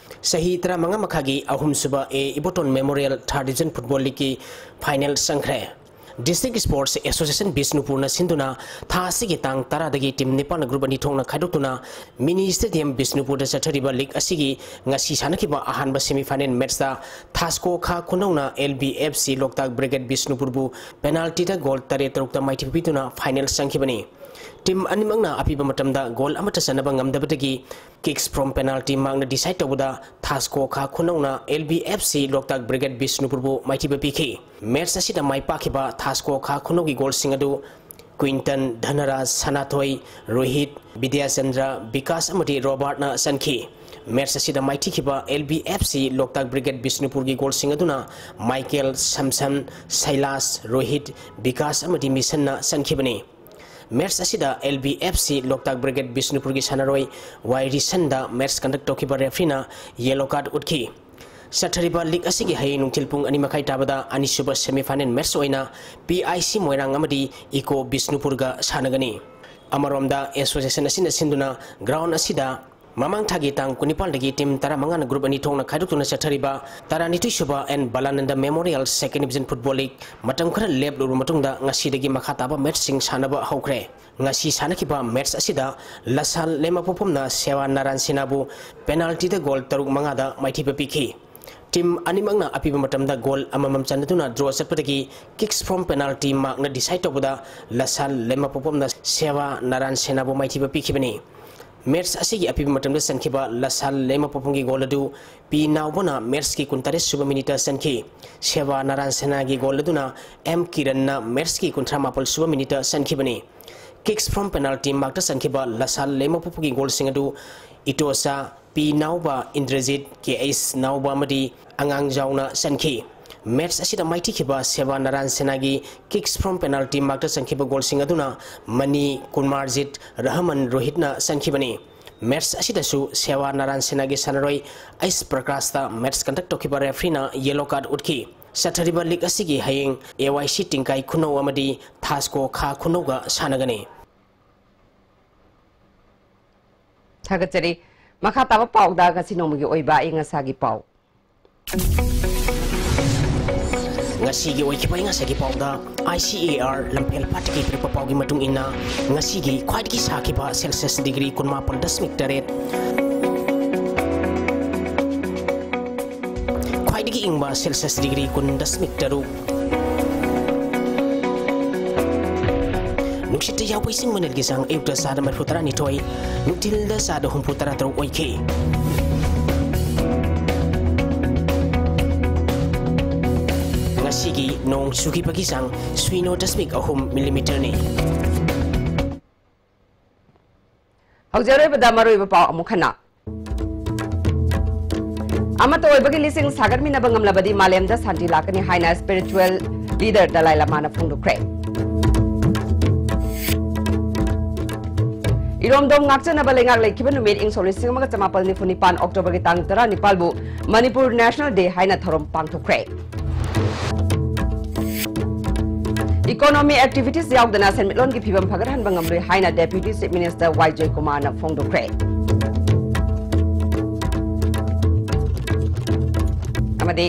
ꯆꯍꯤ ꯇꯔꯥꯃꯉꯥ ꯃꯈꯥꯒꯤ ꯑꯍꯨꯝꯁꯨꯕ ꯑꯦ ꯏꯕꯣꯇꯣꯟ ꯃꯦꯃꯣꯔꯤꯌꯦꯜ ꯊꯥꯔꯠ ꯗꯤꯕꯤꯖꯟ ꯐꯨꯠꯕꯣꯜ ꯂꯤꯒꯀꯤ ꯐꯥꯏꯅꯦꯜ ꯆꯪꯈ꯭ꯔꯦ꯫ ꯗꯤꯁꯇ꯭ꯔꯤꯛ ꯁ꯭ꯄꯣꯔꯠꯁ ꯑꯦꯁꯣꯁꯤꯌꯦꯁꯟ ꯕꯤꯁꯅꯨꯄꯨꯔꯅ ꯁꯤꯟꯗꯨꯅ ꯊꯥ ꯑꯁꯤꯒꯤ ꯇꯥꯡ ꯇꯔꯥꯗꯒꯤ ꯇꯤꯝ ꯅꯤꯄꯥꯟꯅ ꯒ꯭ꯔꯨꯞ ꯑꯅꯤ ꯊꯣꯛꯅ ꯈꯥꯏꯗꯣꯛꯇꯨꯅ ꯃꯤꯅꯤ ꯁ꯭ꯇꯦꯗꯤꯌꯝ ꯕꯤꯁꯅꯨꯄꯨꯔꯗ ꯆꯠꯊꯔꯤꯕ ꯂꯤꯒ ꯑꯁꯤꯒꯤ ꯉꯁꯤ ꯁꯥꯟꯅꯈꯤꯕ ꯑꯍꯥꯟꯕ ꯁꯦꯃꯤꯐꯥꯏꯅꯦꯜ ꯃꯦꯠꯆꯇ ꯊꯥꯁꯀꯣ ꯈꯥ ꯈꯨꯅꯧꯅ ꯑꯦꯜ ꯕꯤ ꯑꯦꯐ ꯁꯤ ꯂꯣꯛꯇꯥꯛ ꯕ꯭ꯔꯤꯒꯦꯗ ꯕꯤꯁꯅꯨꯄꯨꯔꯕꯨ ꯄꯦꯅꯥꯜꯇꯤꯗ ꯒꯣꯜ ꯇꯔꯦꯠ ꯇꯔꯨꯛꯇ ꯃꯥꯏꯊꯤꯕ ꯄꯤꯗꯨꯅ ꯐꯥꯏꯅꯦꯜ ꯆꯪꯈꯤꯕꯅꯤ꯫ Team ꯑꯅꯤꯃꯛꯅ ꯑꯄꯤꯕ ꯃꯇꯝꯗ goal ꯑꯃꯠꯇ ꯆꯟꯅꯕ ꯉꯝꯗꯕꯗꯒꯤ kicks from penalty markꯅ decide ꯇꯧꯕꯗ ꯊꯥꯁꯀꯣ ꯈꯥ ꯈꯨꯅꯧꯅ L B F C ꯂꯣꯛꯇꯥꯛ Brigade ꯕꯤꯁꯅꯨꯄꯨꯔꯕꯨ ꯃꯥꯏꯊꯤꯕ ꯄꯤꯈꯤ꯫ Match ꯑꯁꯤꯗ ꯃꯥꯏ ꯄꯥꯛꯈꯤꯕ ꯊꯥꯁꯀꯣ ꯈꯥ ꯈꯨꯅꯧꯒꯤ goalꯁꯤꯡ ꯑꯗꯨ ꯀ꯭ꯋꯤꯟꯇꯟ, ꯙꯅꯔꯥꯖ, ꯁꯅꯥꯊꯣꯏ, ꯔꯣꯍꯤꯠ, ꯕꯤꯗ꯭ꯌꯥꯆꯟꯗ꯭ꯔ, ꯕꯤꯀꯥꯁ ꯑꯃꯗꯤ ꯔꯣꯕꯥꯔꯠꯅ ꯆꯟꯈꯤ꯫ Match ꯑꯁꯤꯗ ꯃꯥꯏꯊꯤꯈꯤꯕ L B F C ꯂꯣꯛꯇꯥꯛ Brigade ꯕꯤꯁꯅꯨꯄꯨꯔꯒꯤ goalꯁꯤꯡ ꯑꯗꯨꯅ ꯃꯥꯏꯀꯦꯜ, ꯁꯝꯁꯟ, ꯁꯩꯂꯥꯁ, ꯔꯣꯍꯤꯠ, ꯕꯤꯀꯥꯁ ꯑꯃꯗꯤ ꯃꯤꯁꯟꯅ ꯆꯟꯈꯤꯕꯅꯤ꯫ Match ꯑꯁꯤꯗ L B F C ꯂꯣꯛꯇꯥꯛ Brigade ꯕꯤꯁꯅꯨꯄꯨꯔꯒꯤ ꯁꯥꯟꯅꯔꯣꯏ ꯋꯥꯏ ꯔꯤꯁꯟꯗ match conduct ꯇꯧꯈꯤꯕ refereeꯅ yellow card ꯎꯠꯈꯤ꯫ ꯆꯠꯊꯔꯤꯕ league ꯑꯁꯤꯒꯤ ꯍꯌꯦꯡ ꯅꯨꯡꯊꯤꯜ ꯄꯨꯡ ꯑꯅꯤ ꯃꯈꯥꯏ ꯇꯥꯕꯗ ꯑꯅꯤꯁꯨꯕ semi final match ꯑꯣꯏꯅ P I C ꯃꯣꯏꯔꯥꯡ ꯑꯃꯗꯤ ꯏꯀꯣ ꯕꯤꯁꯅꯨꯄꯨꯔꯒ ꯁꯥꯟꯅꯒꯅꯤ꯫ ꯑꯃꯔꯣꯝꯗ association ꯑꯁꯤꯅ ꯁꯤꯟꯗꯨꯅ ground ꯑꯁꯤꯗ ꯃꯃꯥꯡ ꯊꯥꯒꯤ ꯇꯥꯡ ꯀꯨꯟꯅꯤꯄꯥꯟꯗꯒꯤ team ꯇꯔꯥꯃꯉꯥꯅ group ꯑꯅꯤ ꯊꯣꯛꯅ ꯈꯥꯏꯗꯣꯛꯇꯨꯅ ꯆꯠꯊꯔꯤꯕ ꯇꯔꯥꯅꯤꯊꯣꯏ ꯁꯨꯕ N ꯕꯂꯥꯅꯟꯗ Memorial Second Division Football League ꯃꯇꯝ ꯈꯔ ꯂꯦꯞꯂꯨꯔꯕ ꯃꯇꯨꯡꯗ ꯉꯁꯤꯗꯒꯤ ꯃꯈꯥ ꯇꯥꯕ matchꯁꯤꯡ ꯁꯥꯟꯅꯕ ꯍꯧꯈ꯭ꯔꯦ꯫ ꯉꯁꯤ ꯁꯥꯟꯅꯈꯤꯕ match ꯑꯁꯤꯗ ꯂꯁꯥꯜ ꯂꯩꯃꯄꯣꯛꯐꯝꯅ ꯁꯦꯋꯥ ꯅꯥꯔꯥꯟ ꯁꯦꯅꯥꯕꯨ penaltyꯗ goal ꯇꯔꯨꯛ ꯃꯉꯥꯗ ꯃꯥꯏꯊꯤꯕ ꯄꯤꯈꯤ꯫ Team ꯑꯅꯤꯃꯛꯅ ꯑꯄꯤꯕ ꯃꯇꯝꯗ goal ꯑꯃꯃꯝ ꯆꯟꯅꯗꯨꯅ draw ꯆꯠꯄꯗꯒꯤ kicks from penalty markꯅ decide ꯇꯧꯕꯗ ꯂꯁꯥꯜ ꯂꯩꯃꯄꯣꯛꯐꯝꯅ ꯁꯦꯋꯥ ꯅꯥꯔꯥꯟ ꯁꯦꯅꯥꯕꯨ ꯃꯥꯏꯊꯤꯕ ꯄꯤꯈꯤꯕꯅꯤ꯫ Match ꯑꯁꯤꯒꯤ ꯑꯄꯤꯕ ꯃꯇꯝꯗ ꯆꯟꯈꯤꯕ ꯂꯁꯥꯜ ꯂꯩꯃꯄꯣꯛꯐꯝꯒꯤ goal ꯑꯗꯨ ꯄꯤ ꯅꯥꯎꯕꯅ matchꯀꯤ ꯀꯨꯟꯇꯔꯦꯠ ꯁꯨꯕ minuteꯇ ꯆꯟꯈꯤ꯫ ꯁꯦꯋꯥ ꯅꯥꯔꯥꯟ ꯁꯦꯅꯥꯒꯤ goal ꯑꯗꯨꯅ M ꯀꯤꯔꯟꯅ matchꯀꯤ ꯀꯨꯟꯊ꯭ꯔꯥ ꯃꯥꯄꯜ ꯁꯨꯕ minuteꯇ ꯆꯟꯈꯤꯕꯅꯤ꯫ Kicks from penalty markꯇ ꯆꯟꯈꯤꯕ ꯂꯁꯥꯜ ꯂꯩꯃꯄꯣꯛꯐꯝꯒꯤ goalꯁꯤꯡ ꯑꯗꯨ ꯏꯇꯣꯆꯥ, ꯄꯤ ꯅꯥꯎꯕ, ꯏꯟꯗ꯭ꯔꯖꯤꯠ, ꯀꯦ ꯑꯩꯆ ꯅꯥꯎꯕ ꯑꯃꯗꯤ ꯑꯉꯥꯡꯖꯥꯎꯅ ꯆꯟꯈꯤ꯫ Match ꯑꯁꯤꯗ ꯃꯥꯏꯊꯤꯈꯤꯕ ꯁꯦꯋꯥ ꯅꯥꯔꯥꯟ ꯁꯦꯅꯥꯒꯤ kicks from penalty markꯇ ꯆꯟꯈꯤꯕ goalꯁꯤꯡ ꯑꯗꯨꯅ ꯃꯅꯤ, ꯀꯨꯃꯥꯔꯖꯤꯠ, ꯔꯍꯃꯟ ꯔꯣꯍꯤꯠꯅ ꯆꯟꯈꯤꯕꯅꯤ꯫ Match ꯑꯁꯤꯗꯁꯨ ꯁꯦꯋꯥ ꯅꯥꯔꯥꯟ ꯁꯦꯅꯥꯒꯤ ꯁꯥꯟꯅꯔꯣꯏ ꯑꯩꯆ ꯄ꯭ꯔꯀꯥꯁꯇ match conduct ꯇꯧꯈꯤꯕ refereeꯅ yellow card ꯎꯠꯈꯤ꯫ ꯆꯠꯊꯔꯤꯕ league ꯑꯁꯤꯒꯤ ꯍꯌꯦꯡ A Y C ꯇꯤꯡꯀꯥꯏ ꯈꯨꯅꯧ ꯑꯃꯗꯤ ꯊꯥꯁꯀꯣ ꯈꯥ ꯈꯨꯅꯧꯒ ꯁꯥꯟꯅꯒꯅꯤ꯫ ꯊꯥꯒꯠꯆꯔꯤ꯫ ꯃꯈꯥ ꯇꯥꯕ ꯄꯥꯎꯗ ꯉꯁꯤ ꯅꯣꯡꯃꯒꯤ ꯑꯣꯏꯕ ꯑꯏꯪ ꯑꯁꯥꯒꯤ ꯄꯥꯎ꯫ ꯉꯁꯤꯒꯤ ꯑꯣꯏꯈꯤꯕ ꯑꯏꯪ ꯑꯁꯥꯒꯤ ꯄꯥꯎꯗ I C A R ꯂꯝꯐꯦꯜ ꯄꯥꯠꯇꯒꯤ ꯄꯤꯔꯛꯄ ꯄꯥꯎꯒꯤ ꯃꯇꯨꯡ ꯏꯟꯅ, ꯉꯁꯤꯒꯤ ꯈ꯭ꯋꯥꯏꯗꯒꯤ ꯁꯥꯈꯤꯕ celsius degree ꯀꯨꯟꯃꯥꯄꯜ ꯗꯁꯃꯤꯛ ꯇꯔꯦꯠ, ꯈ꯭ꯋꯥꯏꯗꯒꯤ ꯏꯪꯕ celsius degree ꯀꯨꯟ ꯗꯁꯃꯤꯛ ꯇꯔꯨꯛ, ꯅꯨꯡꯁꯤꯠꯇ ꯌꯥꯎꯕ ꯏꯁꯤꯡ ꯃꯅꯤꯜꯒꯤ ꯆꯥꯡ ꯑꯌꯨꯛꯇ ꯆꯥꯗ ꯃꯔꯤꯐꯨ ꯇꯔꯥꯅꯤꯊꯣꯏ, ꯅꯨꯡꯊꯤꯜꯗ ꯆꯥꯗ ꯍꯨꯝꯐꯨ ꯇꯔꯥ ꯇꯔꯨꯛ ꯑꯣꯏꯈꯤ꯫ ꯉꯁꯤꯒꯤ ꯅꯣꯡ ꯆꯨꯈꯤꯕꯒꯤ ꯆꯥꯡ ꯁꯨꯏꯅꯣ ꯗꯁꯃꯤꯛ ꯑꯍꯨꯝ ꯃꯤꯂꯤꯃꯤꯇꯔꯅꯤ꯫ ꯍꯧꯖꯤꯛ ꯑꯔꯣꯏꯕꯗ ꯃꯔꯨꯑꯣꯏꯕ ꯄꯥꯎ ꯑꯃꯨꯛ ꯍꯟꯅ꯫ ꯑꯃꯠꯇ ꯑꯣꯏꯕꯒꯤ ꯂꯤꯁꯤꯡ ꯁꯥꯒꯠꯃꯤꯟꯅꯕ ꯉꯝꯂꯕꯗꯤ ꯃꯥꯂꯦꯝꯗ ꯁꯥꯟꯇꯤ ꯂꯥꯛꯀꯅꯤ ꯍꯥꯏꯅ spiritual leader ꯗꯂꯥꯏ ꯂꯃꯥꯅ ꯐꯣꯡꯗꯣꯛꯈ꯭ꯔꯦ꯫ ꯏꯔꯣꯝꯗꯣꯝ ꯉꯥꯛꯆꯅꯕ ꯂꯩꯉꯥꯛ ꯂꯩꯈꯤꯕ ꯅꯨꯃꯤꯠ ꯏꯪ ꯁꯣꯛ ꯂꯤꯁꯤꯡ ꯑꯃꯒ ꯆꯃꯥꯄꯜ ꯅꯤꯐꯨ ꯅꯤꯄꯥꯟ October ꯒꯤ ꯇꯥꯡ ꯇꯔꯥꯅꯤꯄꯥꯜꯕꯨ Manipur National Day ꯍꯥꯏꯅ ꯊꯧꯔꯝ ꯄꯥꯡꯊꯣꯛꯈ꯭ꯔꯦ꯫ Economy activities ꯌꯥꯎꯗꯅ ꯁꯦꯟꯃꯤꯠꯂꯣꯟꯒꯤ ꯐꯤꯕꯝ ꯐꯒꯠꯍꯟꯕ ꯉꯝꯂꯣꯏ ꯍꯥꯏꯅ Deputy Chief Minister ꯋꯥꯏ ꯖꯣꯏꯀꯨꯃꯥꯔꯅ ꯐꯣꯡꯗꯣꯛꯈ꯭ꯔꯦ꯫ ꯑꯃꯗꯤ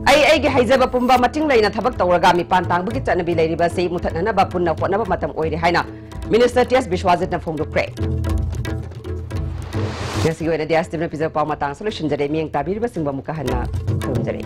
ꯑꯩ ꯑꯩꯒꯤ ꯍꯩꯖꯕ ꯄꯨꯝꯕ ꯃꯇꯤꯡ ꯂꯩꯅ ꯊꯕꯛ ꯇꯧꯔꯒ ꯃꯤꯄꯥꯟ ꯇꯥꯡꯕꯒꯤ ꯆꯠꯅꯕꯤ ꯂꯩꯔꯤꯕ ꯑꯁꯤ ꯃꯨꯊꯠꯅꯅꯕ ꯄꯨꯟꯅ ꯍꯣꯠꯅꯕ ꯃꯇꯝ ꯑꯣꯏꯔꯦ ꯍꯥꯏꯅ Minister ꯇꯤ ꯑꯦꯁ ꯕꯤꯁ꯭ꯋꯥꯖꯤꯠꯅ ꯐꯣꯡꯗꯣꯛꯈ꯭ꯔꯦ꯫ ꯉꯁꯤꯒꯤ ꯑꯣꯏꯅꯗꯤ ꯑꯁꯤꯅ ꯄꯤꯖꯕ ꯄꯥꯎ ꯃꯇꯥꯡ ꯑꯁꯤꯗ ꯂꯣꯏꯁꯤꯟꯖꯔꯦ꯫ ꯃꯤꯠꯌꯦꯡ ꯇꯥꯕꯤꯔꯤꯕꯁꯤꯡꯕꯨ ꯑꯃꯨꯛꯀ ꯍꯟꯅ ꯈꯨꯔꯨꯝꯖꯔꯤ꯫